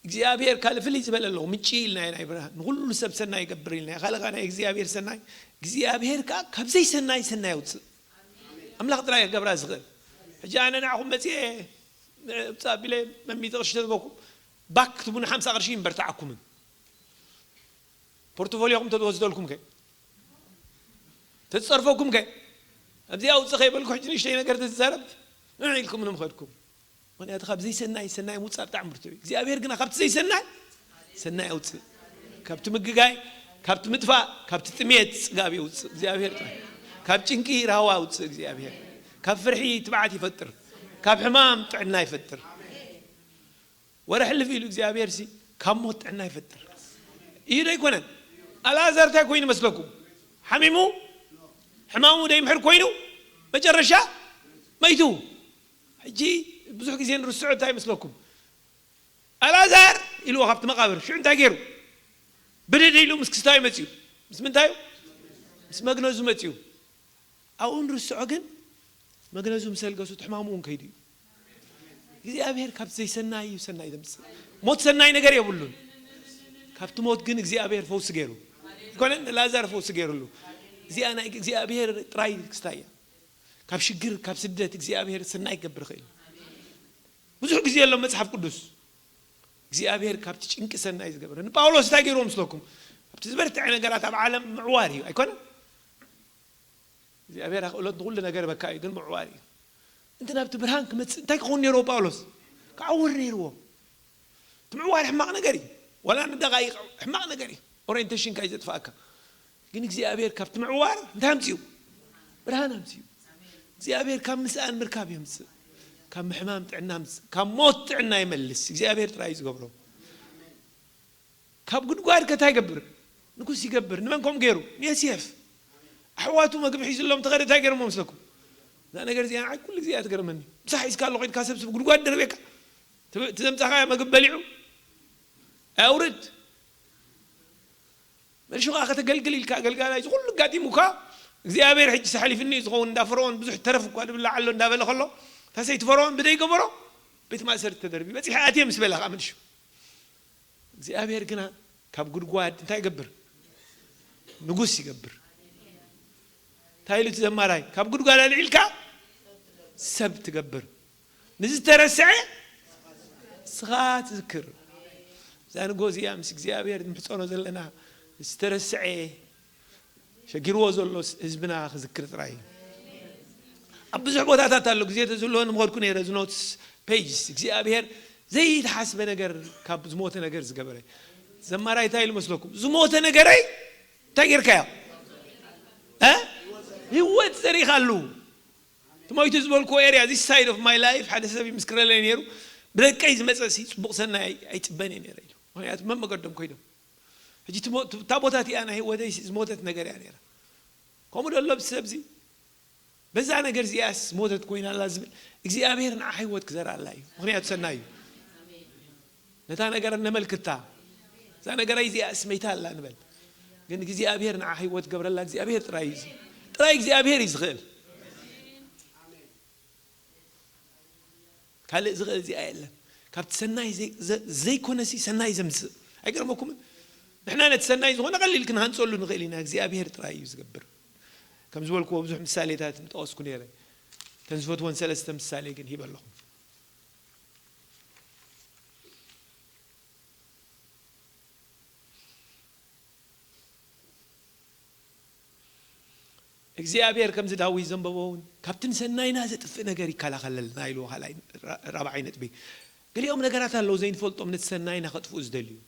እግዚኣብሔር ካልእ ፍልይ ዝበለ ኣለዎ። ምንጪ ኢልና ኢና ናይ ብርሃን። ንኹሉ ሰብ ሰናይ ይገብር ኢልና። ካልእ ከኣ ናይ እግዚኣብሔር ሰናይ፣ እግዚኣብሔር ከኣ ካብ ዘይሰናይ ሰናይ የውጽእ። ኣምላኽ ጥራይ ክገብራ ዝኽእል። ሕጂ ኣነ ንዓኹም መጺኤ፣ ውጻእ ኣቢለ መሚተ ቅርሺ ተዝበኩም፣ ባክ ክትቡኒ ሓምሳ ቅርሺ ይምበርትዓኩምን። ፖርትፎሊዮኹም ተዝወስደልኩም ከ? ተዝጸርፈኩም ከ? ኣብዚኣ ውጽእ ከይበልኩ ሕጂ ንእሽተይ ነገር ተዝዛረብ፣ ንዕ ኢልኩም ንምኸድኩም። ምኽንያቱ ካብ ዘይሰናይ ሰናይ ምውጻእ ብጣዕሚ ብርቱዕ እዩ። እግዚኣብሔር ግና ካብቲ ዘይሰናይ ሰናይ ኣውጽእ። ካብቲ ምግጋይ፣ ካብቲ ምጥፋእ፣ ካብቲ ጥሜት ጽጋብ የውጽእ እግዚኣብሔር ጥራይ። ካብ ጭንቂ ራህዋ ኣውጽእ እግዚኣብሔር። ካብ ፍርሒ ትብዓት ይፈጥር። ካብ ሕማም ጥዕና ይፈጥር። ወረ ሕልፍ ኢሉ እግዚኣብሔር ሲ ካብ ሞት ጥዕና ይፈጥር። እዩ ዶ ኣይኮነን? ኣልኣዛር እንታይ ኮይኑ መስለኩም? ሓሚሙ ሕማሙ ዶ ይምሕር ኮይኑ መጨረሻ መይቱ። ሕጂ ብዙሕ ግዜ ንርስዖ እንታይ ይመስለኩም? ኣልኣዛር ኢልዎ ካብቲ መቓብር። ሽዑ እንታይ ገይሩ? ብድድ ኢሉ ምስ ክስታዩ መጺኡ። ምስ ምንታዩ? ምስ መግነዙ መጺኡ። ኣብኡ ንርስዖ ግን መግነዙ ምስ ኣልገሱ እቲ ሕማሙ እውን ከይዱ እዩ። እግዚኣብሔር ካብ ዘይሰናይ እዩ ሰናይ ዘምጽእ። ሞት ሰናይ ነገር የብሉን። ካብቲ ሞት ግን እግዚኣብሔር ፈውሲ ገይሩ። ይኮነን ንላዛር ፈውሲ ገይሩሉ። እዚኣ ናይ እግዚኣብሔር ጥራይ ክስታይ እያ። ካብ ሽግር፣ ካብ ስደት እግዚኣብሔር ሰናይ ክገብር ይኽእል። ብዙሕ ግዜ ኣሎ መጽሓፍ ቅዱስ እግዚኣብሔር ካብቲ ጭንቂ ሰናይ ዝገበረ። ንጳውሎስ እንታይ ገይርዎ ምስለኩም? ኣብቲ ዝበርትዐ ነገራት ኣብ ዓለም ምዕዋር እዩ፣ ኣይኮነን? እግዚኣብሔር ኣኽእሎት ንኹሉ ነገር በካ እዩ፣ ግን ምዕዋር እዩ። እንተ ናብቲ ብርሃን ክመጽእ እንታይ ክኸውን ነይርዎ ጳውሎስ? ክዓውር ነይርዎ። እቲ ምዕዋር ሕማቕ ነገር እዩ። ዋላ ንደቓይቕ ሕማቕ ነገር እዩ። ኦሪየንቴሽንካ እዩ ዘጥፍኣካ። ግን እግዚኣብሔር ካብቲ ምዕዋር እንታይ ኣምጺኡ? ብርሃን ኣምጺኡ። እግዚኣብሔር ካብ ምስኣን ምርካብ የምጽእ። ካብ ምሕማም ጥዕና ኣምጽእ። ካብ ሞት ጥዕና ይመልስ። እግዚኣብሔር ጥራይ እዩ ዝገብሮ። ካብ ጉድጓድ ከ እንታይ ይገብር? ንጉስ ይገብር። ንመን ከምኡ ገይሩ? ንዮሴፍ። ኣሕዋቱ መግቢ ሒዙሎም ተኸደ እንታይ ገይሮሞ መስለኩም? እዛ ነገር እዚኣ ንዓይ ኩሉ ግዜ እያ ትገርመኒ። ምሳሕ ሒዝካ ኣሎ ኸይድካ ሰብስብ ጉድጓድ ደርቤካ። ትብ-፣ እቲ ዘምጻኻዮ መግቢ በሊዑ ኣውርድ። መልሹ ኸዓ ከተገልግል ኢልካ ኣገልጋላይ እዚ ኩሉ ኣጋጢሙካ እግዚኣብሔር ሕጂ ሓሊፍኒ እዩ ዝኸውን እንዳ ፈርዖን ብዙሕ ተረፍ እኳ ድብላዕ ኣሎ እንዳበለ ከሎ እታ ሰይቲ ፈርዖን ብደይ ገበሮ ቤት ማእሰርቲ ተደርቢ በጺሐ ኣትየ ምስ በለ ኸዓ መልሹ እግዚኣብሔር ግና ካብ ጉድጓድ እንታይ ይገብር? ንጉስ ይገብር። እንታይ ኢሉ እቲ ዘማራይ? ካብ ጉድጓድ ኣልዒልካ ሰብ ትገብር። ንዝተረስዐ ንስኻ ትዝክር። እዛ ንጎ እዚኣ ምስ እግዚኣብሔር ንምሕጸኖ ዘለና ዝተረስዐ ሸጊርዎ ዘሎ ህዝብና ክዝክር ጥራይ እዩ። ኣብ ብዙሕ ቦታታት ኣሎ፣ ግዜ ተዝህልዎ ንምኸድኩ ነይረ፣ እዚ ኖትስ ፔጅስ። እግዚኣብሔር ዘይተሓስበ ነገር ካብ ዝሞተ ነገር ዝገበረ። ዘማራይ እንታይ ኢሉ መስለኩም? ዝሞተ ነገረይ እንታይ ጌርካዮ? እ? ህይወት ዘሪእኻሉ። እቲ ሞይቱ ዝበልኩዎ ኤርያ፣ this side of my life፣ ሓደ ሰብ ይምስክረለይ ነይሩ። ብደቀይ ዝመጸ ሲ ጽቡቕ ሰናይ ኣይ-፣ ኣይጽበን እየ ነይረ ኢሉ። ምኽንያቱ መመገዶም ኮይዶም። ሕጂ እቲ ሞ-፣ እታ ቦታ እቲኣ ናይ ህይወተይ ሲ ዝሞተት ነገር እያ ነይራ። ከምኡ ዶ ኣሎ ኣብዚ ሰብዚ? በዛ ነገር እዚኣስ ሞተት ኮይና ኣላ ዝብል እግዚኣብሔር ንዓ ህይወት ክዘርኣላ እዩ። ምኽንያቱ ሰናይ እዩ። ነታ ነገር ነመልክታ። እዛ ነገረይ እዚኣስ መይታ ኣላ ንበል። ግን እግዚኣብሔር ንዓ ህይወት ገብረላ እግዚኣብሔር ጥራይ እዩ። ጥራይ እግዚኣብሔር እዩ ዝኽእል። ካልእ ዝኽእል እዚኣ የለን። ካብቲ ሰናይ ዘይ- ዘ- ዘይኮነሲ ሰናይ ዘምጽእ ኣይገርመኩምን? ንሕና ነቲ ሰናይ ዝኾነ ቀሊል ክንሃንጸሉ ንኽእል ኢና። እግዚኣብሔር ጥራይ እዩ ዝገብር። ከም ዝበልክዎ ብዙሕ ምሳሌታት ምጠቐስኩ ነይረ። እተን ዝፈትወን ሰለስተ ምሳሌ ግን ሂበ ኣለኹ። እግዚኣብሔር ከምዚ ዳዊት ዘንበቦ እውን ካብቲ ንሰናይና ዘጥፍእ ነገር ይከላኸለልና ኢልዎ። ካልኣይ ራ- ራብዓይ ነጥቢ፣ ገሊኦም ነገራት ኣለዉ ዘይንፈልጦም ነቲ ሰናይና ከጥፍኡ ዝደልዩ።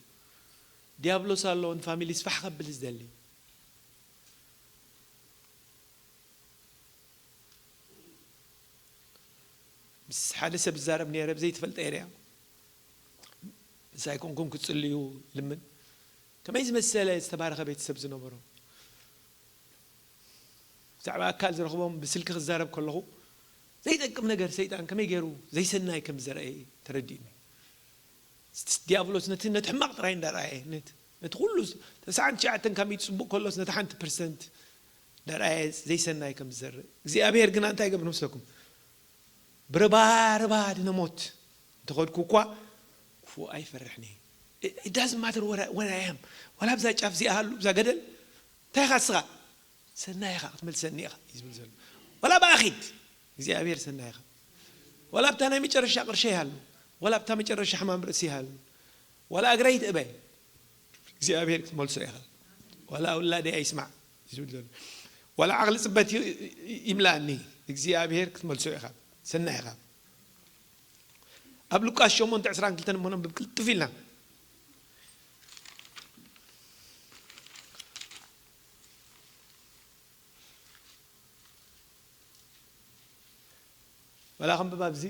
ዲያብሎስ ኣሎ ንፋሚሊ ስፋሕ ከብል ዝደሊ። ምስ ሓደ ሰብ ዝዛረብ ነይረ፣ ብዘይትፈልጠ ኤርያ። ምሳይ ኮንኩም ክትጽልዩ ልምን። ከመይ ዝመሰለ ዝተባረኸ ቤተሰብ ዝነበሮ። ብዛዕባ ኣካል ዝረኽቦም ብስልኪ ክዛረብ ከለኹ ዘይጠቅም ነገር ሰይጣን ከመይ ገይሩ ዘይሰናይ ከም ዝረኣየ ተረዲእኒ። ዲያብሎስ ነቲ ነቲ ሕማቕ ጥራይ እንዳረኣየ ነቲ ነቲ ኩሉ ተስዓን ትሽዓተን ካብ ሚእቲ ጽቡቕ ከሎስ ነቲ ሓንቲ ፐርሰንት እንዳረኣየ ዘይሰናይ ከም ዝዘርእ እግዚኣብሔር ግና እንታይ ገብር መስለኩም? ብርባርባ ድነ ሞት እንተኸድኩ እኳ ክፉእ ኣይፈርሕን እየ። It doesn't matter what I am። ዋላ ብዛ ጫፍ እዚኣ ሃሉ ብዛ ገደል እንታይ ኢኻ እስኻ? ሰናይ ኢኻ ክትመልሰኒ ኢኻ እዩ ዝብል ዘሎ። ዋላ ብኣኺድ እግዚኣብሔር ሰናይ ኢኻ። ዋላ ኣብታ ናይ መጨረሻ ቅርሸ ይሃሉ፣ ዋላ ኣብታ መጨረሻ ሕማም ርእሲ ይሃሉ፣ ዋላ እግረይ ትእበ እግዚኣብሔር ክትመልሶ ኢኻ። ዋላ ውላደይ ኣይስማዕ እዩ ዝብል ዘሎ። ዋላ ዓቕሊ ጽበት ይ- ይ- ይምላእኒ እግዚኣብሔር ክትመልሶ ኢኻ። ሰናይ ኢኻ። ኣብ ሉቃስ ሸሞንተ ዕስራን ክልተን እሞ ነንብብ ቅልጥፍ ኢልና። ወላ ክንብብ ኣብዚ።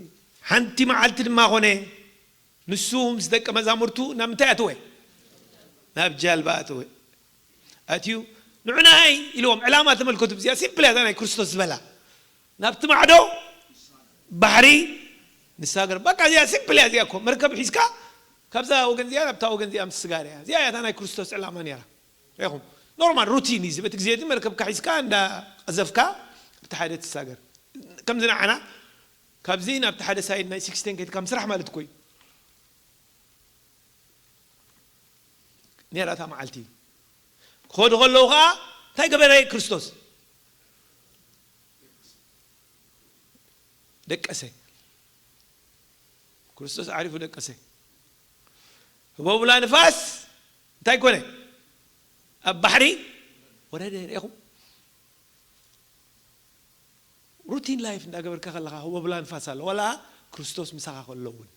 ሓንቲ መዓልቲ ድማ ኾነ፣ ንሱ ምስ ደቀ መዛሙርቱ ናብ ምንታይ ኣተወ? ናብ ጃልባ ኣተወ። ኣትዩ ንዑናይ ኢልዎም። ዕላማ ተመልከቱ። እዚኣ ሲምፕል እያ፣ እዛ ናይ ክርስቶስ ዝበላ። ናብቲ ማዕዶ ባሕሪ ንሳገር። በቃ እዚኣ ሲምፕል እያ። እዚኣ እኮ መርከብ ሒዝካ ካብዛ ወገን እዚኣ ናብታ ወገን እዚኣ ምስጋር እያ። እዚኣ እያ እታ ናይ ክርስቶስ ዕላማ ነይራ። ሪኹም ኖርማል ሩቲን እዩ። በቲ ግዜ እቲ መርከብካ ሒዝካ እንዳ ቀዘፍካ ኣብቲ ሓደ ትሳገር። ከምዚ ንዓና ካብዚ ናብቲ ሓደ ሳይድ ናይ ሲክስቴን ከይድካ ምስራሕ ማለት እኮ እዩ። ነይራ እታ መዓልቲ። ክኸዱ ከለዉ ኸዓ እንታይ ገበረ ክርስቶስ? ደቀሰ። ክርስቶስ ዓሪፉ ደቀሰ። ህቦብላ ንፋስ እንታይ ኮነ? ኣብ ባሕሪ ወረደ። ርኢኹም? ሩቲን ላይፍ እንዳገበርካ ከለኻ ህቦብላ ንፋስ ኣሎ። ዋላ ክርስቶስ ምሳኻ ከሎ እውን፣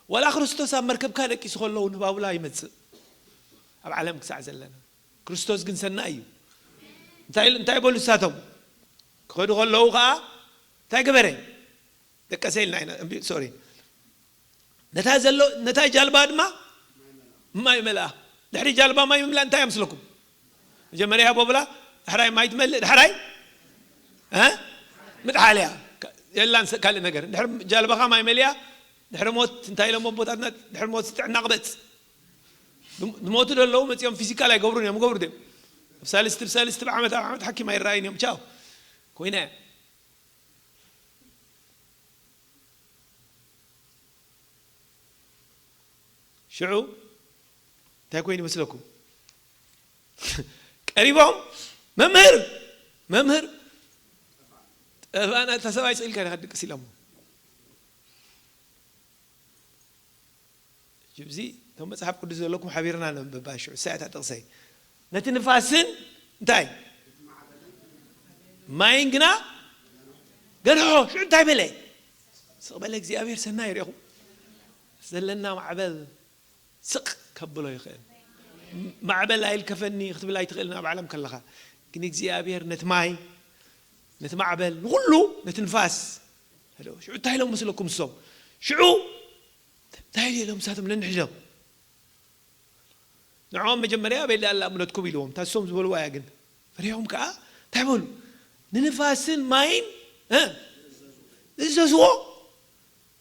ዋላ ክርስቶስ ኣብ መርከብካ ደቂሱ ከሎ እውን ህባብላ ይመጽእ። ኣብ ዓለም ክሳዕ ዘለና ክርስቶስ ግን ሰናይ እዩ። እንታይ እንታይ በሉ ንሳቶም? ክኸዱ ከለዉ ኸዓ እንታይ ገበረ? ደቀሰ ኢልና ኢና። እምቢ፣ ሶሪ። ነታ ዘሎ ነታ ጃልባ ድማ ማይ መልኣ። ድሕሪ ጃልባ ማይ ምምላእ እንታይ ኣምስለኩም? መጀመርያ ቦብላ፣ ዳሕራይ ማይ ትመልእ፣ ዳሕራይ እ ምጥሓል እያ። የላን ካልእ ነገር። ድሕሪ ጃልባኻ ማይ መሊኣ፣ ድሕሪ ሞት እንታይ ኢሎም ኣቦታትና? ድሕሪ ሞት ጥዕና ቅበጽ። ዝሞቱ ዘለዉ መጺኦም ፊዚካል ኣይገብሩን እዮም፣ ይገብሩ ድዮም? ኣብ ሳልስቲ ብሳልስቲ ብዓመት ኣብ ዓመት ሓኪም ኣይረኣዩን እዮም። ቻው ኮይና እያ። ሽዑ እንታይ ኮይኑ ይመስለኩም? ቀሪቦም፣ መምህር፣ መምህር፣ ጠፋና፣ እታ ሰብኣይ ስኢልካ ዲኻ ድቅስ ኢሎሞ። ሕጂ እዚ እቶም መጽሓፍ ቅዱስ ዘለኩም ሓቢርና ነንብባ። ሽዑ እሳ እታ ጥቕሰይ፣ ነቲ ንፋስን እንታይ ማይን ግና ገርሖ። ሽዑ እንታይ በለ? ስቕ በለ፣ እግዚኣብሔር ሰናይ። ርኢኹም? ዘለና ማዕበል ስቕ ከብሎ ይኽእል። ማዕበል ኣይልከፈኒ ክትብል ኣይትኽእልን ኣብ ዓለም ከለኻ። ግን እግዚኣብሔር ነቲ ማይ፣ ነቲ ማዕበል፣ ንኹሉ፣ ነቲ ንፋስ፣ ሽዑ እንታይ ኢሎም መስለኩም እሶም? ሽዑ እንታይ ኢሎም እሳቶም ነንሕዶም? ንዕኦም መጀመርያ ኣበይ ኣላ እምነትኩም ኢልዎም። እታ እሶም ዝበልዋ እያ። ግን ፈሪሖም ከኣ እንታይ በሉ? ንንፋስን ማይን እ ዝእዘዝዎ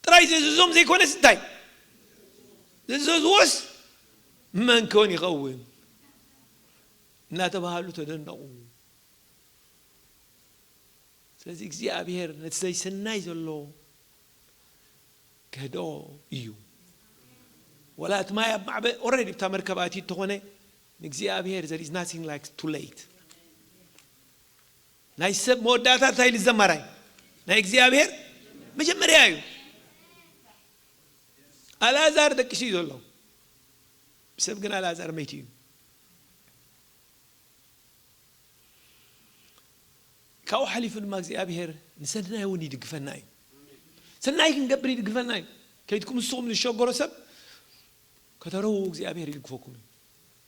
ጥራይ ዝእዝዞም ዘይኮነስ እንታይ ዝእዘዝዎስ መን ክውን ይኸውን? እናተባሃሉ ተደነቑ። ስለዚ እግዚኣብሔር ነቲ ዘይሰናይ ዘሎ ከህድኦ እዩ። ወላ እቲ ማይ ኣብ ማዕበ ኦረዲ ብታ መርከብ ኣትዩ እንተኾነ ንእግዚኣብሔር there is nothing like too late። ናይ ሰብ መወዳእታ እንታይ ኢሉ ዘማራይ ናይ እግዚኣብሔር መጀመርያ እዩ። ኣልኣዛር ደቂሱ እዩ ዘሎ። ሰብ ግን ኣልኣዛር መይቱ እዩ። ካብኡ ሓሊፉ ድማ እግዚኣብሔር ንሰናይ እውን ይድግፈና እዩ። ሰናይ ክንገብር ይድግፈና እዩ። ከይድኩም ንስኹም ዝሸገሮ ሰብ ከተረው እግዚኣብሔር ይድግፈኩም እዩ።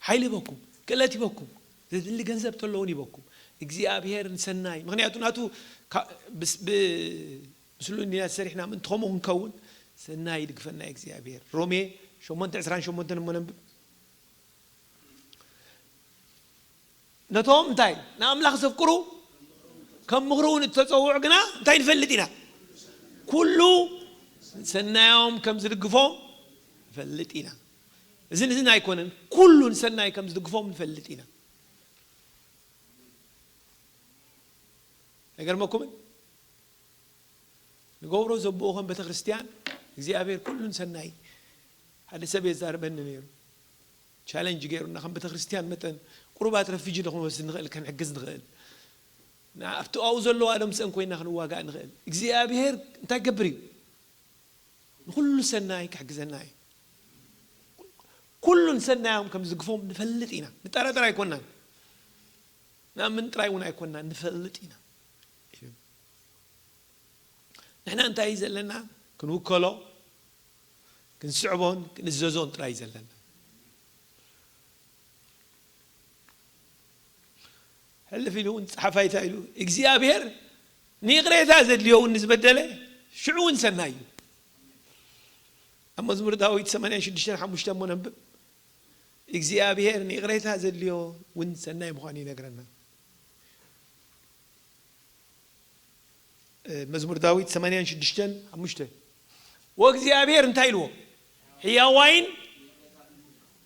ሓይሊ ይበኩም፣ ክእለት ይበኩም፣ ዘድሊ ገንዘብ ተለውን ይበኩም። እግዚኣብሔር ንሰናይ ምክንያቱ ናቱ ምስሉ እንዲና ሰሪሕና ምእንቲ ከምኡ ክንከውን ሰናይ ይድግፈና እዩ እግዚኣብሔር። ሮሜ ሸሞንተ ዕስራን ሸሞንተን እሞ ነንብብ። ነቶም እንታይ ንኣምላኽ ዘፍቅሩ ከም ምኽሩ እውን እተጸውዑ ግና እንታይ ንፈልጥ ኢና? ኩሉ ሰናዮም ከም ዝድግፎም ንፈልጥ ኢና። እዝን እዝን ኣይኮነን፣ ኩሉ ንሰናይ ከም ዝድግፎም ንፈልጥ ኢና። ኣይገርመኩምን? ንገብሮ ዘብኡ ከም ቤተ ክርስቲያን እግዚኣብሔር ኩሉን ሰናይ ሓደ ሰብ የዛርበኒ ነይሩ። ቻለንጅ ገይሩና ከም ቤተ ክርስቲያን መጠን ቁሩባት ረፊጂ ዶ ክንወስድ ንኽእል፣ ክንሕግዝ ንኽእል። ኣብቲ ኣብኡ ዘለዋ ደምሰን ኮይና ክንዋጋእ ንኽእል። እግዚኣብሔር እንታይ ክገብር እዩ? ንኹሉ ሰናይ ክሕግዘና እዩ። ኩሉን ሰናዮም ከም ዝግፎም ንፈልጥ ኢና። ንጠራጠር ኣይኮናን። ንኣምን ጥራይ እውን ኣይኮናን፣ ንፈልጥ ኢና። ንሕና እንታይ እዩ ዘለና? ክንውከሎ፣ ክንስዕቦን ክንእዘዞን ጥራይ እዩ ዘለና። ሕልፍ ኢሉ እውን ጸሓፋይ እንታይ ኢሉ እግዚኣብሔር ንይቕሬታ ዘድልዮ እውን ንዝበደለ ሽዑ እውን ሰናይ እዩ። ኣብ መዝሙር ዳዊት ሰማንያን ሽዱሽተን ሓሙሽተ እሞ ነንብብ። እግዚኣብሔር ንይቕሬታ ዘድልዮ እውን ሰናይ ምዃኑ ይነግረና። መዝሙር ዳዊት ሰማንያን ሽዱሽተን ሓሙሽተ ወእግዚኣብሔር እንታይ ኢልዎ? ሕያዋይን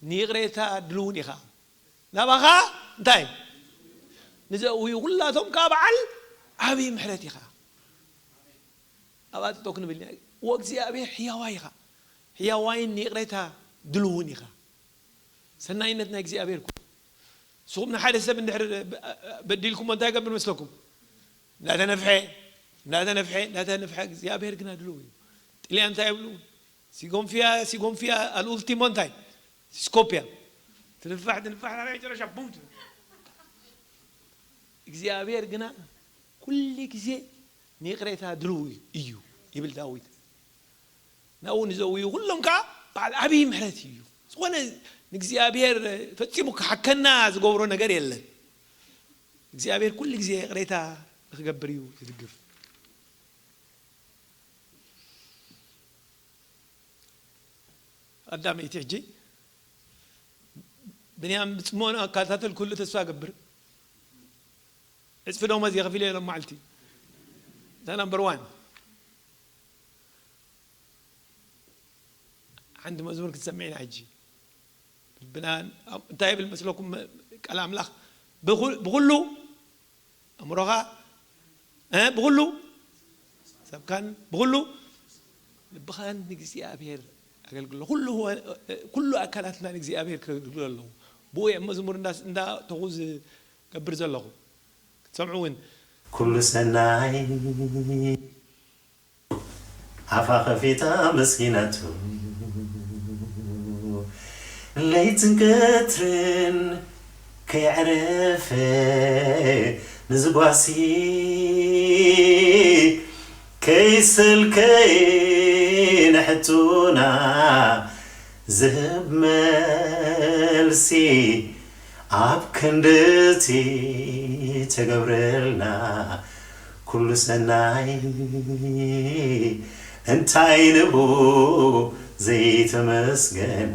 ንይቕሬታ ድልውን ኢኻ። ናባኻ እንታይ ንዘእውዩ ኩላቶም ከዓ በዓል ዓብዪ ምሕረት ኢኻ። ኣብኣ ጥጠው ክንብል ኢና። ወእግዚኣብሔር ሕያዋይ ኢኻ። ሕያዋይን ንይቕሬታ ድልውን ኢኻ። ሰናይነት ናይ እግዚኣብሔር እኮ። ንስኹም ንሓደ ሰብ እንድሕር በዲልኩሞ እንታይ ገብር መስለኩም? እንዳተነፍሐ እንዳተነፍሐ እንዳተነፍሐ እግዚኣብሔር ግና ድልው እዩ። ጥልያን እንታይ ይብሉ? ሲጎንፊያ ሲጎንፊያ ኣልኡልቲሞ እንታይ ስኮፕያ ትንፋሕ ትንፋሕ ናይ መጨረሻ ቡም ትብል። እግዚኣብሔር ግና ኩሉ ግዜ ንይቕሬታ ድልው እዩ ይብል ዳዊት። ናብኡ ንዘውዩ ኩሎም ከዓ በዓል ዓብዪ ምሕረት እዩ። ዝኾነ ንእግዚኣብሔር ፈጺሙ ክሓከና ዝገብሮ ነገር የለን። እግዚኣብሔር ኩሉ ግዜ ይቕሬታ ንክገብር እዩ ዝድግፍ። ኣዳመይቲ ሕጂ ብንያም ብጽሞና እከታተልኩሉ ተስፋ እገብር። ዕጽፊ ደሞዝ እየ ከፊለ ሎም መዓልቲ። እታ ናምበር ዋን። ሓንቲ መዝሙር ክትሰምዕ ኢና ሕጂ። ልብና እንታይ ይብል መስለኩም? ቃል ኣምላኽ ብኹ- ብኹሉ ኣእምሮኻ እ ብኹሉ ሰብካን ብኹሉ ልብኻን ንእግዚኣብሔር ኣገልግሎ። ኩሉ ህዋ- ኩሉ ኣካላትና ንእግዚኣብሔር ከገልግሎ ኣለዎ። ብኡ እዮም መዝሙር እንዳ- እንዳተኹ ዝገብር ዘለኹ ክትሰምዑ እውን ኩሉ ሰናይ ኣፋ ከፊታ መስኪናቱ ለይትን ቀትርን ከይዕረፈ ንዝጓሲ ከይሰልከየ ንሕቶና ዝህብ መልሲ ኣብ ክንድቲ ተገብረልና ኩሉ ሰናይ እንታይ ንቡ ዘይተመስገን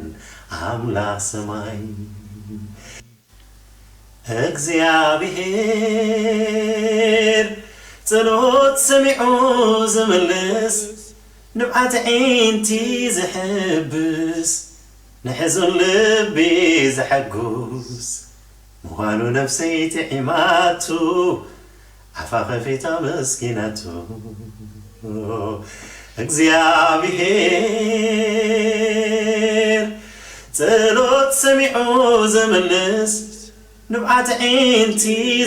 ኣምላኽ ሰማይ እግዚኣብሔር ጸሎት ሰሚዑ ዝምልስ ንብዓት ዒንቲ ዝሕብስ ንሕዙን ልቢ ዘሐጉስ ምዃኑ ነፍሰይ ጥዒማቱ፣ ኣፋ ኸፊታ መስኪናቱ። እግዚኣብሔር ጸሎት ሰሚዑ ዝምልስ፣ ንብዓት ኣዒንቲ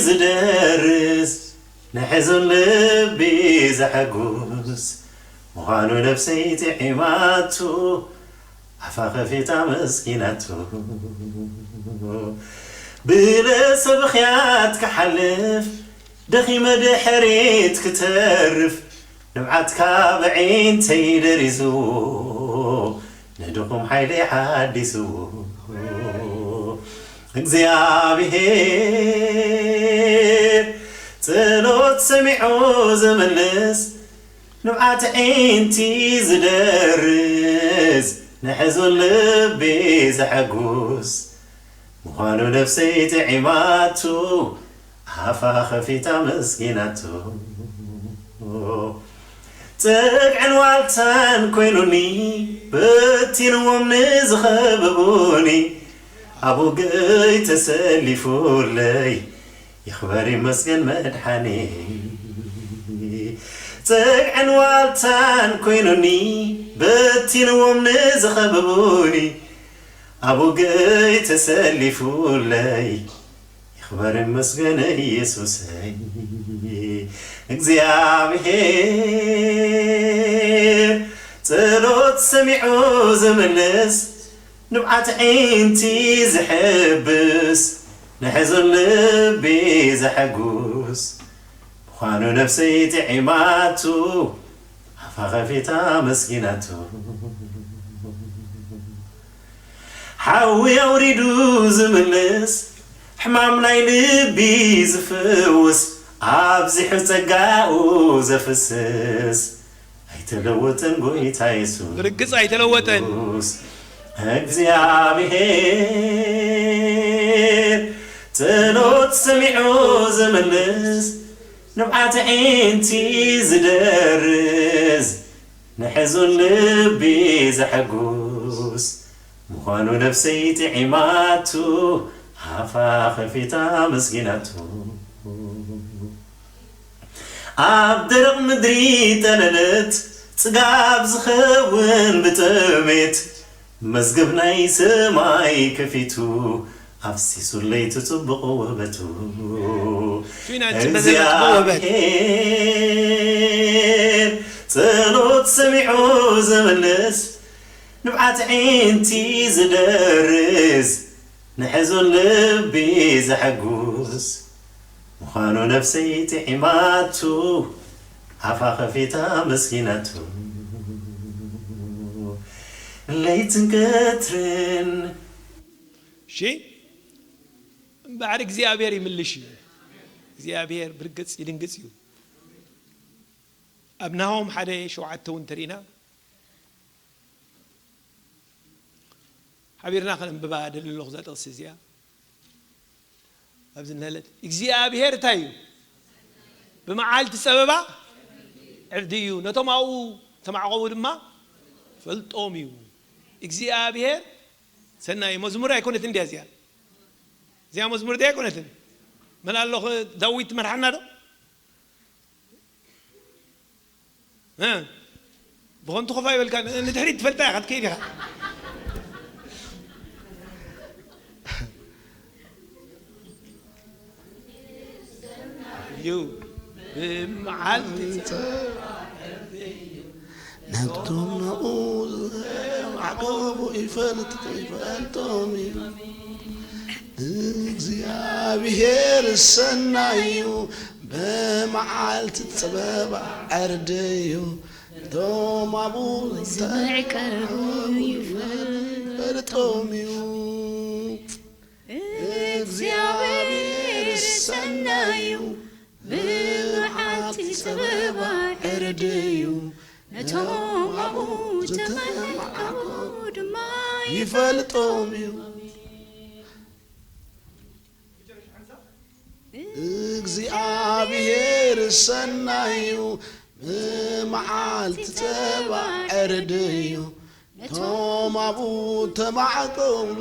ዝደርስ፣ ንሕዙን ልቢ ዘሐጉስ ምዃኑ ነፍሰይ ጥዒማቱ፣ ኣፋ ኸፊታ መስኪናቱ። ብለ ሰብ ኽያት ክሓልፍ፣ ደኺመ ድሕሪት ክተርፍ፣ ንብዓትካ ብዒንተይ ደሪዝዎ፣ ንድኹም ሓይሊ ሓዲስዎ። እግዚኣብሔር ጸሎት ሰሚዑ ዝምልስ፣ ንብዓት ዒንቲ ዝደርስ፣ ንሕዙን ልቢ ዘሐጉስ ምዃኑ ነፍሰይ ጥዒማቱ፣ ኣፋ ኸፊታ መስኪናቱ። ጽግዕን ዋልታን ኮይኑኒ፣ በቲንዎም ንዝኸበቡኒ፣ ኣብ ውግእይ ተሰሊፉለይ፣ ይኽበር ይመስገን መድሓኒ። ጽግዕን ዋልታን ኮይኑኒ፣ በቲንዎም ንዝኸበቡኒ፣ ኣብ ውግእይ ተሰሊፉለይ፣ ይኽበር ይመስገን ኢየሱሰይ። እግዚኣብሔር ጸሎት ሰሚዑ ዝምልስ፣ ንብዓት ዒንቲ ዝሕብስ፣ ንሕዙን ልቢ ዘሐጉስ ምዃኑ ነፍሰይ ጥዒማቱ፣ ኣፋ ኸፊታ መስኪናቱ። ሓዊ ኣውሪዱ ዝምልስ፣ ሕማም ናይ ልቢ ዝፍውስ፣ ኣብዚሑ ጸጋኡ ዘፍስስ፣ ኣይተለወጠን ጎይታ የሱስ። ብርግጽ ኣይተለወጠን። እግዚኣብሔር ጸሎት ሰሚዑ ዝምልስ፣ ንብዓት ዒንቲ ዝደርስ፣ ንሕዙን ልቢ ዘሐጉስ ምዃኑ ነፍሰይ ጥዒማቱ፣ ኣፋ ኸፊታ መስኪናቱ። ኣብ ደረቕ ምድሪ ጠለለት፣ ጽጋብ ዝኸውን ብጥሜት፣ መዝገብ ናይ ሰማይ ከፊቱ፣ ኣፍሲሱለይ እቲ ጽቡቕ ውህበቱ። ፊና ጽበ ዘለት ውህበት። እግዚኣብሔር ጸሎት ሰሚዑ ዝምልስ፣ ንብዓት ዒንቲ ዝደርስ፣ ንሕዙን ልቢ ዘሐጉስ ምዃኑ ነፍሰይ ጥዒማቱ፣ ኣፋ ኸፊታ መስኪናቱ። ለይትን ቀትርን። እሺ፣ እምበኣር እግዚኣብሔር ይምልሽ እዩ። እግዚኣብሔር ብርግጽ ይድንግጽ እዩ። ኣብ ናሆም ሓደ ሸውዓተ እውን ተሪእና፣ ሓቢርና ከነንብባ ደሊ ኣለኹ እዛ ጥቕሲ እዚኣ። ኣብዚ ንህለት እግዚኣብሔር እንታይ እዩ? ብመዓልቲ ጸበባ ዕርዲ እዩ፣ ነቶም ኣብኡ ተማዕቆቡ ድማ ፈልጦም እዩ። እግዚኣብሔር ሰናይ። መዝሙር ኣይኮነትን ድያ እዚኣ? እዚኣ መዝሙር ድያ ኣይኮነትን? መን ኣሎ ዳዊት ትመርሓና ዶ? እ፣ ብኸንቱ ኮፍ ኣይበልካ፣ ን-፣ ንድሕሪት ትፈልጣ ኢኻ፣ ትከይድ ኢኻ። እዩ፣ ብመዓልቲ ነቶም ናብኡ ዝዓቀቡ ይፈልጥ፣ ይፈልጦም እዩ። እግዚኣብሔር ሰናይ እዩ፣ ብመዓልቲ ጸበባ ዕርዲ እዩ። ነቶም ኣብኡ ዝምዕቀቡ ይፈልጦም እዩ። እግዚኣብሔር ሰናይ እዩ፣ ብመዓልቲ ጸበባ ዕርዲ እዩ። ነቶም ኣብኡ ዝተመዓቆቡ ድማ ይፈልጦም እዩ። እግዚኣብሔር ሰናይ እዩ፣ ብመዓልቲ ጸባ ዕርዲ እዩ። ነቶም ኣብኡ ተማዕቆቡ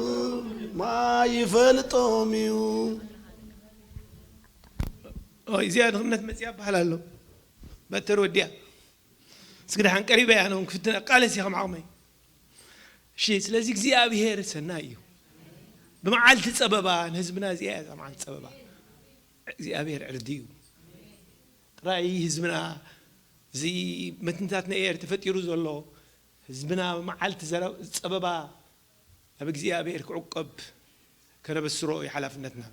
ማይ ይፈልጦም እዩ። እዚኣ ድኽነት መፅያ በሃል ኣሎ። በተር ወዲያ ስግዲ ሓን ቀሪበ እያ ነውን ክፍትና ቃለስ እየ ከም ዓቕመይ። እሺ፣ ስለዚ እግዚኣብሔር ሰናይ እዩ። ብመዓልቲ ጸበባ ንህዝብና እዚኣ እያ እዛ መዓልቲ ጸበባ። እግዚኣብሔር ዕርዲ እዩ። ጥራይ ህዝብና እዚ መትንታት ናይ ኤር ተፈጢሩ ዘሎ ህዝብና ብመዓልቲ ዘረ-፣ ጸበባ ናብ እግዚኣብሔር ክዕቆብ ከነበስሮ እዩ ሓላፍነትና።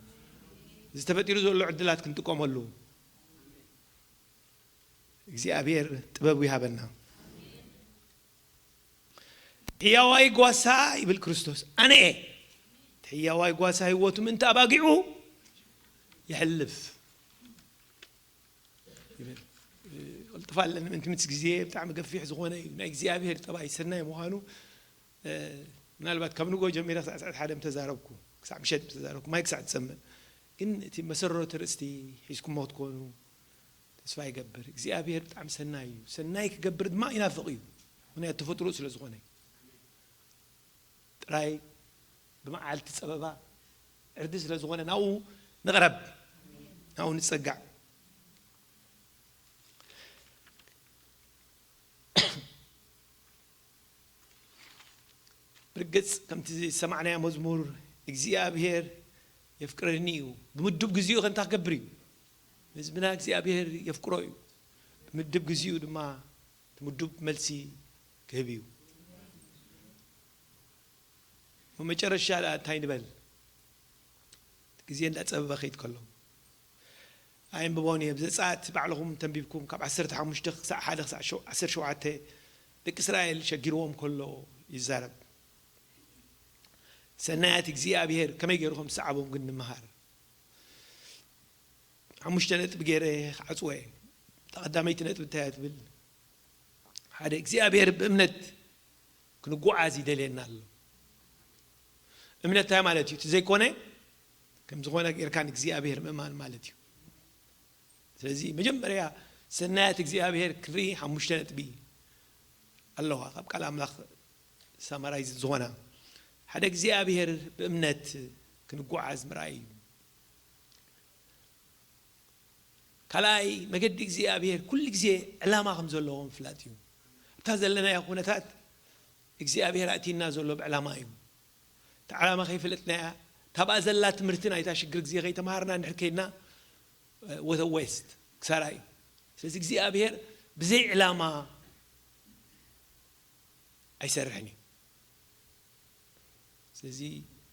እዚ ተፈጢሩ ዘሎ ዕድላት ክንጥቀመሉ እግዚኣብሔር ጥበቡ ይሃበና። ሕያዋይ ጓሳ ይብል ክርስቶስ ኣነ እየ። እቲ ሕያዋይ ጓሳ ህይወቱ ምእንቲ ኣባጊዑ ይሕልፍ ይብል። ቅልጥፍ ኣለኒ ምእንቲ ምስ ግዜ ብጣዕሚ ገፊሕ ዝኾነ እዩ። ናይ እግዚኣብሔር ጠባይ ሰናይ ምዃኑ፣ እ፣ ምናልባት ካብ ንጎ ጀሚረ ክሳዕ ሰዓት ሓደ ምተዛረብኩ፣ ክሳዕ ምሸት ምተዛረብኩ፣ ማይ ክሳዕ ትጸምእ። ግን እቲ መሰረቲ ርእስቲ ሒዝኩሞ ክትኮኑ ተስፋ ይገብር። እግዚኣብሔር ብጣዕሚ ሰናይ እዩ። ሰናይ ክገብር ድማ ይናፍቕ እዩ። ምኽንያቱ ተፈጥሮኡ ስለ ዝኾነ። ጥራይ ብመዓልቲ ጸበባ ዕርዲ ስለ ዝኾነ ናብኡ ንቕረብ፣ ናብኡ ንጸጋዕ። ብርግጽ ከምቲ ዝሰማዕናዮ መዝሙር እግዚኣብሔር የፍቅረኒ እዩ። ብምዱብ ግዜኡ ከንታ ክገብር እዩ። ህዝብና እግዚኣብሔር የፍቅሮ እዩ። ብምዱብ ግዜኡ ድማ እቲ ምዱብ መልሲ ክህብ እዩ። መጨረሻ ደኣ እንታይ ንበል? ግዜ እንዳጸበበ ከይድ ከሎ ኣይንብቦን እየ። ብዘጻት ባዕልኹም ተንቢብኩም ካብ ዓሰርተ ሓሙሽተ ክሳዕ ሓደ ክሳዕ ሸው-፣ ዓሰርተ ሸውዓተ ደቂ እስራኤል ሸጊርዎም ከሎ ይዛረብ። ሰናያት እግዚኣብሔር ከመይ ገይሩ ከም ዝሰዓቦም ግን ንምሃር። ሓሙሽተ ነጥቢ ገይረ ክዓጽዎ እየ። እታ ቀዳመይቲ ነጥቢ እንታይ እያ ትብል? ሓደ፣ እግዚኣብሔር ብእምነት ክንጓዓዝ ይደልየና ኣሎ። እምነት እንታይ ማለት እዩ? እቲ ዘይኮነ ከም ዝኾነ ጌርካ ንእግዚኣብሔር ምእማን ማለት እዩ። ስለዚ መጀመርያ ሰናያት እግዚኣብሔር ክንርኢ ሓሙሽተ ነጥቢ ኣለዋ ካብ ቃል ኣምላኽ ሳማራይዝ ዝኾና። ሓደ፣ እግዚኣብሔር ብእምነት ክንጓዓዝ ምርኣይ እዩ። ካልኣይ፣ መገዲ እግዚኣብሔር ኩሉ ግዜ ዕላማ ከም ዘለዎ ምፍላጥ እዩ። ኣብታ ዘለናዮ ኩነታት እግዚኣብሔር ኣእቲና ዘሎ ብዕላማ እዩ። እቲ ዕላማ ከይፈለጥናያ፣ ታብኣ ዘላ ትምህርቲ ናይታ ሽግር ግዜ ከይተምሃርና እንድሕር ከይድና፣ ወተ ዌስት፣ ክሳራ እዩ። ስለዚ እግዚኣብሔር ብዘይ ዕላማ ኣይሰርሕን እዩ። ስለዚ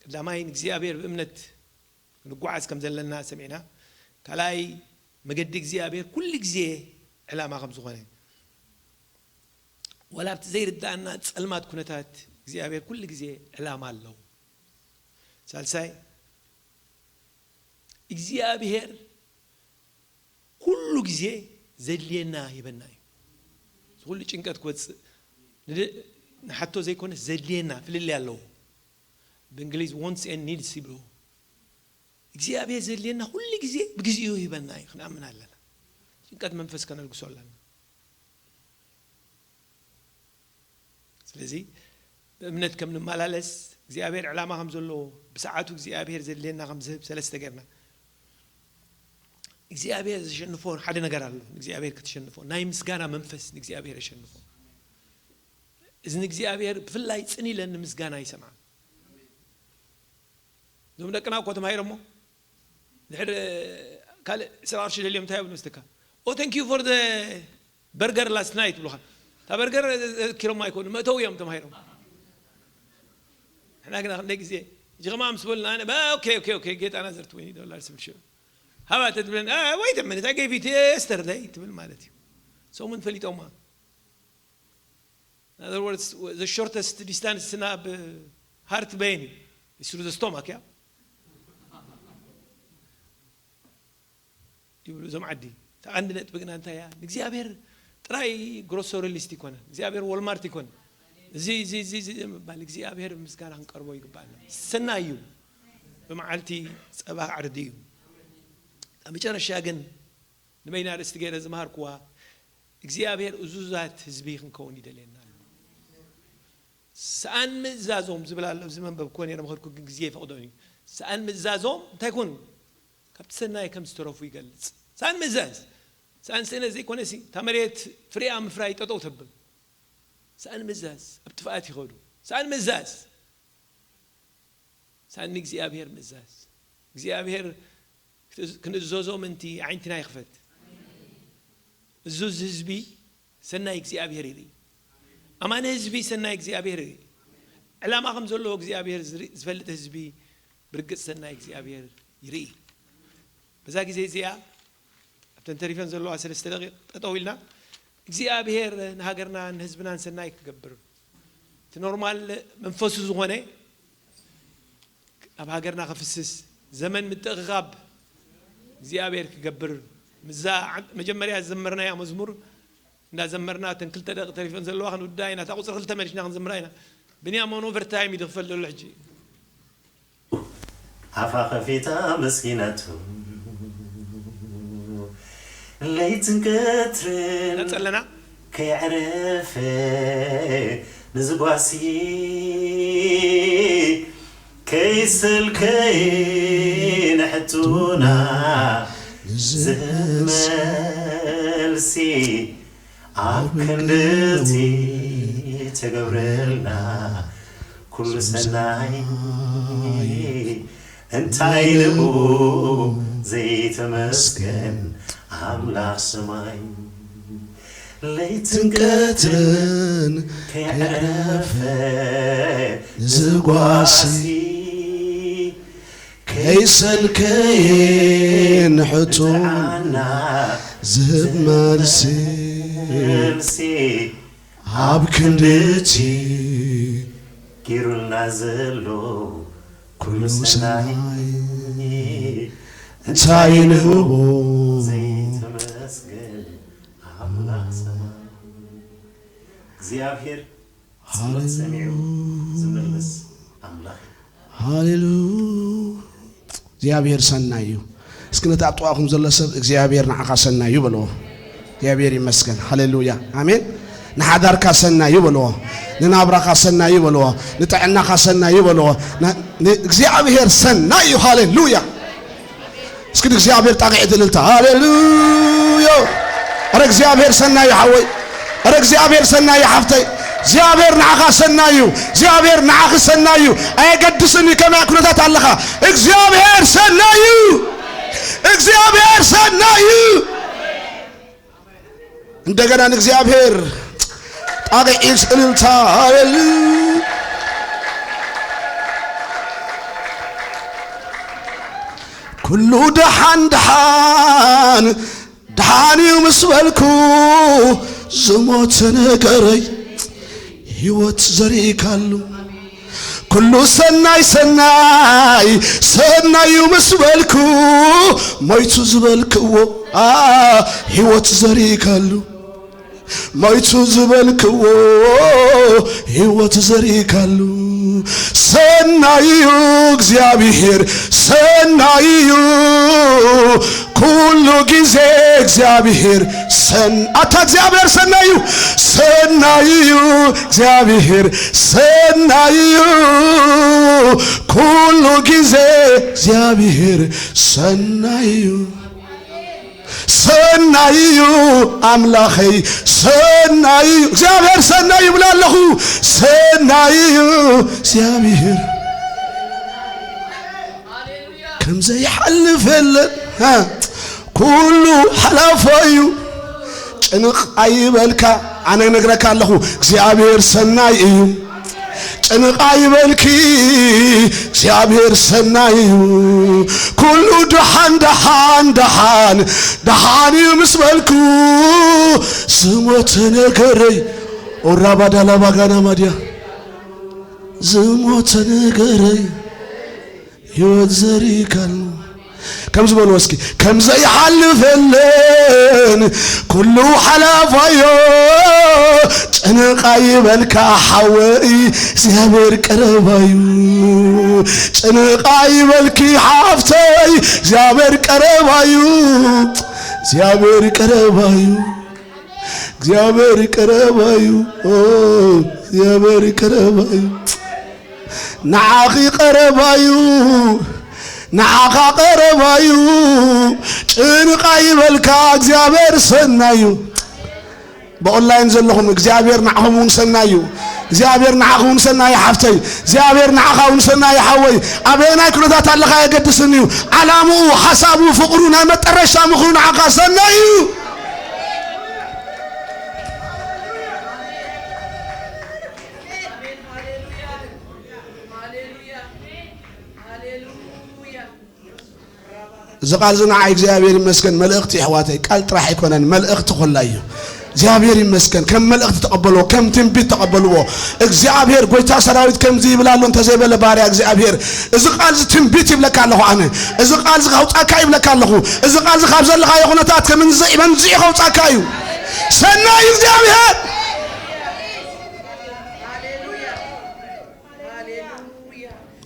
ቀዳማይ ንእግዚኣብሔር ብእምነት ክንጓዓዝ ከም ዘለና ሰሚዕና፣ ካልኣይ መገዲ እግዚኣብሔር ኩሉ ግዜ ዕላማ ከም ዝኾነ፣ ወላ ኣብቲ ዘይርዳእና ጸልማት ኩነታት እግዚኣብሔር ኩሉ ግዜ ዕላማ ኣለዎ። ሳልሳይ እግዚኣብሔር ኩሉ ግዜ ዘድልየና ሂበና እዩ። እዚ ኩሉ ጭንቀት ክወፅእ ንድ-፣ ንሓቶ ዘይኮነስ ዘድልየና ፍልልይ ኣለዎ። ብእንግሊዝ ዋንትስ ኤንድ ኒድስ ይብልዎ። እግዚኣብሔር ዘድልየና ኩሉ ግዜ ብግዜኡ ሂበና እዩ፣ ክንኣምን ኣለና። ጭንቀት መንፈስ ከነልግሶ ኣለና። ስለዚ ብእምነት ከም ንመላለስ እግዚኣብሔር ዕላማ ከም ዘለዎ ብሰዓቱ እግዚኣብሔር ዘድልየና ከም ዝህብ ሰለስተ ጌርና እግዚኣብሔር ዘሸንፎ ሓደ ነገር ኣሎ። ንእግዚኣብሔር ከተሸንፎ ናይ ምስጋና መንፈስ ንእግዚኣብሔር የሸንፎ። እዚ ንእግዚኣብሔር ብፍላይ ጽን ኢለን ንምስጋና ይሰምዓ። እዞም ደቅና እኮ ተማሂሮሞ ድሕር ካልእ ዕስራ ቅርሺ ደልዮም እንታይ ይብሉ መስትካ? Oh, thank you for the burger last night ይብሉኻ። እታ በርገር ዘኪሮም ኣይኮኑ፣ መእተዊ እዮም ተማሂሮም። ንሕና ግና ክንደይ ግዜ ሕጂ ከማ ምስ በሉና፣ ኣነ፣ ባ፣ ኦኬ፣ ኦኬ፣ ኦኬ፣ ጌጣና ዘር ትወኒ ዶላር ስብል ሽዑ ሃባ ተትብለን፣ አ፣ ወይ ተመን እታ ገይፊት የስተርዳይ ትብል ማለት እዩ። ሰሙን ፈሊጦማ። In other words, the shortest distance ናብ ሃርት በይን እዩ። It's through the stomach, yeah? ይብሉ እዞም ዓዲ። እታ ቀንዲ ነጥቢ ግና እንታይ እያ? ንእግዚኣብሔር ጥራይ ግሮሰሪ ሊስት ይኮነን። እግዚኣብሔር ወልማርት ይኮነን። እዚ፣ እዚ፣ እዚ፣ እዚ ምባል እግዚኣብሔር ብምስጋና ክንቀርቦ ይግባኣና። ሰናይ እዩ። ብመዓልቲ ጸባ ዕርዲ እዩ። ኣብ መጨረሻ ግን ንበይና ርእስቲ ገይረ ዝመሃርኩዋ እግዚኣብሔር እዙዛት ህዝቢ ክንከውን ይደልየና ኣሎ። ሰኣን ምእዛዞም ዝብል ኣሎ። ኣብዚ መንበብ ኮነ ነረ ምኸድኩ ግን ግዜ ይፈቕዶን እዩ። ሰኣን ምእዛዞም እንታይ ኮኑ? ካብቲ ሰናይ ከም ዝተረፉ ይገልጽ። ሰኣን ምእዛዝ። ሰኣን ስእነት ዘይኮነሲ፣ እታ መሬት ፍሬኣ ምፍራይ ጠጠው ተብል። ሰኣን ምእዛዝ፣ ኣብ ጥፍኣት ይኸዱ። ሰኣን ምእዛዝ። ሰኣን ንእግዚኣብሔር ምእዛዝ። እግዚኣብሔር ክትእዝ-፣ ክንእዘዞ ምእንቲ ዓይንትና ይኽፈት። እዙዝ ህዝቢ ሰናይ እግዚኣብሔር ይርኢ። ኣማኒ ህዝቢ ሰናይ እግዚኣብሔር ይርኢ። ዕላማ ከም ዘለዎ እግዚኣብሔር ዝርኢ-፣ ዝፈልጥ ህዝቢ ብርግጽ ሰናይ እግዚኣብሔር ይርኢ። በዛ ግዜ እዚኣ ኣብተን ተሪፈን ዘለዋ ሰለስተ ደቂቕ ጠጠው ኢልና እግዚኣብሔር ንሃገርናን ንህዝብናን ሰናይ ክገብር፣ እቲ ኖርማል መንፈሱ ዝኾነ ኣብ ሃገርና ክፍስስ፣ ዘመን ምትእኽኻብ እግዚኣብሔር ክገብር፣ ምዛ ዓን-፣ መጀመርያ ዝዘመርናያ መዝሙር እንዳዘመርና፣ እተን ክልተ ደቂቕ ተሪፈን ዘለዋ ክንውዳ ኢና። እታ ቁጽሪ ክልተ መሊስና ክንዝምራ ኢና። ብንያም ኦን ኦቨርታይም እዩ ዝኽፈል ዘሎ ሕጂ። ኣፋ ኸፊታ መስኪናቱ ለይትን ቀትርን ነጸለና። ከይዕረፈ ንዝጓሲ ከይሰልከየ ንሕቶና ዝህብ መልሲ ኣብ ክንድቲ ተገብረልና ኩሉ ሰናይ እንታይ ንኡ ዘይተመስገን ኣምላኽ ሰማይ ለይትን ቀትርን ከይዕረፈ ዝጓሲ ከይሰልከየ ንሕቶና ዝህብ መልሲ ኣብ ክንድቲ ጌሩልና ዘሎ ኩሉ ሰናይ እንታይ ንህቦ ዘይተመስገን ኣምላኽ ሰማይ እግዚኣብሔር ጸሎት ሰሚዑ ዝምልስ ኣምላኽ እዩ። ሃሌሉ እግዚኣብሔር ሰናይ እዩ። እስኪ ነቲ ኣብ ጥቓኹም ዘሎ ሰብ እግዚኣብሔር ንዓኻ ሰናይ እዩ በልዎ። እግዚኣብሔር ይመስገን። ሃሌሉያ ኣሜን። ንሓዳርካ ሰናይ እዩ በልዎ። ንናብራኻ ሰናይ እዩ በልዎ። ንጥዕናኻ ሰናይ እዩ በልዎ። ና-፣ ን-፣ እግዚኣብሔር ሰናይ እዩ። ሃሌሉያ። እስኪ ንእግዚኣብሔር ጣቕዒት እልልታ። ሃሌሉያ። ኧረ እግዚኣብሔር ሰናይ እዩ ሓወይ። ኧረ እግዚኣብሔር ሰናይ እዩ ሓፍተይ። እግዚኣብሔር ንዓኻ ሰናይ እዩ። እግዚኣብሔር ንዓኺ ሰናይ እዩ። ኣየገድስን እዩ ከመይ ኩነታት ኣለኻ። እግዚኣብሔር ሰናይ እዩ። እግዚኣብሔር ሰናይ እዩ። እንደገና ንእግዚኣብሔር ጣቕዒት እልልታ። ሃሌሉ ኩሉ ደሓን ደሓን ደሓን እዩ ምስ በልኩ ዝሞተ ነገረይ ህይወት ዘሪእካሉ ኩሉ ሰናይ ሰናይ ሰናይ እዩ ምስ በልኩ ሞይቱ ዝበልክዎ ኣ ህይወት ዘሪእካሉ ሞይቱ ዝበልክዎ ህይወት ዘሪእካሉ ሰናይ እዩ እግዚኣብሔር ሰናይ እዩ ኩሉ ግዜ እግዚኣብሔር ሰን-፣ ኣታ እግዚኣብሔር ሰናይ እዩ፣ ሰናይ እዩ እግዚኣብሔር ሰናይ እዩ፣ ኩሉ ግዜ እግዚኣብሔር ሰናይ እዩ፣ ሰናይ እዩ ኣምላኸይ፣ ሰናይ እዩ እግዚኣብሔር ሰናይ ይብል ኣለኹ፣ ሰናይ እዩ እግዚኣብሔር። ከም ዘይሓልፍ የለን፣ ሃ፣ ኩሉ ሓላፋ እዩ። ጭንቕ ኣይበልካ፣ ኣነ ነግረካ ኣለኹ፣ እግዚኣብሔር ሰናይ እዩ። ጭንቕ ኣይበልኪ፣ እግዚኣብሔር ሰናይ እዩ። ኩሉ ደሓን፣ ደሓን፣ ደሓን፣ ደሓን እዩ ምስ በልኩ፣ ዝሞተ ነገረይ፣ ኦራባዳላባጋና ማድያ፣ ዝሞተ ነገረይ፣ ህይወት ዘሪእካሉ። ከምዚ በልዎ እስኪ፣ ከም ዘይሓልፍ የለን፣ ኩሉ ሓላፋዮ። ጭንቕ ኣይበልካ ሓወይ፣ እግዚኣብሔር ቀረባዩ። ጭንቕ ኣይበልኪ ሓፍተይ፣ እግዚኣብሔር ቀረባዩ። እግዚኣብሔር ቀረባዩ። እግዚኣብሔር ቀረባዩ፣ ኦ፣ እግዚኣብሔር ቀረባዩ፣ ንዓኺ ቀረባዩ፣ ንዓኻ ቀረባዩ፣ ጭንቕ ኣይበልካ እግዚኣብሔር ሰናዩ። ብኦንላይን ዘለኹም እግዚኣብሔር ንዓኹም እውን ሰናዩ። እግዚኣብሔር ንዓኹም እውን ሰናዩ ሓፍተይ። እግዚኣብሔር ንዓኻ እውን ሰናዩ ሓወይ። ኣበየናይ ኩነታት ኣለኻ ኣየገድስን እዩ። ዓላምኡ፣ ሓሳቡ፣ ፍቕሩ ናይ መጠረሻ ምኽሩ ንዓኻ ሰናዩ እዩ። እዚ ቃል እዚ ንዓይ እግዚኣብሔር ይመስገን መልእኽቲ፣ የሕዋተይ፣ ቃል ጥራሕ ኣይኮነን፣ መልእኽቲ ኮላ እዩ። እግዚኣብሔር ይመስገን። ከም መልእኽቲ ተቐበልዎ፣ ከም ትንቢት ተቐበልዎ። እግዚኣብሔር ጎይታ ሰራዊት ከምዚ ይብል ኣሎ እንተዘይበለ ባርያ እግዚኣብሔር፣ እዚ ቃል እዚ ትንቢት ይብለካ ኣለኹ ኣነ። እዚ ቃል እዚ ከውጻካ ይብለካ ኣለኹ። እዚ ቃል እዚ ካብ ዘለኻዮ ኩነታት ከም እንዚ-፣ መንዚዑ ከውጻካ እዩ። ሰናይ እግዚኣብሔር።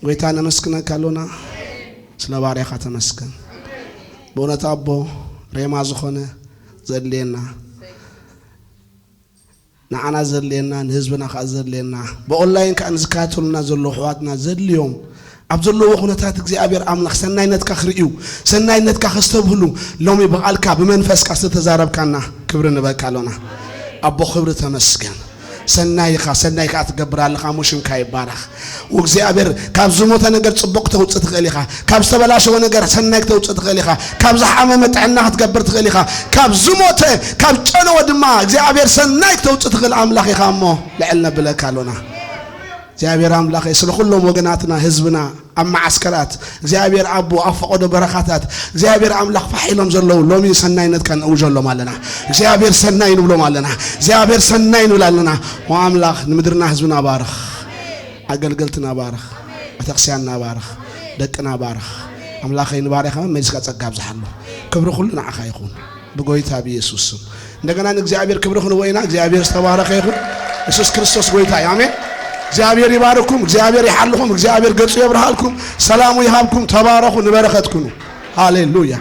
ጎይታ ነመስግነካ ኣሎና፣ ስለ ባርያኻ ተመስገን። ብእውነት ኣቦ ሬማ ዝኾነ ዘድልየና፣ ንዓና ዘድልየና፣ ንህዝብና ከኣ ዘድልየና፣ ብኦንላይን ከኣ ንዝከታተሉና ዘለዉ ኣሕዋትና ዘድልዮም፣ ኣብ ዘለዎ ኩነታት እግዚኣብሔር ኣምላኽ ሰናይነትካ ክርእዩ፣ ሰናይነትካ ከስተብህሉ፣ ሎሚ ብቓልካ ብመንፈስካ ዝተዛረብካና ክብሪ ንበካ ኣሎና። ኣቦ ክብሪ ተመስገን። ሰናይ ኢኻ፣ ሰናይ ከኣ ትገብር ኣለኻ፣ እሞ ሽምካ ይባረኽ። እግዚኣብሔር ካብ ዝሞተ ነገር ጽቡቕ ክተውጽእ ትኽእል ኢኻ። ካብ ዝተበላሸወ ነገር ሰናይ ክተውጽእ ትኽእል ኢኻ። ካብ ዝሓመመ ጥዕና ክትገብር ትኽእል ኢኻ። ካብ ዝሞተ፣ ካብ ጨነወ ድማ እግዚኣብሔር ሰናይ ክተውጽእ ትኽእል ኣምላኽ ኢኻ እሞ ልዕል ነብለካ ኣሎና። እግዚኣብሔር ኣምላኸይ ስለ ኩሎም ወገናትና ህዝብና ኣብ መዓስከራት እግዚኣብሔር ኣቦ ኣብ ፈቐዶ በረኻታት እግዚኣብሔር ኣምላኽ ፋሕ ኢሎም ዘለዉ ሎሚ ሰናይነትካ ንእውጀሎም ኣለና። እግዚኣብሔር ሰናይ ንብሎም ኣለና። እግዚኣብሔር ሰናይ ንብል ኣለና። ኦ ኣምላኽ ንምድርና ህዝብና ባርኽ። ኣገልገልትና ባርኽ፣ ቤተክርስቲያንና ባርኽ፣ ደቅና ባርኽ። ኣምላኸይ ንባርያኻ መመሊስካ ጸጋ ኣብዝሓሉ። ክብሪ ኩሉ ንዓኻ ይኹን ብጎይታ ብኢየሱስ ስም። እንደገና ንእግዚኣብሔር ክብሪ ክንቦ ኢና። እግዚኣብሔር ዝተባረኸ ይኹን። ኢየሱስ ክርስቶስ ጎይታ እዩ። ኣሜን። እግዚኣብሔር ይባርኩም፣ እግዚኣብሔር ይሓልኹም፣ እግዚኣብሔር ገጹ የብርሃልኩም፣ ሰላሙ ይሃብኩም፣ ተባረኹ፣ ንበረኸት ኩኑ። ሃሌሉያ።